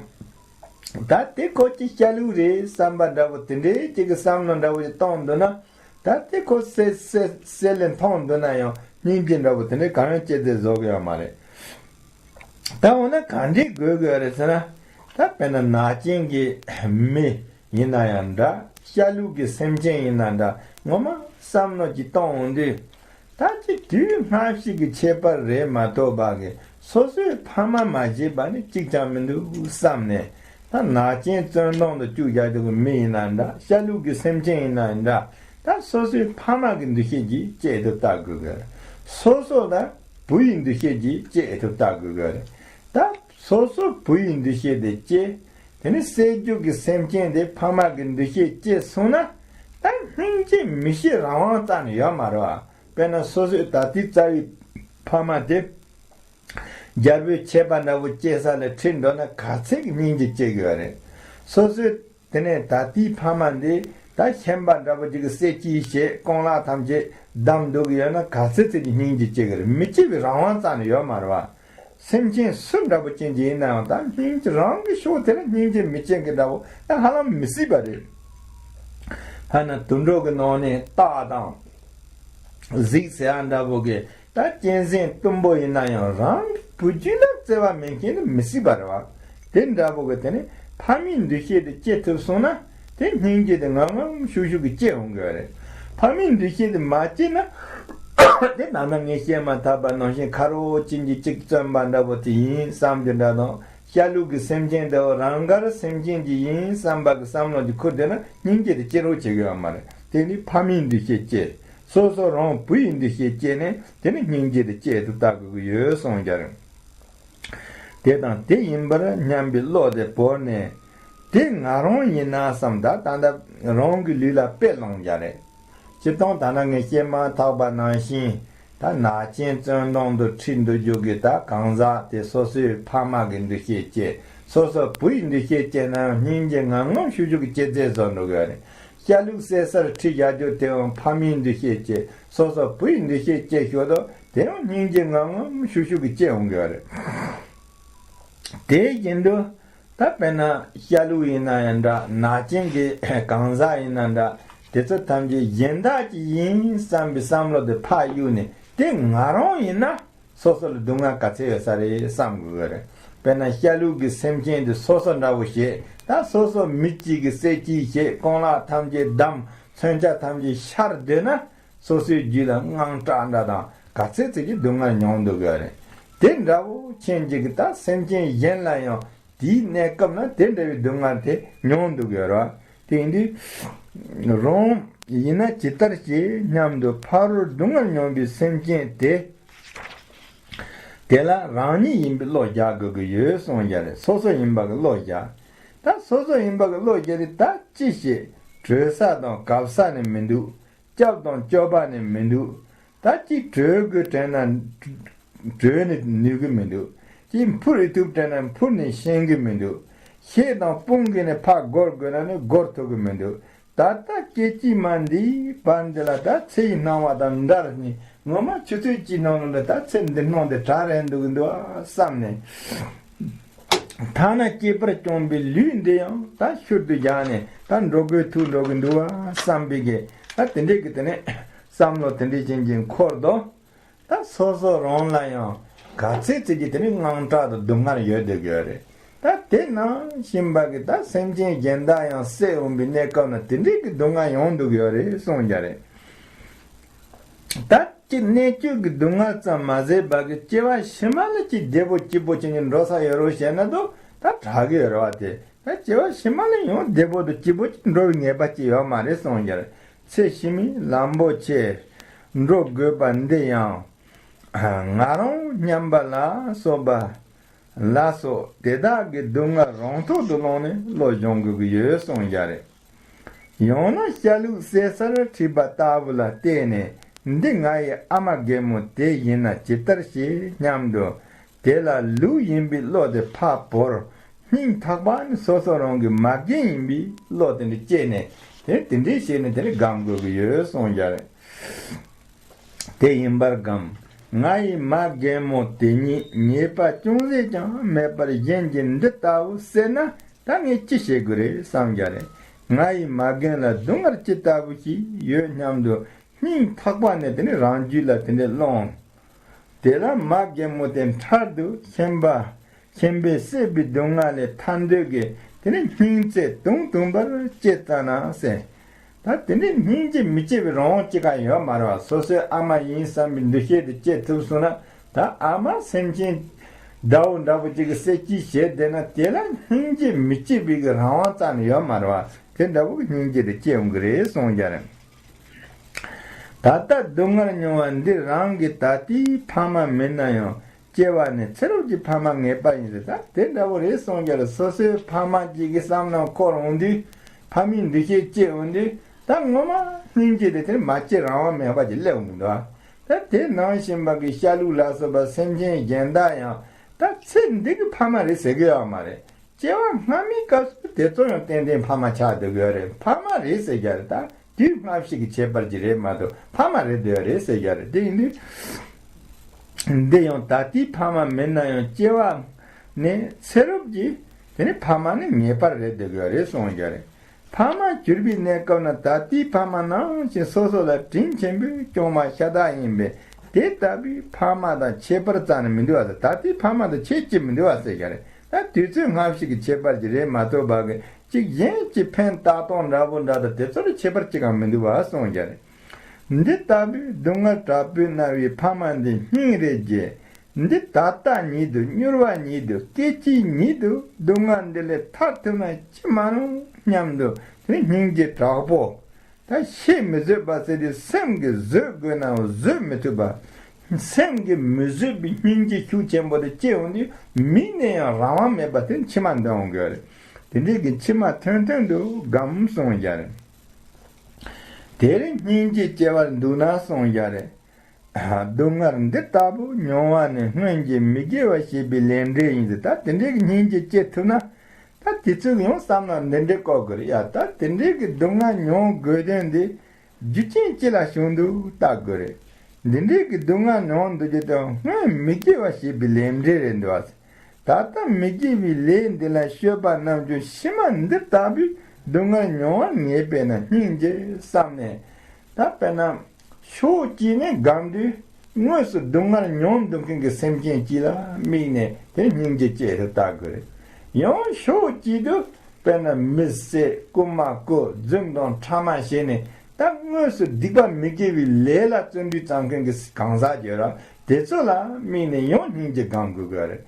ད་དེ་ཁོ་ཅིག་ཤ་ལུག་རེད་བསམ་པ་འདྲ་བོ་དེ་འདྲའི་ཅིག་གི་བསམ་བློ་འདྲ་བོ་ཞིག་གཏོང་འདུག་ན། ད་དེ་ཁོ་བསད་བསད་བསད་ལས་མཐོང་འདུག་ན་ཡང་སྙིང་རྗེ་འདྲ་བོ་དེ་འདྲའི་གང་ཡང་སྐྱེ་ཚད་བཟོ་གི་ཡོད་མ་རེད། ད་འོ་ན་གང་འདྲའི་དགོས་དགོས་རེད་ཟེར་ན། ད་དཔེར་ན་ནག་ཅན་གྱི་མི་ཡིན་ན་ཡང་འདྲ། ཤ་ལུག་གི་སེམས་ཅན་ཡིན་ན་འདྲ། ངོ་མ་བསམ་བློ་ཅིག་གཏོང་འོང་དུས། ད་ཅིག་དུས་སྔ་ཕྱི་གི་ཁྱད་པར་རེད་མ་གཏོགས་པ་གི་སོ་སོའི་ཕ་མ་མ་བརྗེད་པ་ནི་གཅིག་ཀྱང་མི་འདུག་བསམ་ནས། ད་ནག་ཅན་བཙོན་དོང་དུ་བཅུག་བཞག་རྒྱུ་གི་མི་ཡིན་ན་འདྲ། ཤ་ལུག་གི་སེམས་ཅན་ཡིན་ན་འདྲ། ད་སོ་སོའི་ཕ་མ་གི་འདུ་ཤེས་ཀྱིས་སྐྱེ་ཐུབ་ལྟ་དགོས་གི་རེད། སོ་སོ་ད་བུ་ཡི་འདུ་ཤེས་ཀྱིས་སྐྱེ་ཐུབ་ལྟ་དགོས་གི་རེད། ད་སོ་སོ་བུ་ཡི་འདུ་ཤེས་དེ་སྐྱེ། དེ་ནི་བསད་རྒྱུ་གི་སེམས་ཅན་དེ་ཕ་མ་གི་འདུ་ཤེས་སྐྱེ་སོང་ན། ད་སྙིང་རྗེ་མི་ཤེས་རང་དབང་རྩ་ནས་ཡོད་མ་རེད་བ། དཔེར་ན་སོ་སོའི་ད་ལྟའི་རྩ་བའི་ཕ་མ་དེ་རྒྱལ་པོའི་ཆད་པ་འདྲ་བོ་སྐྱེ་ས་ལ་ཁྲིད་འགྲོ་ན་ག་ཚད་ཀྱི་སྙིང་རྗེ་སྐྱེ་དགོས་པ་རེད། སོ་སོའི་དེ་ནས་ད་ལྟའི་ཕ་མ་འདི་ད་ཤན་པ་འདྲ་བོ་ཅིག་གི་བསད་རྐྱང་བྱས་རྐང་ལག་ཐམས་ཅད་བསྡམས་འདུག་གི་ཡོད་ན་ག་ཚད་ཚད་ཀྱི་སྙིང་རྗེ་སྐྱེ་གི་རེད། མི་སྐྱེ་བའི་རང་དབང་རྩ་ནས་ཡོད་མ་རེད་བ། སེམས་ཅན་སུ་འདྲ་པོ་ཅན་ཅིག་ཡིན་ན་ཡང་ད་སྙིང་རྗེ་རང་གི་ཕྱོགས་དེ་ལ་སྙིང་རྗེ་མི་སྐྱེ་གི་འདྲ་པོ་ད་ཧ་ལམ་མི་སྲིད་པ་རེད། ཐ་ན་དུད་འགྲོ་གི་ནང་ནས་སྟག་དང་གཟིག་ཟེར་ཡ་འདྲ་པོ་གི་ད་གཅན་གཟན་གཏུམ་པོ་ཡིན་ན་ཡང་རང་གི་བུ་རྒྱུད་ལ་བརྩེ་བ་མེད་མཁན་ནི་མི་སྲིད་པ་རེད་བ། དེ་འདྲ་པོ་གི་དེ་ནི་ཕ་མའི་འདུ་ཤེས་དེ་སྐྱེ་ཐུབ་སོང་ན། དེ་སྙིང་རྗེ་དེ་ངམ་ངམ་ཤུགས་ཤུགས་ཀྱིས་སྐྱེ་འོང་གི་རེད། ཕ་མའི་འདུ་ཤེས་དེ་མ་སྐྱེས་ན། དེ་ནང་ན་ངས་བཤད་མ་ཐག་པ་ནང་བཞིན་ཁ་རོག་ཅན་གྱི་གཅིག་བཙོན་པ་འདྲ་པོ་དེ་ཡིན་བསམ་རྒྱུ་འདྲ་དང་། ཤ་ལུག་གི་སེམས་ཅན་དེ་རང་དགར་སེམས་ཅན་གྱི་ཡིན་བསམ་པ་གི་བསམ་བློ་དེ་ཁུར་བསྡད་ན་སྙིང་རྗེ་དེ་སྐྱེ་རོགས་བྱེད་གི་ཡོད་མ་རེད། དེ་ནི་ཕ་མའི་འདུ་ཤེས་སྐྱེ། སོ་སོ་རང་བུ་ཡི་འདུ་ཤེས་སྐྱེས་ནས་དེ་ནི་སྙིང་རྗེ་དེ་སྐྱེ་ཐུབ་ལྟ་དགོས་ཀྱི་ཡོད་གསུངས་རྒྱུ་རེད། དེ་དང་དེ་ཡིན་པར་སྙམ་པའི་བློ་དེ་བོར་ནས། དེ་ང་རང་ཡིན་ན་བསམ། ད་ད་ལྟ་རང་གི་ལུས་ལ་དཔེ་བླངས་བཞག་རེད། སྤྱིར་བཏང་ད་ནང་ངས་བཤད་མ་ཐག་པ་ནང་བཞིན། ད་ནག་ཅན་བཙོན་དོང་དུ་ཁྲིད་འདུག་རྒྱུ་གི་ད་གང་ཟག་དེ་སོ་སོའི་ཕ་མ་གི་འདུ་ཤེས་སྐྱེ། སོ་སོ་བུ་ཡི་འདུ་ཤེས་སྐྱེས་ན་སྙིང་རྗེ་ངམ་ངམ་ཤུགས་ཤུགས་ཀྱིས་སྐྱེ་ཚད་བཟོ་འགྲོ་གི་རེད། ཤ་ལུག་བསད་སར་ཁྲིད་བཞག་རྒྱུ་དེའང་ཕ་མའི་འདུ་ཤེས་སྐྱེ། སོ་སོ་བུ་ཡི་འདུ་ཤེས་སྐྱེ་ཞོར་དུ་ དེ་ཡང་སྙིང་རྗེ་ངམ་ངམ་ཤུགས་ཤུགས་ཀྱིས་སྐྱེ་འོང་གི་ཡོད་རེད། དེ་བཞིན་དུ་ད་དཔེར་ན་ཤ་ལུག་ཡིན་ན་ཡང་འདྲ། ནག་ཅན་གྱི་གང་ཟག་ཡིན་ན་འདྲ། དེ་ཚོ་ཐམས་ཅད་གཞན་དག་ཅིག་ཡིན་བསམ་པའི་བསམ་བློ་དེ་ཕར་གཡུགས་ནས། དེ་ང་རང་ཡིན་ན་སོ་སོ་ལ་སྡུག་བསྔལ་ག་ཚད་ཡོད་ས་རེད་བསམ་དགོས་ཀྱི་རེད། དཔེར་ན་ཤ་ལུག་གི་སེམས་ཅན་དེ་སོ་སོ་འདྲ་བོ་བྱེད། ད་སོ་སོ་མི་གཅིག་གིས་བསད་རྐྱང་བྱེད། རྐང་ལག་ཐམས་ཅད་བསྡམས། མཚོན་ཆ་ཐམས་ཅད་ཤར་བསྡད་ན། སོ་སོའི་རྒྱུད་ལ་དངངས་སྐྲག་འདྲ་དང་ག་ཚད་ཅིག་གི་སྡུག་བསྔལ་མྱོང་འདུག་ཡོད་རེད། དེ་འདྲ་བོ་ཁྱེད་ཅག་གིས་ད་སེམས་ཅན་གཞན་ལ་ཡང་དེའི་གནས་སྐབས་ན་དེ་འདྲ་བའི་སྡུག་བསྔལ་དེ་མྱོང་འདུག་ཡོད་རེད། དེ་ཡིན་དུས་རང་ཡིན་ན་ཇི་ལྟར་བྱེད་སྙམ་དུ་ཕ་རོལ་སྡུག་བསྔལ་མྱོང་བའི་སེམས་ཅན་དེ། དེ་ལ་རང་ཉིད་ཡིན་པའི་བློ་རྒྱག་དགོས་ཀྱི་ཡོད་གསུངས་ཀྱི་རེད། སོ་སོ་ཡིན་པ་གི་བློ་རྒྱག་ད་སོ་སོ་ཡིན་པ་གི་བློ་རྒྱག་དེ་ད་ཅི་བྱེད། བྲོས་ས་དང་གབ་ས་ནི་མི་འདུག་སྐྱབས་དང་སྐྱོབ་པ་ནི་མི་འདུག་ད་ཅིག་བྲོས་དགོས་དྲན་ན་བྲོས་ནས་ནུས་ཀྱི་མི་འདུག་ཅིག་འཕུར་ཨེ་ཐུབ་དྲན་ན་འཕུར་ནས་ཤེས་ཀྱི་མི་འདུག་ཤེད་དང་དཔུང་གིས་ནི་ཕར་སྒོར་དགོས་ན་ནི་སྒོར་ཐུབ་ཀྱི་མི་འདུག་ད་ལྟ་སྐད་ཅིག་མ་འདིའི་བར་འདི་ལ་ད་ཚེ་ཡི་སྣང་བ་དང་འདྲ་ནི་ངོ་མ་ཆུ་ཚོད་གཅིག་ནང་ལ་ད་ཚེ་འདི་སྣང་དེ་དྲག་རན་འདུག་གི་འདུག་བསམ་ནས། ཐ་ན་སྐྱེས་པར་བསྐྱངས་པའི་ལུས་འདི་ཡང་ད་ཤུལ་དུ་བཞག་ནས་ད་འགྲོ་དགོས་ཐུག་འགྲོ་གི་འདུག་བ་བསམ་པའི་གི་ད་དེ་འདྲའི་གི་དེ་ནས་བསམ་བློ་དེ་འདྲའི་ཅན་གྱི་འཁོར་དུ། ད་སོ་སོ་རང་ལ་ཡང་ག་ཚད་ཚད་ཀྱི་དེ་ནས་དངངས་སྐྲག་དང་སྡུག་བསྔལ་ཡོད་བསྡད་ཀྱི་ཡོད་རེད། ད་དེ་ནང་བཞིན་པ་གི་ད་སེམས་ཅན་གཞན་དག་ཡང་བསད་འོང་པའི་གནས་སྐབས་ན་དེ་འདྲའི་གི་སྡུག་བསྔལ་ཡོང་འདུག་ཡོད་རེད་གསུངས་ཀྱི་རེད། ད་ཅི་གནད་གཅོད་ཀྱི་སྡུག་བསྔལ་ཙམ་མ་ཟད་པ་གི་སྐྱེ་བ་ཕྱི་མ་ལ་ཅི་བདེ་པོ་སྐྱིད་པོ་ཅན་གྱི་འགྲོ་ས་ཡོད་རོགས་བྱས་ན་དོ་ད་དྲག་གི་ཡོད་རེད་བ། དེ་ད་སྐྱེ་བ་ཕྱི་མ་ལ་ཡང་བདེ་པོ་དང་སྐྱིད་པོ་ཅིག་འགྲོ་བའི་ངེས་པ་ཅིག་ཡོད་མ་རེད་གསུངས་ཀྱི་རེད། ཚེ་ཕྱི་མའི་ལམ་པོ་ཆེ་འགྲོ་དགོས་པ་འདི་ཡང་ང་རང་སྙམ་པ་ལ་སོགས་པ་ལ་སོགས་དེ་དག་གི་སྡུག་བསྔལ་རང་ཐོག་ཏུ་བླངས་ནས་བློ་སྦྱོང་དགོས་ཀྱི་ཡོད་གསུངས་ཀྱི་རེད། ཡང་ན་ཤ་ལུག་བསད་སར་ཁྲིད་པ་ལྟ་བུ་ལ་བལྟས་ནས་འདི་ང་ཡི་ཨ་མ་རྒན་མོ་དེ་ཡིན་ན་ཇི་ལྟར་ཤེས་སྙམ་དུ། དེ་ལ་ལུག་ཡིན་པའི་བློ་དེ་ཕར་བོར། སྙིང་ཐག་པ་ནས་སོ་སོ་རང་གི་མ་རྒན་ཡིན་པའི་བློ་དེ་འདྲ་སྐྱེས་ནས་དེ་དེ་འདྲའི་ཞིག་ནས་དེ་འདྲ་སྒོམ་དགོས་ཀྱི་ཡོད་གསུངས་ཀྱི་རེད། དེ་ཡིན་པར་སྒོམ། ང་ཡི་མ་རྒན་མོ་དེ་ཉིད་ཉེས་པ་ཅུང་ཟད་ཀྱང་མེད་པར་གཞན་གྱིས་འདི་ལྟ་བུ་བསད་ན་ད་ངས་ཅི་བྱེད་དགོས་རེད་བསམ་ཀྱི་རེད། ང་ཡི་མ་རྒན་ལ་སྡུག་བསྔལ་ཅི་ལྟ་བུ་ཞིག་ཡོད་སྙམ་དུ་སྙིང་ཐག་པ་ནས་དེ་ནི་རང་རྒྱུད་ལ་དེ་འདྲའི་སློང་། དེ་ལ་མ་རྒན་མོ་དེ་འཕྲལ་དུ་ཁྱིམ་པ་ཁྱིམ་པས་བསད་པའི་སྡུག་བསྔལ་ལས་ཐར་འདོད་ཀྱི་དེ་ནི་སྙིང་བརྩེ་དུང་དུང་པར་སྐྱེས་ཙ་ན་ཟེར། ད་དེ་འདྲའི་སྙིང་རྗེ་མི་སྐྱེ་བའི་རང་དབང་ཅི་གང་ཡོད་མ་རེད་བ། སོ་སོའི་ཨ་མ་ཡིན་བསམ་པའི་འདུ་ཤེས་དེ་སྐྱེ་ཐུབ་སོང་ན། ད་ཨ་མ་སེམས་ཅན་དགྲ་བོ་འདྲ་པོ་ཅིག་གི་བསད་རྐྱང་བྱས་བསྡད་ན་དེ་ལ་སྙིང་རྗེ་མི་སྐྱེ་བའི་གི་རང་དབང་རྩ་ནས་ཡོད་མ་རེད་བ། དེ་འདྲ་བོ་གི་སྙིང་རྗེ་དེ་སྐྱེ་འོང་གི་རེད་གསུངས་ཀྱི་རེད། ད་ལྟ་སྡུག་བསྔལ་མྱོང་བ་འདི་རང་གི་ད་ལྟའི་ཕ་མ་མིན་ན་ཡང་སྐྱེ་བ་ནས་ཚེ་རབས་ཀྱི་ཕ་མ་ངེས་པ་ཡིན་ཟེར། ད་དེ་འདྲ་བོ་རེད་གསུངས་ཀྱི་རེད། སོ་སོའི་ཕ་མ་གཅིག་གི་བསམ་ན་འཁོར་འོང་དུས་ཕ་མའི་འདུ་ཤེས་སྐྱེ་འོང་དུས་ད་ངོ་མ་སྙིང་རྗེ་དེ་དེར་མ་སྐྱེ་རང་དབང་མེད་པ་ཅིག་སླེབས་འོང་གི་འདུག་ད་དེ་ནང་བཞིན་པ་གི་ཤ་ལུག་ལ་སོགས་པ་སེམས་ཅན་གཞན་དག་ཡང་ད་ཚེ་འདི་གི་ཕ་མ་རེད་ཟེར་གི་ཡོད་མ་རེད། སྐྱེ་བ་སྔ་མའི་སྐབས་སུ་དེ་ཚོ་ཡང་ཏན་ཏན་ཕ་མ་ཆགས་སྡོད་ཀྱི་ཡོད་རེད། ཕ་མ་རེད་ཟེར་རྒྱུ་རེད། ད་དུས་སྔ་ཕྱི་གི་ཁྱད་པར་གྱི་རེད་མ་གཏོགས་ཕ་མ་རེད་སྡོད་ཡོད་རེད་ཟེར་རྒྱུ་རེད། དེ་ཡིན་དུས་འདི་ཡང་ད་ལྟའི་ཕ་མ་མིན་ན་ཡང་སྐྱེ་བ་ནས་ཚེ་རབས་ཀྱི་དེ་ནི་ཕ་མ་ནི་ངེས་པར་རེད་སྡོད་ཀྱི་ཡོད་རེད་གསུངས་རྒྱུ་རེད། ཕ་མ་གྱུར་པའི་གནས་སྐབས་ན་ད་ལྟའི་ཕ་མ་ནང་བཞིན་སོ་སོ་ལ་དྲིན་ཆེན་པོས་སྐྱོང་བ་ཤ་སྟག་ཡིན་པས་དེ་ལྟ་བུའི་ཕ་མ་དང་ཁྱད་པར་རྩ་ནས་མི་འདུག་བ་ཟེར། ད་ལྟའི་ཕ་མ་དང་ཁྱད་ཅིག་མི་འདུག་བ་ཟེར་རྒྱུ་རེད། ད་དུས་ཚོད་སྔ་ཕྱི་གི་ཁྱད་པར་གྱི་རེད་མ་གཏོགས་པ་གི་གཅིག་གཞན་གྱི་ཕན་བཏགས་སྟངས་འདྲ་པོ་འདྲ་དང་དེ་ཚོ་ལ་ཁྱད་པར་གཅིག་ཀྱང་མི་འདུག་བ་གསུངས་རྒྱུ་རེད། འདི་ལྟ་བུའི་སྡུག་བསྔལ་དྲག་པོས་མནར་བའི་ཕ་མ་འདི་སྙིང་རེ་རྗེ། འདི་ད་ལྟ་ཉིད་དུ་མྱུར་བ་ཉིད་དུ་སྐད་ཅིག་ཉིད་དུ་སྡུག་བསྔལ་འདི་ལས་ཐར་ཐུབ་ན་ཅི་མ་རུང་སྙམ་དུ་དེ་སྙིང་རྗེ་དྲག་པོ། ད་ཤེས་མི་བཟོད་པ་ཟེར་དུས་སེམས་ཀྱིས་བཟོད་དགོས་ནའང་བཟོད་མི་ཐུབ་པ། སེམས་ཀྱིས་མི་བཟོད་པའི་སྙིང་རྗེ་ཤུགས་ཆེན་པོ་དེ་སྐྱེ་འོང་དུས་མིག་ནས་ཡང་རང་དབང་མེད་པ་དེ་མཆི་མ་འདོན་འོང་གི་ཡོད་རེད། དེ་འདྲའི་གི་མཆི་མ་ཐོན་ཐོན་དུ་སྒམ་གསུངས་རྒྱུ་རེད། དེར་སྙིང་རྗེ་སྐྱེ་བར་འདུག་ན་གསུངས་རྒྱུ་རེད། སྡུག་བསྔལ་འདི་ལྟ་བུ་མྱོང་བ་ནི་སྔོན་གྱི་མི་དགེ་བ་བྱས་པའི་ལས་འབྲས་ཡིན་ཟེར། ད་དེ་འདྲའི་གི་སྙིང་རྗེ་སྐྱེ་ཐུབ་ན། ད་དེ་ཚོས་ཡང་བསམ་ན་འདི་འདྲའི་བཀོད་དགོས་རེད་ཡ། ད་དེ་འདྲའི་གི་སྡུག་བསྔལ་མྱོང་དགོས་དོན་འདི་རྒྱུ་རྐྱེན་ཅི་ལ་བྱུང་འདུག་བལྟ་དགོས་རེད། འདི་འདྲའི་གི་སྡུག་བསྔལ་མྱོང་འདུག་རྒྱུ་དེ་སྔོན་མི་དགེ་བ་བྱས་པའི་ལས་འབྲས་རེད་འདུག་བ། ད་ལྟ་མི་དགེ་བའི་ལས་འདི་ལ་སྤྱོད་པ་རྣམས་ཀྱང་ཕྱི་མ་འདི་ལྟ་བུའི་སྡུག་བསྔལ་མྱོང་བར་ངེས་པས་ན་སྙིང་རྗེ་བསམས་ནས། ད་དཔེར་ན་ཕྱོགས་གཅིག་ནས་སྒོམ་དུས་དངོས་སུ་སྡུག་བསྔལ་མྱོང་འདུག་མཁན་གྱི་སེམས་ཅན་གཅིག་ལ་དམིགས་ནས་དེ་སྙིང་རྗེ་སྐྱེ་རུ་བལྟ་དགོས་རེད། ཡང་ཕྱོགས་གཅིག་ཏུ་དཔེར་ན་མི་བསད། རྐུན་མ་རྐུ། རྫུན་དང་ཕྲ་མ་བྱས་ནས་ད་དངོས་སུ་སྡིག་པ་མི་དགེ་བའི་ལས་ལ་བརྩོན་འགྲུས་བརྩམས་མཁན་གྱི་གང་ཟག་ཡོད་ར། དེ་ཚོ་ལ་དམིགས་ནས་ཡང་སྙིང་རྗེ་སྒོམ་དགོས་ཀྱི་རེད།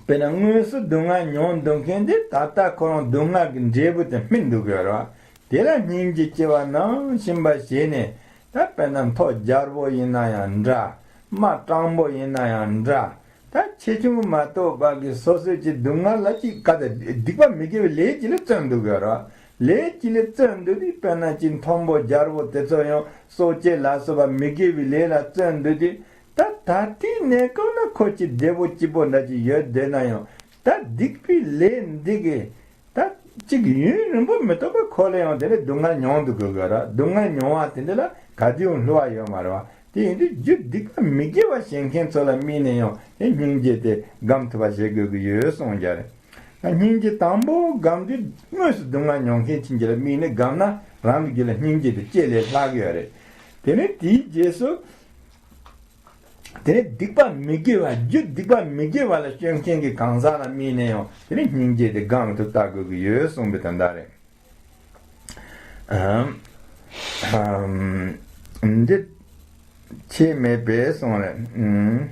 དཔེར་ན་དངོས་སུ་སྡུག་བསྔལ་མྱོང་འདུག་མཁན་དེ་ད་ལྟ་ཁོ་རང་སྡུག་བསྔལ་གྱི་འབྲས་བུ་དེ་སྨིན་འདུག་ཡོད་ར། དེ་ལ་སྙིང་རྗེ་སྐྱེ་བ་ནང་བཞིན་པ་བྱས་ནས། ད་དཔེར་ན་མཐོ་རྒྱལ་པོ་ཡིན་ན་ཡང་འདྲ། དམའ་སྤྲང་པོ་ཡིན་ན་ཡང་འདྲ། ད་ཆེ་ཆུང་མ་གཏོགས་པ་གི་སོ་སོའི་ཀྱི་སྡུག་བསྔལ་ལ་ཅིག་ག་དེ་སྡིག་པ་མི་དགེ་བའི་ལས་ཀྱི་ལས་བརྩོན་འདུག་ཡོད་ར། ལས་ཀྱི་ལས་བརྩོན་འདུག་དུས་དཔེར་ན་ཅིག་མཐོན་པོ་རྒྱལ་པོ་དེ་ཚོ་ཡང་སྲོག་བཅད་ལ་སོགས་པ་མི་དགེ་བའི་ལས་ལ་བརྩོན་འདུག་དུས། ད་ད་ལྟའི་གནས་སྐབས་ན་ཁོ་ཅིག་བདེ་པོ་སྐྱིད་པོ་འདྲ་ཅིག་ཡོད་བསྡད་ན་ཡང་། ད་སྡིག་པའི་ལས་འདི་གི་ད་ཅིག་ཡུན་རིང་པོ་མི་ཐོགས་པར་ཁོ་ལ་ཡང་དེ་ནས་སྡུག་བསྔལ་མྱོང་དུ་དགོས་དགོས་ར། སྡུག་བསྔལ་མྱོང་བ་དེ་འདི་ལ་ག་དུས་ཡང་བསླུ་བ་ཡོད་མ་རེད་བ། དེ་ཡིན་དུས་རྒྱུ་སྡིག་པ་མི་དགེ་བ་བྱེད་མཁན་ཚོ་ལ་དམིགས་ནས་ཡང་དེ་སྙིང་རྗེ་དེ་སྒོམ་ཐུབ་པ་བྱེད་དགོས་ཀྱི་ཡོད་གསུངས་རྒྱུ་རེད། ད་སྙིང་རྗེ་དང་པོ་སྒོམ་དུས་དངོས་སུ་སྡུག་བསྔལ་མྱོང་མཁན་ཅན་གྱི་ལ་དམིགས་ནས་སྒོམ་ན་རང་གི་རྒྱུད་ལ་སྙིང་རྗེ་དེ་སྐྱེ་ལས་ལྷག་གི་ཡོད་རེད། དེ་ནས་དེའི་རྗེས་སུ། དེ་ནས་སྡིག་པ་མི་དགེ་བ། རྒྱུ་སྡིག་པ་མི་དགེ་བ་ལ་སྤྱོད་མཁན་གྱི་གང་ཟག་ལ་དམིགས་ནས་ཡང་དེ་ནས་སྙིང་རྗེ་དེ་སྒོམ་དུ་བལྟ་དགོས་ཀྱི་ཡོད་གསུངས་པའི་དོན་དག་རེད། ཨམ། ཨམ། འདི་ཆེས་མེད་པས་གསུངས་རེད། ཨམ།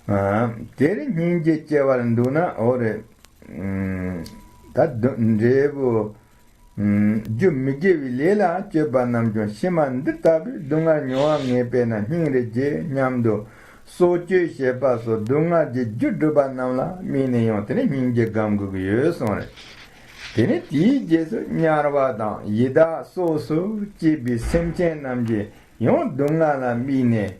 ཨམ། དེར་སྙིང་རྗེ་སྐྱེ་བར་འདུག་ན། འོ་རེད། ཨམ། ད་འབྲས་བུ། ཨམ། རྒྱུ་མི་དགེ་བའི་ལས་ལ་སྤྱོད་པ་རྣམས་ཀྱང་ཕྱི་མ་འདི་ལྟ་བུའི་སྡུག་བསྔལ་མྱོང་བ་ངེས་པས་ན་སྙིང་རེ་རྗེ་སྙམ་དུ། སྲོག་གཅོད་བྱེད་པ་སོགས་སྡུག་བསྔལ་གྱི་རྒྱུ་སྒྲུབ་པ་རྣམས་ལ་དམིགས་ནས་ཡང་དེ་ནས་སྙིང་རྗེ་སྒོམ་དགོས་ཀྱི་ཡོད་གསུངས་རེད། དེ་ནས་དེའི་རྗེས་སུ་དམྱལ་བ་དང་ཡི་དྭགས་སོགས་སུ་སྐྱེས་པའི་སེམས་ཅན་རྣམས་ཀྱི་ཡང་སྡུག་བསྔལ་ལ་དམིགས་ནས།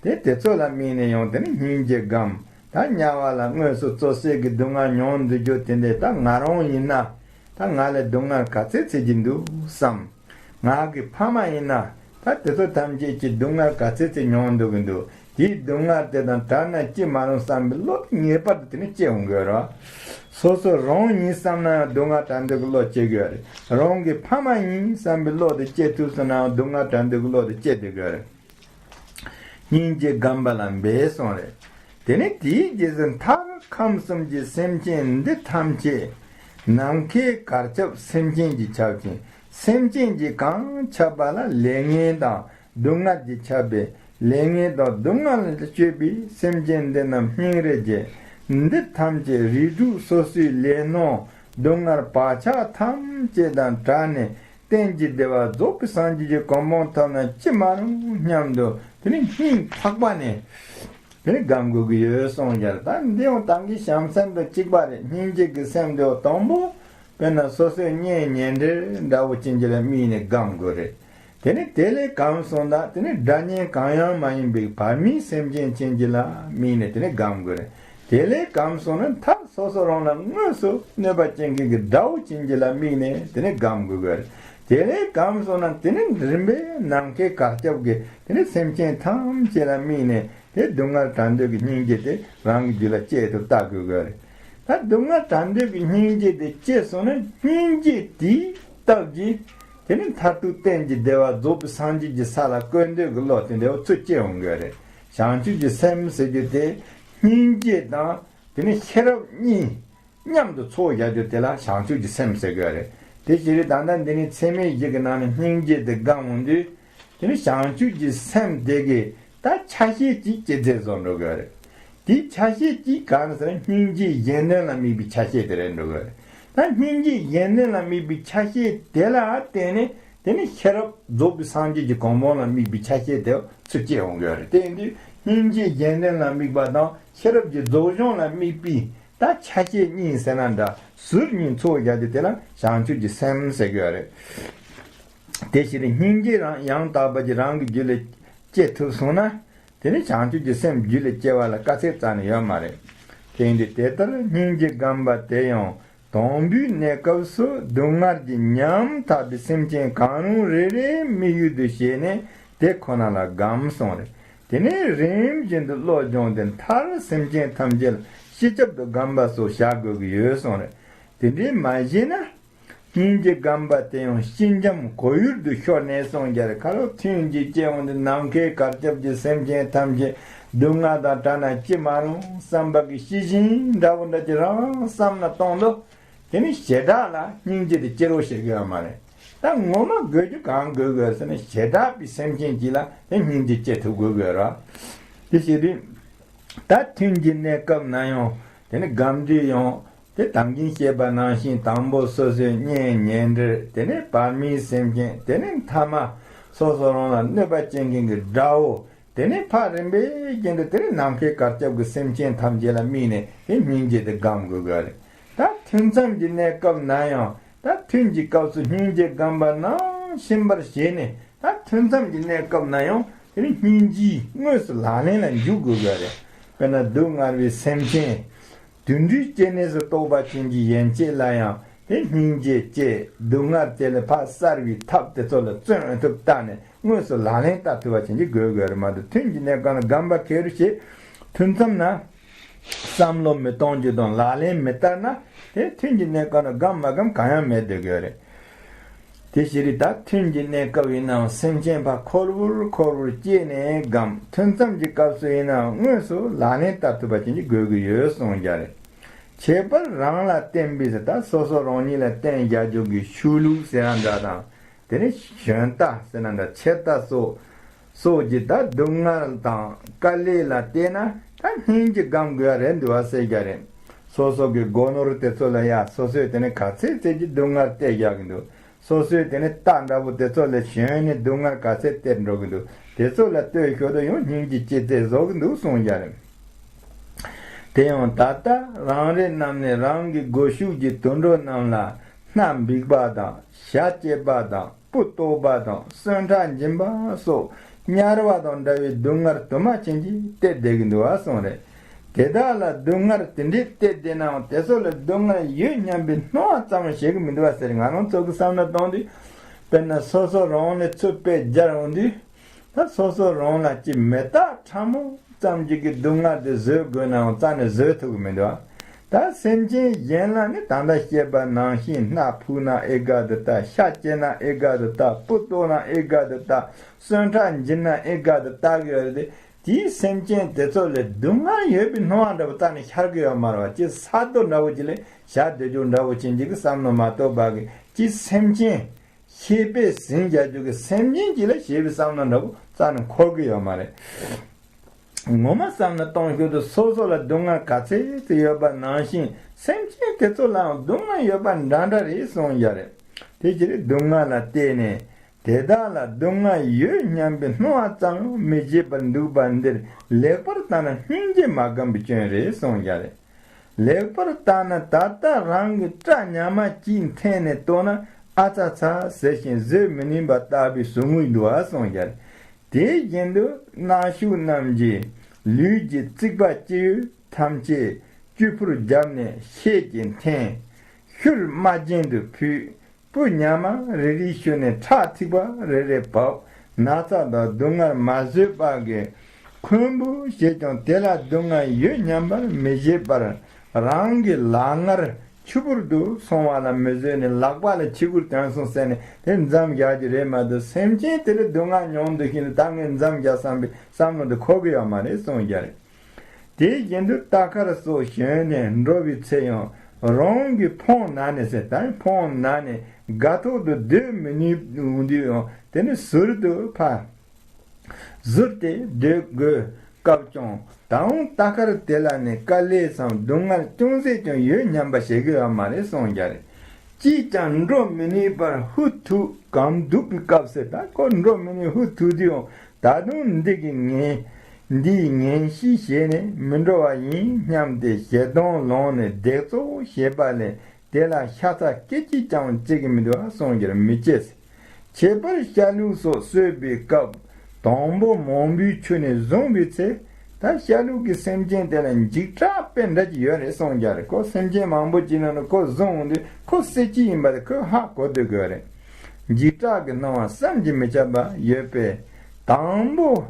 དེ་དེ་ཚོ་ལ་དམིགས་ནས་ཡང་དེ་ནི་སྙིང་རྗེ་སྒོམ། ད་དམྱལ་བ་ལ་དངོས་སུ་བཙོ་བསྲེག་གི་སྡུག་བསྔལ་མྱོང་འདུག་རྒྱུ་དེ་འདྲས། ད་ང་རང་ཡིན་ན། ད་ང་ལ་སྡུག་བསྔལ་ག་ཚད་ཚད་ཀྱི་འདུག་བསམ། ང་གི་ཕ་མ་ཡིན་ན། ད་དེ་ཚོ་ཐམས་ཅད་ཀྱི་སྡུག་བསྔལ་ག་ཚད་ཚད་མྱོང་འདུག་གི་འདུག་དེའི་སྡུག་བསྔལ་དེ་དང་བྲལ་ན་ཅི་མ་རུང་བསམ་པའི་བློ་དེ་ངེས་པར་དུ་དེ་ནི་སྐྱེ་འོང་གི་ཡོད་རེད། སོ་སོ་རང་ཡིན་བསམ་ན་ཡང་སྡུག་བསྔལ་བྲལ་འདོད་ཀྱི་བློ་སྐྱེ་གི་ཡོད་རེད། རང་གི་ཕ་མ་ཡིན་བསམ་པའི་བློ་དེ་སྐྱེ་ཐུབ་སོང་ན་ཡང་སྡུག་བསྔལ་བྲལ་འདོད་ཀྱི་བློ་དེ་སྐྱེ་བསྡད་གི་ཡོད་རེད། སྙིང་རྗེ་སྒོམ་པ་ལ་འབད་གསུངས་རེད། དེ་ནས་དེའི་རྗེས་སུ་མཐར་ཁམས་གསུམ་གྱི་སེམས་ཅན་འདི་ཐམས་ཅད་ནམ་མཁའི་གར་ཁྱབ་སེམས་ཅན་གྱིས་ཁྱབ་ཅིང་། སེམས་ཅན་གྱིས་གང་ཁྱབ་པ་ལ་ལས་ངན་དང་སྡུག་བསྔལ་གྱིས་ཁྱབ་པས། ལས་ངན་དང་སྡུག་བསྔལ་ལ་སྤྱོད་པའི་སེམས་ཅན་འདི་རྣམས་སྙིང་རེ་རྗེ། འདི་ཐམས་ཅད་རིགས་དྲུག་སོ་སོའི་ལས་སྣང་སྡུག་བསྔལ་བག་ཆགས་ཐམས་ཅད་དང་བྲལ་ནས། གཏན་གྱི་བདེ་བ་རྫོགས་པའི་སངས་རྒྱས་ཀྱི་གོ་འཕང་ཐོབ་ན་ཅི་མ་རུང་སྙམ་དུ་དེ་ནི་སྙིང་ཐག་པ་ནས་དེ་ནི་སྒོམ་དགོས་ཀྱི་ཡོད་གསུངས་ཀྱང་། ད་འདི་ཡང་ད་གིན་བྱམས་སེམས་དང་གཅིག་པ་རེད། སྙིང་རྗེ་གི་སེམས་དེ་དང་པོ་དཔེར་ན་སོ་སོའི་གཉེན་ཉེ་འབྲེལ་འདྲ་བོ་ཅན་གྱི་ལ་དམིགས་ནས་སྒོམ་དགོས་རེད། དེ་ནི་དེ་ལས་གོམས་སོང་ན་དེ་ནི་དགྲ་གཉེན་གང་ཡང་མ་ཡིན་པའི་བར་མའི་སེམས་ཅན་ཅན་གྱི་ལ་དམིགས་ནས་དེ་ནི་སྒོམ་དགོས་རེད། དེ་ལས་གོམས་སོང་ན་མཐར་སོ་སོ་རང་ལ་དངོས་སུ་གནོད་པ་ཅན་གྱི་གི་དགྲ་བོ་ཅན་གྱི་ལ་དམིགས་ནས་དེ་ནས་སྒོམ་དགོས་གི་རེད། དེ་ལས་གོམས་སོང་ན་དེ་ནས་རིམ་པས་ནམ་མཁའི་གར་ཁྱབ་ཀྱི་དེ་ནས་སེམས་ཅན་ཐམས་ཅད་ལ་དམིགས་ནས་དེ་སྡུག་བསྔལ་བྲལ་འདོད་ཀྱི་སྙིང་རྗེ་དེ་རང་གི་རྒྱུད་ལ་སྐྱེ་ཐུབ་བལྟ་དགོས་གི་རེད། ད་སྡུག་བསྔལ་བྲལ་འདོད་ཀྱི་སྙིང་རྗེ་དེ་སྐྱེས་སོང་ན་སྙིང་རྗེ་དེའི་སྟོབས་ཀྱིས་དེ་ནས་མཐར་ཐུག་གཏན་གྱི་བདེ་བ་རྫོགས་པའི་སངས་རྒྱས་ཀྱི་ས་ལ་བཀོད་འདོད་ཀྱི་བློ་དེ་འདྲ་བོ་ཚུར་སྐྱེ་འོང་གི་རེད། བྱང་ཆུབ་ཀྱི་སེམས་ཟེར་རྒྱུ་དེ་སྙིང་རྗེ་དང་དེ་ནས་ཤེས་རབ་གཉིས་མཉམ་དུ་ཚོགས་བཞག་རྒྱུ་དེ་ལ་བྱང་ཆུབ་ཀྱི་སེམས་ཟེར་གི་རེད། དེ་ཕྱིར་ད་ལྟ་འདི་ནས་ཚད་མེད་བཞི་གི་ནང་ནས་སྙིང་རྗེ་དེ་སྒོམ་འོང་དུས། དེ་ནི་བྱང་ཆུབ་ཀྱི་སེམས་དེ་གི་ད་ཆ་ཤས་ཀྱིས་སྐྱེད་ཚལ་བཟོ་འགྲོ་གི་རེད། དེའི་ཆ་ཤས་ཀྱིས་གང་ཟེར་ན་སྙིང་རྗེ་གཞན་དོན་ལ་དམིགས་པའི་ཆ་ཤས་དེ་རེད་འགྲོ་གི་རེད། ད་སྙིང་རྗེ་གཞན་དོན་ལ་དམིགས་པའི་ཆ་ཤས་དེ་ལ་བརྟེན་ནས་དེ་ནི་ཤེས་རབ་རྫོགས་པའི་སངས་རྒྱས་ཀྱི་གོ་འཕང་ལ་དམིགས་པའི་ཆ་ཤས་དེ་ཚུར་སྐྱེ་འོང་གི་རེད། དེ་ཡིན་དུས་སྙིང་རྗེ་གཞན་དོན་ལ་དམིགས་པ་དང་ཤེས་རབ་ཀྱི་རྫོགས་བྱང་ལ་དམིགས་པའི་ད་ཆ་ཤས་གཉིས་ཟེར་ན་འདྲ། ཟུར་གཉིས་ཚོགས་བཞག་རྒྱུ་དེ་ལ་བྱང་ཆུབ་ཀྱི་སེམས་ཟེར་གི་རེད། དེ་ཕྱིར་སྙིང་རྗེ་རང་ཡང་དག་པ་ཅིག་རང་གི་རྒྱུད་ལ་སྐྱེ་ཐུབ་སོང་ན། དེ་ནི་བྱང་ཆུབ་ཀྱི་སེམས་རྒྱུད་ལ་སྐྱེ་བ་ལ་དཀའ་ཚེགས་རྩ་ནས་ཡོད་མ་རེད། དེ་ཡིན་དུས་དེ་ལྟར་སྙིང་རྗེ་སྒོམ་པ་དེ་ཡང་དང་པོའི་གནས་སྐབས་སུ་སྡུག་བསྔལ་གྱིས་ཉམ་ཐག་པའི་སེམས་ཅན་གང་རུང་རེ་རེའི་དམིགས་ཡུལ་དུ་བྱས་ནས་ དེ་ཁོ་ན་ལ་སྒོམ་གསུངས་རེད། དེ་ནས་རིམ་བཞིན་དུ་བློ་སྦྱོང་སྟེ་མཐར་སེམས་ཅན་ཐམས་ཅད་ལ་སྤྱི་ཁྱབ་ཏུ་སྒོམ་པ་སོགས་བྱ་དགོས་ཀྱི་ཡོད་གསུངས་རེད། དེ་འདྲའི་མ་བྱས་ན། སྙིང་རྗེ་སྒོམ་པ་དེ་ཡང་སྤྱི་འཇམ་གོ་ཡུལ་དུ་ཤོར་ནས་གསུངས་རྒྱུ་རེད། ཁ་ལོ་ཐུན་གྱི་སྐྱེ་བོ་འདི་ནམ་མཁའི་གར་ཁྱབ་ཀྱི་སེམས་ཅན་ཐམས་ཅད་སྡུག་བསྔལ་དང་བྲལ་ན་ཅི་མ་རུང་བསམ་པ་གི་ཤེས་བཞིན་འདྲ་བོ་འདྲ་ཅིག་རང་བསམ་ན་གཏོང་དུ། དེ་ནི་བྱེ་བྲག་ལ་སྙིང་རྗེ་དེ་སྐྱེ་རོགས་བྱེད་དགོས་ཡ་མ་རེད། ད་ངོ་མ་དགོས་རྒྱུ་གང་དགོས་དགོས་ཟེར་ན། བྱེ་བྲག་པའི་སེམས་ཅན་གྱིས་ལ་དེ་སྙིང་རྗེ་སྐྱེ་ཐུབ་དགོས་དགོས་ར། དེ་བྱེད་དུས། ད་ཐུན་གྱི་གནས་སྐབས་ན་ཡང་དེ་ནི་སྒོམ་དུས་ཡང་དེ་ད་གིན་བཤད་པ་ནང་བཞིན་དང་པོ་སོ་སོའི་གཉེན་ཉེ་འབྲེལ། དེ་ནི་བར་མའི་སེམས་ཅན། དེ་ནི་མཐའ་མ་སོ་སོ་རང་ལ་གནོད་པ་བྱེད་མཁན་གྱི་དགྲ་བོ། དེ་ནས་ཕར་རིམ་པས་རྒྱུན་དུ་དེ་ནས་ནམ་མཁའི་གར་ཁྱབ་ཀྱི་སེམས་ཅན་ཐམས་ཅད་ལ་དམིགས་ནས་དེ་སྙིང་རྗེ་དེ་སྒོམ་དགོས་ཀྱི་རེད། ད་ཐུན་མཚམས་ཀྱི་གནས་སྐབས་ན་ཡང་ད་ཐུན་གྱི་སྐབས་སུ་སྙིང་རྗེ་སྒོམ་པ་ནང་བཞིན་པར་བྱས་ནས། ད་ཐུན་མཚམས་ཀྱི་གནས་སྐབས་ན་ཡང་དེ་ནས་སྙིང་རྗེ་དངོས་སུ་ལག་ལེན་ལ་འཇུག་དགོས་ཀྱི་རེད། དཔེར་ན་སྡུག་བསྔལ་བའི་སེམས་ཅན། དུད་འགྲོའི་སྐྱེ་གནས་སུ་གཏོགས་པ་ཅན་གྱི་ཡན་ཆད་ལ་ཡང་དེ་སྙིང་རྗེ་སྐྱེ། སྡུག་བསྔལ་དེ་ལས་ཕར་བསལ་བའི་ཐབས་དེ་ཚོ་ལ་བརྩོན་འགྲུས་བཏང་ནས་དངོས་སུ་ལག་ལེན་བསྟར་ཐུབ་པ་ཅན་གྱི་དགོས་དགོས་རེད་མ་གཏོགས། ཐུན་གྱི་གནས་སྐབས་ན་སྒོམ་པ་ག་རེ་བྱེད། ཐུན་མཚམས་ན་བསམ་བློ་མི་གཏོང་རྒྱུ་དང་ལག་ལེན་མི་བསྟར་ན། དེ་ཐུན་གྱི་གནས་སྐབས་ན་སྒོམ་མ་སྒོམ་གང་ཡང་མེད་སྡོད་དགོས་རེད། དེ་ཕྱིར་ད་ཐུན་གྱི་གནས་སྐབས་ཡིན་ནའང་སེམས་ཅན་ཕར་འཁོར་བུར་འཁོར་བུར་སྐྱེས་ནས་སྒོམ། ཐུན་མཚམས་ཀྱི་སྐབས་སུ་ཡིན་ནའང་དངོས་སུ་ལག་ལེན་བསྟར་ཐུབ་པ་ཅན་གྱི་དགོས་ཀྱི་ཡོད་གསུངས་རྒྱུ་རེད། ཁྱད་པར་རང་ལ་བརྟེན་པའི་ཟེར། ད་སོ་སོ་རང་ཉིད་ལ་བརྟེན་བཞག་རྒྱུ་གི་ཆོས་ལུགས་ཟེར་ན་འདྲ་དང་། དེ་ནས་གཞོན་རྟ་ཟེར་ན་འདྲ། ཆེ་རྟ་སོགས་སོགས་ཀྱི་ད་སྡུག་བསྔལ་དང་དཀའ་ལས་ལ་བལྟས་ན་ད་སྙིང་རྗེ་སྒོམ་དགོས་ཡ་རེད་འདུག་བ་ཟེར་རྒྱུ་རེད། སོ་སོ་གི་སྒོ་ནོར་དེ་ཚོ་ལ་ཡ་སོ་སོས་དེ་ནས་ག་ཚད་ཚད་ཀྱི་སྡུག་བསྔལ་སྟེར་བཞག་གི་འདུག། སོ་སོས་དེ་ནས་རྟ་འདྲ་པོ་དེ་ཚོ་ལས་གཞོན་ནས་སྡུག་བསྔལ་ག་ཚད་སྟེར་འགྲོ་གི་འདུག། དེ་ཚོ་ལ་ལྟོས་ཞོར་དུ་ཡང་སྙིང་རྗེ་སྐྱེ་ཚད་བཟོ་གི་འདུག་གསུངས་རྒྱུ་རེད། དེ་ཡང་ད་ལྟ་རང་རེ་རྣམས་ནས་རང་གི་སྒོ་ཕྱུགས་ཀྱི་དུད་འགྲོ་རྣམས་ལ་སྣ་འབིགས་པ་དང་ཞྭ་བཅད་པ་དང་སྤུ་གཏོགས་པ་དང་གསོན་ཁྲག་འབྱིན་པ་སོགས་དམྱལ་བ་དང་འདྲ་བའི་སྡུག་བསྔལ་དུ་མ་ཅན་གྱིས་སྟེར་བསྡད་ཀྱི་འདུག་གསུངས་རེད། དེ་དག་ལ་སྡུག་བསྔལ་དེ་འདྲའི་སྟེར་བསྡད་ནའང་དེ་ཚོ་ལ་སྡུག་བསྔལ་ཡོད་སྙམ་པའི་སྣང་བ་ཙམ་ཞིག་མི་འདུག་བ་ཟེར། ང་རང་ཚོ་གི་བསམ་བློ་གཏོང་དུས། དཔེར་ན་སོ་སོ་རང་ལ་ཚུར་དཔེ་སྦྱར་འོང་དུས། ད་སོ་སོ་རང་ལ་ཅི་མི་རྟག་ཕྲ་མོ་ཙམ་ཅིག་གི་སྡུག་བསྔལ་དེ་བཟོད་དགོས་ནའང་རྩ་ནས་བཟོད་ཐུབ་ཀྱི་མི་འདུག། ད་སེམས་ཅན་གཞན་ལ་ནི་ད་ལྟ་བཤད་པ་ནང་བཞིན་སྣ་ཕུག་ན་ཨེ་དགའ་དུ་ལྟ། ཤ་བཅད་ན་ཨེ་དགའ་དུ་ལྟ། སྤུ་གཏོགས་ན་ཨེ་དགའ་དུ་ལྟ། གསོན་ཁྲག་འབྱིན་ན་ཨེ་དགའ་དུ་ལྟ་གི་ཡོད་རེད་དེ། དེའི་སེམས་ཅན་དེ་ཚོ་ལས་སྡུག་བསྔལ་ཡོད་པའི་སྣང་བ་འདྲ་པོ་རྩ་ནས་ཤར་གི་ཡོད་མ་རེད་བ། ཅི་ས་རྡོ་འདྲ་པོ་ཅིག་ལས་ཞག་སྡོད་རྒྱུ་འདྲ་པོ་ཅན་ཅིག་གི་བསམ་བློ་མ་གཏོགས་པ་གི་ཅི་སེམས་ཅན། ཤེས་པས་ཟིན་བྱ་རྒྱུ་གི་སེམས་ཅན་གྱིས་ལ་ཞེས་པའི་བསམ་བློ་འདྲ་པོ་རྩ་ནས་འཁོར་གི་ཡོད་མ་རེད། ངོ་མ་བསམ་བློ་གཏོང་ཞོར་དུ་སོ་སོ་ལ་སྡུག་བསྔལ་ག་ཚད་ཅིག་ཡོད་པ་ནང་བཞིན་སེམས་ཅན་དེ་ཚོ་ལའང་སྡུག་བསྔལ་ཡོད་པ་འདྲ་འདྲ་རེད་གསུངས་རྒྱུ་རེད། དེ་ཕྱིར་སྡུག་བསྔལ་ལ་བལྟས་ནས་དེ་དག་ལ་སྡུག་བསྔལ་ཡོད་སྙམ་པའི་སྣང་བ་ཙམ་ཡང་མི་བྱེད་པར་འདུག་པ་འདིར་ལེགས་པར་བརྟགས་ན་སྙིང་རྗེ་མ་སྒོམ་པའི་སྐྱོན་རེད་གསུངས་རྒྱུ་རེད། ལེགས་པར་བརྟགས་ན་ད་ལྟ་རང་གི་སྐྲ་ཉག་མ་གཅིག་འཐེན་ནས་གཏོར་ན་ཨ་ཚ་ཚ་ཟེར་ཞིང་བཟོད་མི་ནུས་པ་ལྟ་བུའི་ཟུག་རྔུ་འདུག་གསུངས་རྒྱུ་རེད། དེ་བཞིན་དུ་རྣག་ཤུགས་རྣམས་ཀྱིས་ལུས་ཀྱི་རྩིག་པ་སྤྱི་ཡོད་ཐམས་ཅད་གཅུས་ཕུར་བརྒྱབ་ནས་ཤེད་ཀྱིས་འཐེན། ཤུར་རྨ་རྒྱན་དུ་ཕུལ། སྤུ་ཉག་མ་རེ་རེའི་ཤུལ་ནས་ཁྲག་ཐིགས་པ་རེ་རེ་བབས། ན་ཚ་དང་སྡུག་བསྔལ་མ་བཟོད་པ་གིས་འཁོན་པོ་བྱས་ཀྱང་དེ་ལ་སྡུག་བསྔལ་ཡོད་སྙམ་པར་མི་བྱེད་པར་རང་གི་ལག་ངར་ཆུ་བུར་དུ་སོང་བ་ལ་མི་བཟོད་ནས་ལག་པ་ལ་ཆུ་བུར་ཐོན་སོང་ཟེར་ནས་དེ་འཛེམ་བཞག་རྒྱུ་རེད་མ་གཏོགས། སེམས་ཅན་དེ་ལ་སྡུག་བསྔལ་མྱོང་འདུག་བཞིན་དུ་ད་ངས་འཛེམ་བཞག་བསམ་པའི་བསམ་བློ་འདི་འཁོར་གི་ཡོད་མ་རེད་གསུངས་རྒྱུ་རེད། དེ་བཞིན་དུ་རྟ་ཁར་སོགས་ཞོན་ནས་འགྲོ་བའི་ཚེ་ཡང་རང་གི་འཕོངས་ན་ནས་ཟེར། ད་འཕོངས་ན་ནས་དགའ་ཐོག་ཏུ་སྡོད་མི་ནུས་འོང་དུས་ཡང་དེ་ནི་ཟུར་དུ་ཕར་ཟུར་ཏེ་སྡོད་དགོས་སྐབས་ཀྱང་ད་འོང་རྟ་ཁར་དེ་ལ་ནི་དཀའ་ལས་སམ་སྡུག་བསྔལ་ཅུང་ཟད་ཀྱང་ཡོད་སྙམ་པ་བྱེད་ཀྱི་ཡོད་མ་རེད་གསུངས་རྒྱུ་རེད། ཅིས་ཀྱང་འགྲོ་མི་ནུས་པར་ཧུ་ཐུག་གམ་འདུག་པའི་སྐབས་སུ་ད་ཁོ་འགྲོ་མི་ནུས་ཧུ་ཐུག་དུས་ཡང་ད་དུང་འདི་གི་ངན། འདིའི་ངན་གཤིས་བྱས་ནས་མི་འགྲོ་བ་ཡིན་སྙམ་སྟེ་ཞེ་སྡང་ལངས་ནས་བརྡེག་བཙོག་བྱེད་པ་ལས་དེ་ལ་ཤ་ཚ་སྐད་ཅིག་ཀྱང་བྱེད་ཀྱི་མི་འདུག་གསུངས་རྒྱུར་མི་བྱེད། ཁྱད་པར་ཤ་ལུག་སོགས་གསོད་པའི་སྐབས་དང་པོ་མང་པོའི་ཆུ་ནས་བཟུང་བའི་ཚེ་ད་ཤ་ལུག་གི་སེམས་ཅན་དེ་ལ་འཇིགས་སྐྲག་དཔེ་འདྲ་ཅིག་ཡོད་རེད་གསུངས་རྒྱུ་རེད། ཁོ་སེམས་ཅན་མང་པོ་ཅིག་ནང་ནས་ཁོ་བཟུང་འོང་དུས་ཁོ་གསོད་ཀྱི་ཡིན་པ་དེ་ཁོས་ཧ་གོ་སྡོད་དགོས་རེད། འཇིགས་སྐྲག་གི་སྣང་བ་བསམ་གྱིས་མི་ཁྱབ་པ་ཡོད་པས། ད་ དང་པོ་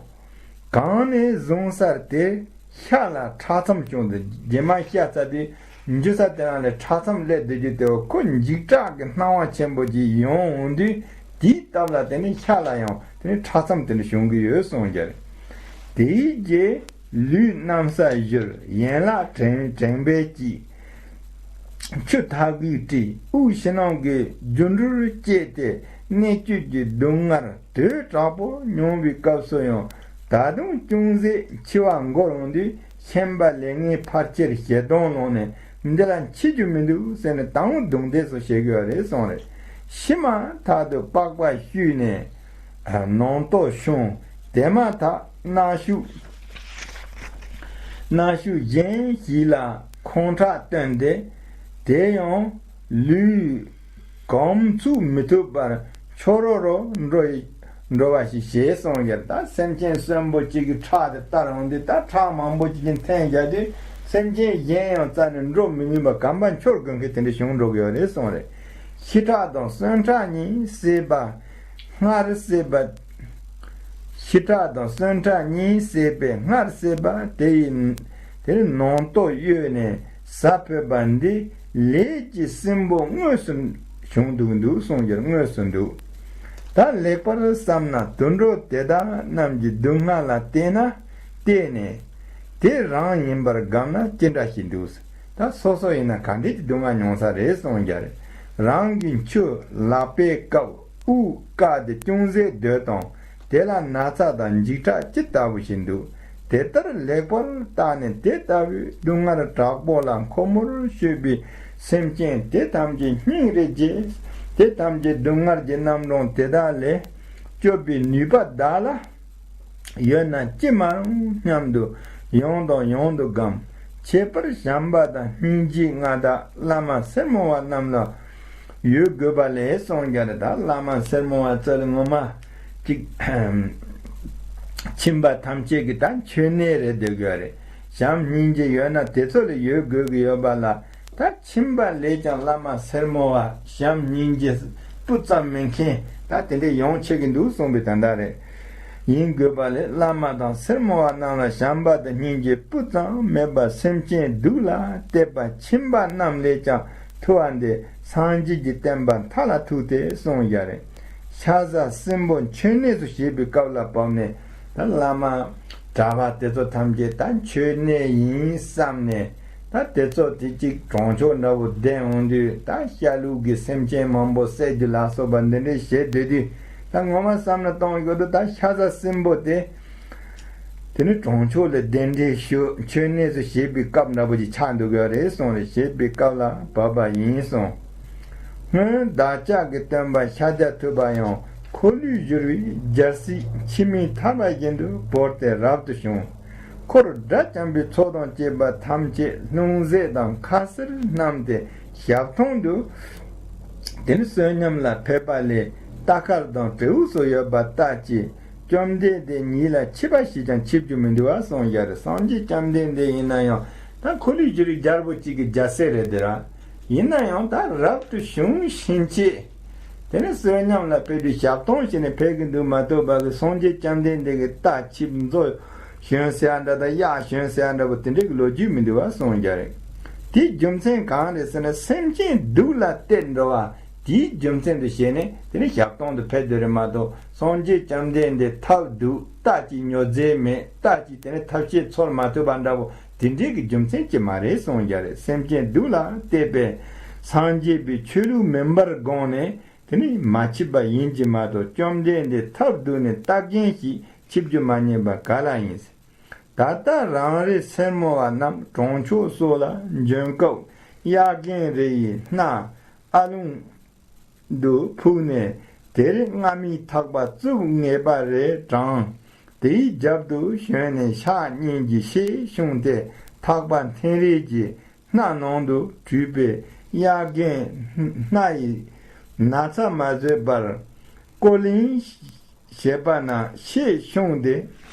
གང་ནས་བཟུང་སར་དེ་ཤ་ལ་ཁྲག་མཚམས་བྱུང་སྟེ། རྗེས་མ་ཤ་ཚ་དུས་འཇུ་ས་དེ་རང་ལ་ཁྲག་མཚམས་སླེབས་སྡོད་རྒྱུ་དེ། འོ་ཁོ་འཇིགས་སྐྲག་གི་སྣང་བ་ཆེན་པོ་ཅིག་ཡོང་འོང་དུས། དེའི་སྟབས་ལ་དེ་ནི་ཤ་ལ་ཡང་དེ་ནི་ཁྲག་མཚམས་དེ་འདྲ་བྱུང་གི་ཡོད་གསུངས་ཀྱི་རེད། དེའི་རྗེས་ལུས་གནམ་ས་བཞུར། ཡན་ལག་དྲན་དྲན་པས་ཀྱིས། ཆུ་ཐག་གིས་དཀྲིས། དབུགས་ཕྱི་ནང་གི་རྒྱུ་འགྲུལ་བསྐྱེད་དེ། གནད་གཅོད་ཀྱི་སྡུག་བསྔལ་དོས་དྲག་པོ་མྱོང་བའི་སྐབས་སུ་ཡང་། ད་དུང་ཅུང་ཟད་འཆི་བ་འགོར་འོང་དུས། ཁྱིམ་པ་ལས་ངན་ཕལ་ཆེར་ཞེ་སྡང་ལངས་ནས། འདི་ལ་འཆི་རྒྱུ་མི་འདུག་ཟེར་ནས་དང་པོ་རྡུང་རྡེག་སོགས་བྱེད་ཀྱི་ཡོད་རེད་གསུངས་རེད། ཕྱི་མ་ཐག་ཏུ་པགས་པ་བཤུས་ནས་ནང་དོག་བྱུང་། དེ་མ་ཐག་གནའ་ཤུལ་གནའ་ཤུལ་གཞན་ཞིག་ལ་ཁོང་ཁྲག་བཏོན་ཏེ། དེ་ཡང་ལུས་གང་ཚུགས་མི་ཐུབ་པར་ཁྱོ་རོ་རོ་འགྲོ་འགྲོ་བ་ཞིག་བྱས་སོང་ཡོད། ད་སེམས་ཅན་གསོན་པོ་གཅིག་གི་ཁྲག་དེ་བཏང་འོང་དུས། ད་ཁྲག་མང་པོ་གཅིག་གིས་འཐེན་བཞག་དུས། སེམས་ཅན་གཞན་ཡང་རྩ་ནས་འགྲོ་མི་ནུས་པ། གམ་པ་འཁྱོར་དགོས་མཁན་དེ་འདྲ་བྱུང་འགྲོ་གི་ཡོད་རེད་གསུངས་རེད། ཤི་ཁྲག་དང་གསོན་ཁྲག་གཉིས་བསྲེས་པ། སྔར་བསྲེས་པ། ཤི་ཁྲག་དང་གསོན་ཁྲག་གཉིས་བསྲེས་པའི་སྔར་བསྲེས་པ་དེ་ཡི་དེ་ནང་དོག་གཡོས་ནས་ཟ་ཕོད་པ་འདི། ལས་ཀྱི་སྲིན་པོ་དངོས་སུ་བྱུང་འདུག་འདུག་གསུངས་ཀྱི་རེད། དངོས་སུ་འདུག་ད་ལེགས་པར་བསམ་ན། དུད་འགྲོ་དེ་དག་རྣམས་ཀྱི་སྡུག་བསྔལ་ལ་བལྟས་ན། བལྟས་ནས་དེ་རང་ཡིན་པར་སྒོམ་ན་ཅི་འདྲ་ཞིག་འདུག་ད་སོ་སོ་ཡིན་ན་ག་འདྲའི་སྡུག་བསྔལ་མྱོང་ས་རེད་གསུངས་ཀྱི་རེད། རང་གི་མཆུ་ལག་པའི་སྐབས་དབུགས་བཀག་སྟེ་ཅུང་ཟད་སྡོད་དང་། དེ་ལ་ན་ཚ་དང་འཇིགས་སྐྲག་ཅི་ལྟ་བུ་ཞིག་འདུག་དེ་ལྟར་ལེགས་པར་བརྟགས་ནས། དེ་ལྟ་བུའི་སྡུག་བསྔལ་དྲག་པོ་ལ་འཁོར་མོར་སྤྱོད་པའི་སེམས་ཅན་དེ་ཐམས་ཅད་སྙིང་རེ་རྗེ། དེ་ཐམས་ཅད་སྡུག་བསྔལ་གྱི་རྣམ་གྲངས་དེ་དག་ལས་སྐྱོབ་པའི་ནུས་པ་བདག་ལ་ཡོད་ན་ཅི་མ་རུང་སྙམ་དུ་ཡང་དང་ཡང་དུ་སྒོམ། ཁྱད་པར་བྱམས་པ་དང་སྙིང་རྗེའི་མངའ་བདག་བླ་མ་སེར་མོ་བ་རྣམས་ལ་ཡོད་དགོས་པ་ལས་གསུངས་ཀྱི་རེད། ད་བླ་མ་སེར་མོ་བ་ཚོ་ལ་ངོ་མ་ཅིག་ཁྱིམ་པ་ཐམས་ཅད་ཀྱི་ད་མཆོད་གནས་རེད་བསྡད་དགོས་རེད། བྱམས་སྙིང་རྗེ་ཡོད་ན་དེ་ཚོ་ལ་ཡོད་དགོས་ཀྱི་ཡོད་པ་ལ། ད་ཁྱིམ་པ་ལས་ཀྱང་བླ་མ་སེར་མོ་བ་བྱམས་སྙིང་རྗེ་སྤུ་ཙམ་མེད་མཁན་ད་དེ་འདྲ་ཡོང་ཆེ་གི་འདུག་གསུངས་པའི་དོན་དག་རེད། ཡིན་དགོས་པ་ལས་བླ་མ་དང་སེར་མོ་བ་རྣམས་ལ་བྱམས་པ་དང་སྙིང་རྗེ་སྤུ་ཙམ་མེད་པར་སེམས་ཅན་སྡུག་ལ་གཏད་པ་ཁྱིམ་པ་རྣམས་ལས་ཀྱང་ཐུ་བ་འདི་སངས་རྒྱས་ཀྱི་བསྟན་པ་མཐའ་ལ་ཐུག་སྟེ་གསུངས་ཡ་རེད། ཤ་ཟ་སྲིན་པོ་མཆོད་གནས་སུ་བྱེད་པའི་སྐབས་ལ་བབ་ནས། ད་བླ་མ་གྲྭ་པ་དེ་ཚོ་ཐམས་ཅད་ད་མཆོད་གནས་ཡིན་བསམ་ནས། ད་དེ་ཚོ་དེ་གཅིག་གྲོང་ཆོག་འདྲ་བོ་བསྡད་འོང་དུས། ད་ཤ་ལུག་གི་སེམས་ཅན་མང་པོ་བསད་རྒྱུ་ལ་སོགས་པ་འདི་འདྲའི་བྱེད་སྡོད་དུས། ད་ངོ་མ་བསམ་བློ་གཏོང་དགོས་དུས། ད་ཤ་ཟ་སྲིན་པོ་དེ་དེ་ནི་གྲོང་ཆོག་ལ་གདན་འདྲེན་ཞུ། མཆོད་གནས་སུ་བྱེད་པའི་སྐབས་འདྲ་བོ་ཅིག་ཆགས་འདུག་གི་རེད་གསུངས་རེད། བྱེད་པའི་སྐབས་ལ་བབ་པ་ཡིན་གསུངས། སྔོན་བདག་ཅག་གི་སྟོན་པ་ཤཱཀྱ་ཐུབ་པ་ཡང་། འཁོར་ལོས་སྒྱུར་བའི་རྒྱལ་སྲིད་འཆི་མེད་ཐར་པ་བཞིན་དུ་བོར་ཏེ་རབ་ཏུ་བྱུང་། འཁོར་དགྲ་བཅོམ་པའི་ཚོགས་དང་བཅས་པ་ཐམས་ཅད་ལྷུང་བཟེད་དང་ཁ་ཟས་བསྣམས་ཏེ་ཞབས་དྲུང་དུ། དེ་ནི་བསོད་སྙོམས་ལ་ཕེབས་པ་ལས་རྟ་དཀར་དང་དྲེའུ་སོགས་ཡོད་པ་ལྟ་ཅི། བཅོམ་ལྡན་འདས་ཉིད་ལ་འཆི་བ་ཞིག་ཀྱང་འཆི་རྒྱུ་མི་འདུག་པ་གསུངས་ཡ་རེད། སངས་རྒྱས་བཅོམ་ལྡན་འདས་ཡིན་ན་ཡང་ད་འཁོར་ལོས་སྒྱུར་བའི་རྒྱལ་པོ་གཅིག་གི་རྒྱལ་སྲས་རེད་དེ་ར། ཡིན་ན་ཡང་ད་རབ་ཏུ་བྱུང་ཕྱིན་ཆད། དེ་ནི་བསོད་སྙོམས་ལ་ཕེབས་དུས་ཞབས་དྲུང་བྱས་ནས་ཕེབས་ཀྱི་འདུག་མ་གཏོགས་པ་གི་སངས་རྒྱས་བཅོམ་ལྡན་འདས་ཀྱི་རྟ་ཆིབས་མཛོ་ཞོན་ཟེར་ཡ་འདྲ་དང་གཡག་ཞོན་ཟེར་ཡ་འདྲ་པོ་དེ་འདྲའི་གི་ལོ་རྒྱུས་མི་འདུག་པ་གསུངས་ཡ་རེད། དེའི་རྒྱུ་མཚན་གང་རེད་ཟེར་ན། སེམས་ཅན་སྡུག་ལ་གཏད་འགྲོ་བ་དེའི་རྒྱུ་མཚན་དུ་བྱས་ནས་དེ་ནི་ཞབས་དྲུང་དུ་ཕེབས་དེ་རེད་མ་གཏོགས། སངས་རྒྱས་བཅོམ་ལྡན་འདས་ཐབས་སྡུག་རྟ་གཅིག་ཉོ་རྫས་མེད། རྟ་གཅིག་དེ་ནི་ཐབས་ཤེས་འཚོལ་མ་ཐུབ་པ་འདྲ་པོ་དེ་འདྲའི་གི་རྒྱུ་མཚན་ཅིག་མ་རེད་གསུངས་ཡ་རེད། སེམས་ཅན་སྡུག་ལ་གཏད་པས་སངས་རྒྱས་པའི་ཆོས་ལུགས་མིན་པར་དགོངས་ནས་དེ་ནི་མ་ཆིབས་པ་ཡིན་གྱི་མ་གཏོགས། བཅོམ་ལྡན་འདས་ཐབས་སྡུག་ནས་རྟ་རྒན་ཞིག་ཆིབས་རྒྱུ་མ་རྙེད་པ་ག་ལ་ཡིན། ད་ལྟ་རང་རེ་སེར་མོ་བ་རྣམས་གྲོང་ཆོག་སོགས་ལ་འབྱོན་སྐབས། གཡག་རྒན་རེ་ཡི་སྣ་ཨ་ལུང་དུ་ཕུག་ནས་དེར་རྔ་མའི་ཐག་པ་བཙུགས་ངེས་པ་རེ་དྲངས། དེའི་རྒྱབ་ཏུ་ཞོན་ནས་ཕྱག་གཉིས་ཀྱིས་ཤེད་བྱུང་སྟེ། ཐག་པ་འཐེན་རེས་ཀྱིས་སྣ་ནང་དུ་བྲུས་པས། གཡག་རྒན་སྣ་ཡི་ན་ཚ་མ་བཟོད་པར་ཀོ་ལིང་ཞེས་པ་ན་ཤེད་ཕྱུང་སྟེ་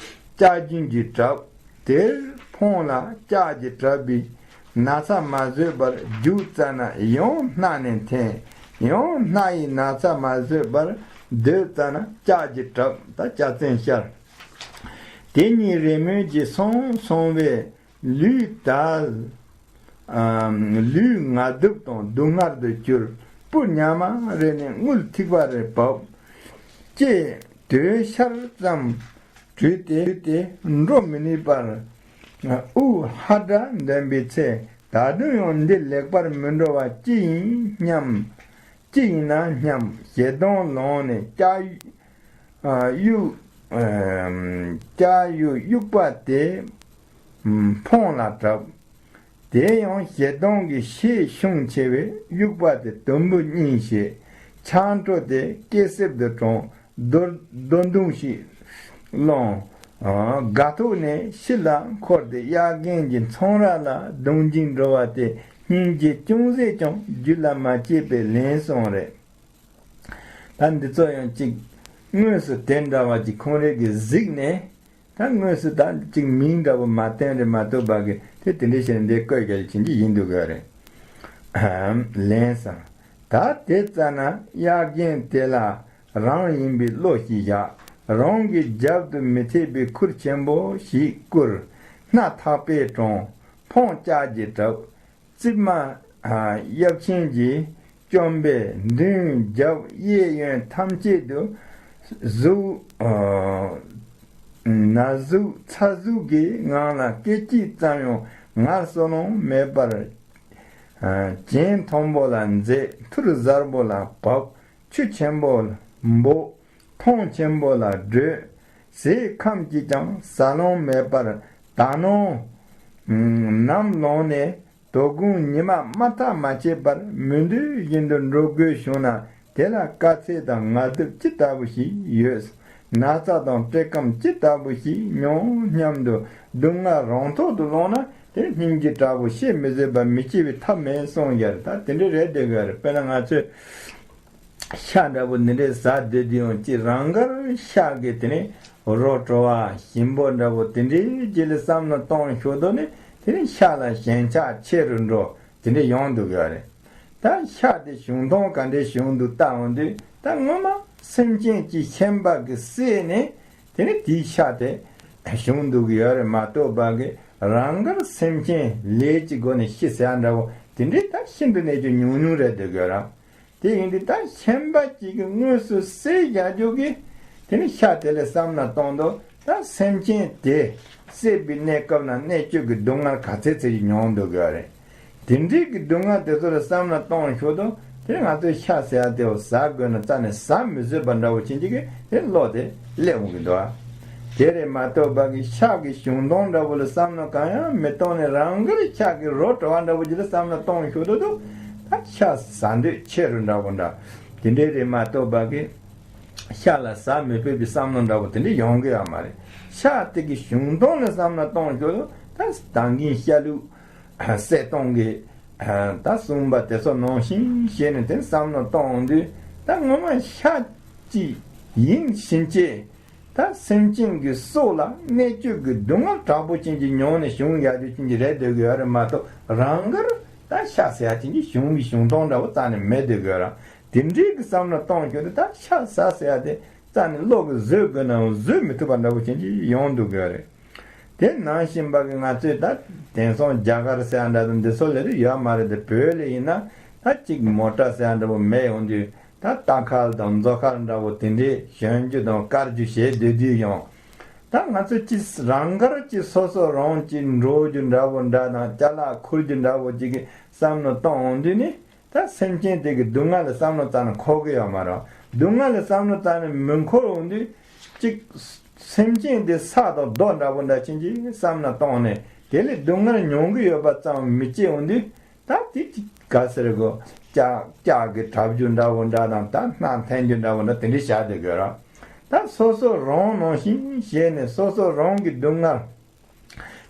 ལྕགས་རྒྱུན་གྱིས་བྲབ། དེར་འཕོངས་ལ་ལྕགས་ཀྱིས་བྲབ་པས་ན་ཚ་མ་བཟོད་པར་རྒྱུག་ཙ་ན་ཡང་སྣ་ནས་འཐེན། ཡང་སྣ་ཡི་ན་ཚ་མ་བཟོད་པར་སྡོད་ཙ་ན་ལྕགས་ཀྱིས་བྲབ། ད་ལྕགས་ཚན་ཤར། དེ་གཉིས་རེས་མོས་ཀྱིས་སོང་སོང་བས་ལུས་དལ། ཨ། ལུས་ངལ་དུབ་དང་སྡུག་བསྔལ་དུ་གྱུར། སྤུ་ཉག་མ་རེ་ནས་རྔུལ་ཐིགས་པ་རེ་བབས། ལྕེ་དྲོད་ཤར་ཙམ་བྲུས་ཏེ་འགྲོ་མི་ནུས་པར། དབུགས་ཧ་སྒྲ་འདོན་པའི་ཚེ། ད་དུང་ཡང་འདི་ལེགས་པར་མི་འགྲོ་བ་ཅི་ཡིན་སྙམ། ཅི་ཡིན་ན་སྙམ། ཞེ་སྡང་ལངས་ནས་ལྕགས་ཡུ། ཨ། ཡུ། ཨ། ལྕགས་ཡུ་དབྱུག་པ་དེ་འཕོངས་ལ་བྲབས། དེ་ཡང་ཞེ་སྡང་གི་ཤས་ཤུགས་ཆེ་བས་དབྱུག་པ་དེ་དུམ་བུ་གཉིས་བྱས། ཆང་གྲོ་དེ་སྐེ་སྲིབ་ཏུ་དྲངས། རྡོ་རྡོ་མདུང་ཞིག་བླངས། ཨ། སྒ་ཐོག་ནས་ཕྱི་ལ་འཁོར་ཏེ་གཡག་རྒན་གྱི་ཚོང་ར་ལ་རྡུང་གིན་འགྲོ་བ་དེ་སྙིང་རྗེ་ཅུང་ཟད་ཀྱང་རྒྱུད་ལ་མ་སྐྱེས་པས་ལན་སོང་རེད། ད་འདི་ཚོ་ཡང་ཅིག་དངོས་སུ་དེ་འདྲ་བ་ཅིག་ཁོང་རང་གིས་གཟིགས་ནས། ད་དངོས་སུ་ད་ཅིག་མིང་འདྲ་བོ་མ་བསྟན་རེད་མ་གཏོགས་པ་གི་དེ་དེ་འདྲ་བྱས་ནས་འདི་བཀོད་རྒྱ་ཅིག་བྱེད་ཀྱི་ཡིན་འདུག་གི་རེད། ལན་སོང་། ད་དེ་ཙ་ན་གཡག་རྒན་དེ་ལ་རང་ཡིན་པའི་བློ་ཞིག་བཞག་རང་གི་རྒྱབ་ཏུ་མི་ཐེག་པའི་ཁུར་ཆེན་པོ་ཞིག་བསྐུར། སྣ་ཐག་པས་དྲངས། འཕོངས་ལྕགས་ཀྱིས་བྲབས། རྩིབ་མ་གཡབ་ཆེན་གྱིས་བཅོམ་པས་མདུན་རྒྱབ་གཡས་གཡོན་ཐམས་ཅད་དུ་གཟུགས། ན་ཟུག་ཚ་ཟུག་གི་ངང་ལ་སྐད་ཅིག་ཙམ་ཡང་ངལ་གསོ་ལོང་མེད་པར། གྱེན་མཐོན་པོ་ལ་འཛེགས། ཐུར་གཟར་པོ་ལ་བབས། ཆུ་ཆེན་པོ་ལ་འབོག་མཐོངས་ཆེན་པོ་ལ་བགྲོད། ཟས་ཁམ་གྱིས་ཀྱང་ཟ་ལོང་མེད་པར་ད་ནོ། ནམ་ལངས་ནས་དོ་དགོང་ཉི་མ་དམར་ཐག་མ་ཆད་པར་མི་འདོད་བཞིན་དུ་འགྲོ་དགོས་བྱུང་ན་དེ་ལ་དཀའ་ཚེགས་དང་ངལ་དུབ་ཅི་ལྟ་བུ་ཞིག་ཡོད། ན་ཚ་དང་བཀྲེས་སྐོམ་ཅི་ལྟ་བུ་ཞིག་མྱོང་སྙམ་དུ་སྡུག་བསྔལ་རང་ཐོག་ཏུ་ལོངས་ན་དེ་སྙིང་རྗེ་དྲག་པོ་བཤད་མི་བཟོད་པ་མི་སྐྱེ་བའི་ཐབས་མེད་གསུངས་ཡོད་རེད། ད་དེ་འདྲ་རེད་བསྡད་དགོས་རེད། དཔེར་ན་ང་ཚོས། ཤ་འདྲ་པོ་འདི་འདྲའི་ཟ་སྡོད་དུས་ཡང་ཅི་རང་དགར་ཤ་གི་དེ་ནས་རོ་བྲོ་བ་ཞིམ་པོ་འདྲ་པོ་དེ་འདྲའི་རྗེས་ལ་བསམ་བློ་གཏོང་ཞོར་དུ་ནི་དེ་ནས་ཤ་ལ་ཞེན་ཆགས་ཆེ་རུ་འགྲོ་དེ་འདྲ་ཡོང་འདུག་ཡོད་རེད། ད་ཤ་དེ་བྱུང་སྟངས་ག་འདྲའི་བྱུང་འདུག་ལྟ་འོང་དུས་ད་སྔོན་མ་སེམས་ཅན་གྱི་ཁྱིམ་པ་གི་བསད་ནས་དེ་ནས་དེའི་ཤ་དེ་བྱུང་འདུག་ཡོད་རེད་མ་གཏོགས་པ་གི་རང་དགར་སེམས་ཅན་ལས་ཀྱི་སྒོ་ནས་ཤི་ཟ་འདྲ་པོ་དེ་འདྲའི་ད་ཤིན་ཏུ་ནས་ཀྱང་ཉུང་ཉུང་རེད་འདུག་ཡོད་ར། དེ་ཡིན་དུས་ད་ཁྱིམ་པ་གཅིག་གིས་དངོས་སུ་བསད་བཞག་རྒྱུ་གི་དེ་ནི་ཤ་དེ་ལ་བསམ་བློ་གཏོང་དུས་ད་སེམས་ཅན་དེ་བསད་པའི་གནས་སྐབས་ན་གནད་གཅོད་ཀྱི་སྡུག་བསྔལ་ག་ཚད་ཚད་ཅིག་མྱོང་འདུག་གི་རེད། དེ་འདྲའི་གི་སྡུག་བསྔལ་དེ་ཚོ་ལ་བསམ་བློ་གཏོང་ཞོར་དུ་དེ་ང་ཚོས་ཤ་ཟེར་ཡ་དེ་ཟ་དགོས་ན་རྩ་ནས་ཟ་མི་བཟོད་པ་འདྲ་བོ་ཅན་ཅིག་གི་དེ་བློ་དེ་སླེབས་འོང་གི་འདུག་ཨ། དེ་རེད་མ་གཏོགས་པ་གི་ཤ་གི་བྱུང་སྟངས་འདྲ་བོ་ལ་བསམ་བློ་གང་ཡང་མི་གཏོང་ནས་རང་དགར་ཤ་གི་རོ་བྲོ་བ་འདྲ་བོ་ཅིག་ལ་བསམ་བློ་གཏོང་ཞོར་དུ་དུ་ད་ཤ་ཟ་འདོད་ཆེ་རུ་འདྲ་བོ་འདྲ་དེ་འདྲའི་རེད་མ་གཏོགས་པ་གི་ཤ་ལ་ཟ་མི་ཕོད་པའི་བསམ་བློ་འདྲ་བོ་དེ་འདྲ་ཡོང་གི་ཡོད་མ་རེད། ཤ་དེ་གི་བྱུང་སྟངས་ལ་བསམ་བློ་གཏོང་ཞོར་དུ་ད་ད་གིན་ཤ་ལུག་བསད་གཏོང་གི་ད་གསུངས་པ་དེ་ཚོ་ནང་བཞིན་བྱས་ནས་དེ་བསམ་བློ་གཏོང་དུས་ད་ངོ་མ་ཤ་གཅིག་ཡིན་ཕྱིན་ཆད། ད་སེམས་ཅན་གྱི་སྲོག་ལ་གནད་གཅོད་ཀྱི་སྡུག་བསྔལ་དྲག་པོ་ཅན་གྱི་མྱོང་ནས་བྱུང་ཡག་རྒྱུ་ཅན་གྱི་རེད་འདོད་ཀྱི་ཡོད་རེད་མ་གཏོགས་རང་དགར་ད་ཤ་ཟེར་ཡག་ཅན་གྱི་བྱུང་བའི་བྱུང་སྟངས་འདྲ་བོ་རྩ་ནས་མེད་འདོད་ཀྱི་ཡོད་ར། དེ་འདྲའི་གི་བསམ་བློ་གཏོང་རྒྱུ་དེ་ད་ཤ་ཟ་ཟེར་ཡག་དེ་རྩ་ནས་བློ་གི་བཟོད་དགོས་ནའང་བཟོད་མི་ཐུབ་པ་འདྲ་བོ་ཅན་གྱི་ཡོང་འདུག་ཀྱི་ཡོད་རེད། དེ་ནང་བཞིན་པ་གི་ང་ཚོས་ད་དེང་སང་རྒྱ་གར་ཟེར་ཡག་འདྲ་དང་འདི་ཚོ་ལས་རིགས་ཡོད་མ་རེད་དེ་བོད་ལ་ཡིན་ན་ད་གཅིག་མོ་ཊ་ཟེར་ཡག་འདྲ་བོ་མེད་ཡོང་དུས། ད་རྟ་ཁལ་དང་མཛོ་ཁལ་འདྲ་བོ་དེ་འདྲས་ཞོན་རྒྱུ་དང་བཀར་རྒྱུ་བྱེད་སྡོད་དུས་ཡང་། ད་ང་ཚོ་ཅི་རང་དགར་གྱི་སོ་སོ་རང་གྱི་འགྲོ་རྒྱུ་འདྲ་བོ་འདྲ་དང་ཅ་ལག་ཁུར་རྒྱུ་འདྲ་བོ་ཅིག་གི་བསམ་བློ་གཏོང་འོང་དུས་ནི་ད་སེམས་ཅན་དེ་གི་སྡུག་བསྔལ་ལ་བསམ་བློ་རྩ་ནས་འཁོར་གི་ཡོད་མ་རེད། སྡུག་བསྔལ་ལ་བསམ་བློ་རྩ་ནས་མི་འཁོར་འོང་དུས་ཅིག་སེམས་ཅན་དེ་ས་དང་རྡོ་འདྲ་བོ་འདྲ་ཅན་གྱི་བསམ་བློ་གཏོང་ནས་དེ་ལས་སྡུག་བསྔལ་མྱོང་གི་ཡོད་པ་ཙམ་མི་བྱེད་འོང་དུས། ད་དེ་ག་ཟེར་གོ། ལྕགས་ལྕགས་ཀྱི་གྲབས་རྒྱུ་འདྲ་བོ་འདྲ་དང་ད་སྣ་འཐེན་རྒྱུ་འདྲ་བོ་འདྲ་དེ་འདྲ་བྱ་དེ་དགོས་ར། ད་སོ་སོ་རང་ནང་བཞིན་བྱས་ནས་སོ་སོ་རང་གི་སྡུག་བསྔལ།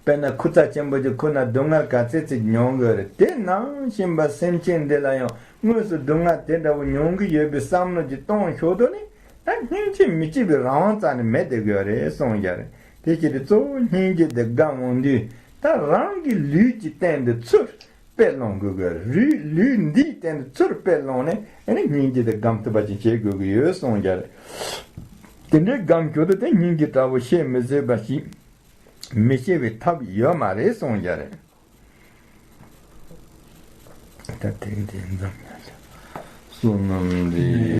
དཔེར་ན་ཁུར་ཚ་ཆེན་པོ་ཅིག་ཁུར་ན་སྡུག་བསྔལ་ག་ཚད་ཅིག་མྱོང་དགོས་རེད། དེ་ནང་བཞིན་པ་སེམས་ཅན་འདི་ལ་ཡང་དངོས་སུ་སྡུག་བསྔལ་དེ་འདྲ་བོ་མྱོང་གི་ཡོད་པའི་བསམ་བློ་ཅིག་གཏོང་ཞོར་དུ་ནི་ད་སྙིང་རྗེ་མི་བྱེད་པའི་རང་དབང་རྩ་ནས་མེད་དེ་དགོས་རེད་གསུངས་ཡ་རེད། དེ་བྱས་ཏེ་གཙོ་བོ་སྙིང་རྗེ་དེ་སྒམ་འོང་དུས་ད་རང་གི་ལུས་ཀྱི་སྟེང་དུ་ཚུར། དཔེ་ལོངས་དགོས་དགོས་རེད། ལུས་ལུས་འདིའི་སྟེང་དུ་ཚུར་དཔེ་ལོངས་ནས་ཨ་ནི་སྙིང་རྗེ་དེ་སྒམ་ཐུབ་པ་ཅིག་བྱེད་དགོས་ཀྱི་ཡོད་གསུངས་ཀྱང་། དེ་འདྲའི་སྒམ་ཁྱོད་དེ་སྙིང་རྗེ་དྲག་པོ་བཤད་མི་བཟོད་པ་ཞིག་མི་ཤེས་པའི་ཐབས་ཡོད་མ་རེད་གསུངས་བཞག་རེད། ད་དེ་དེ་ཙམ་ཡང་བསོད་ནམས་འདི།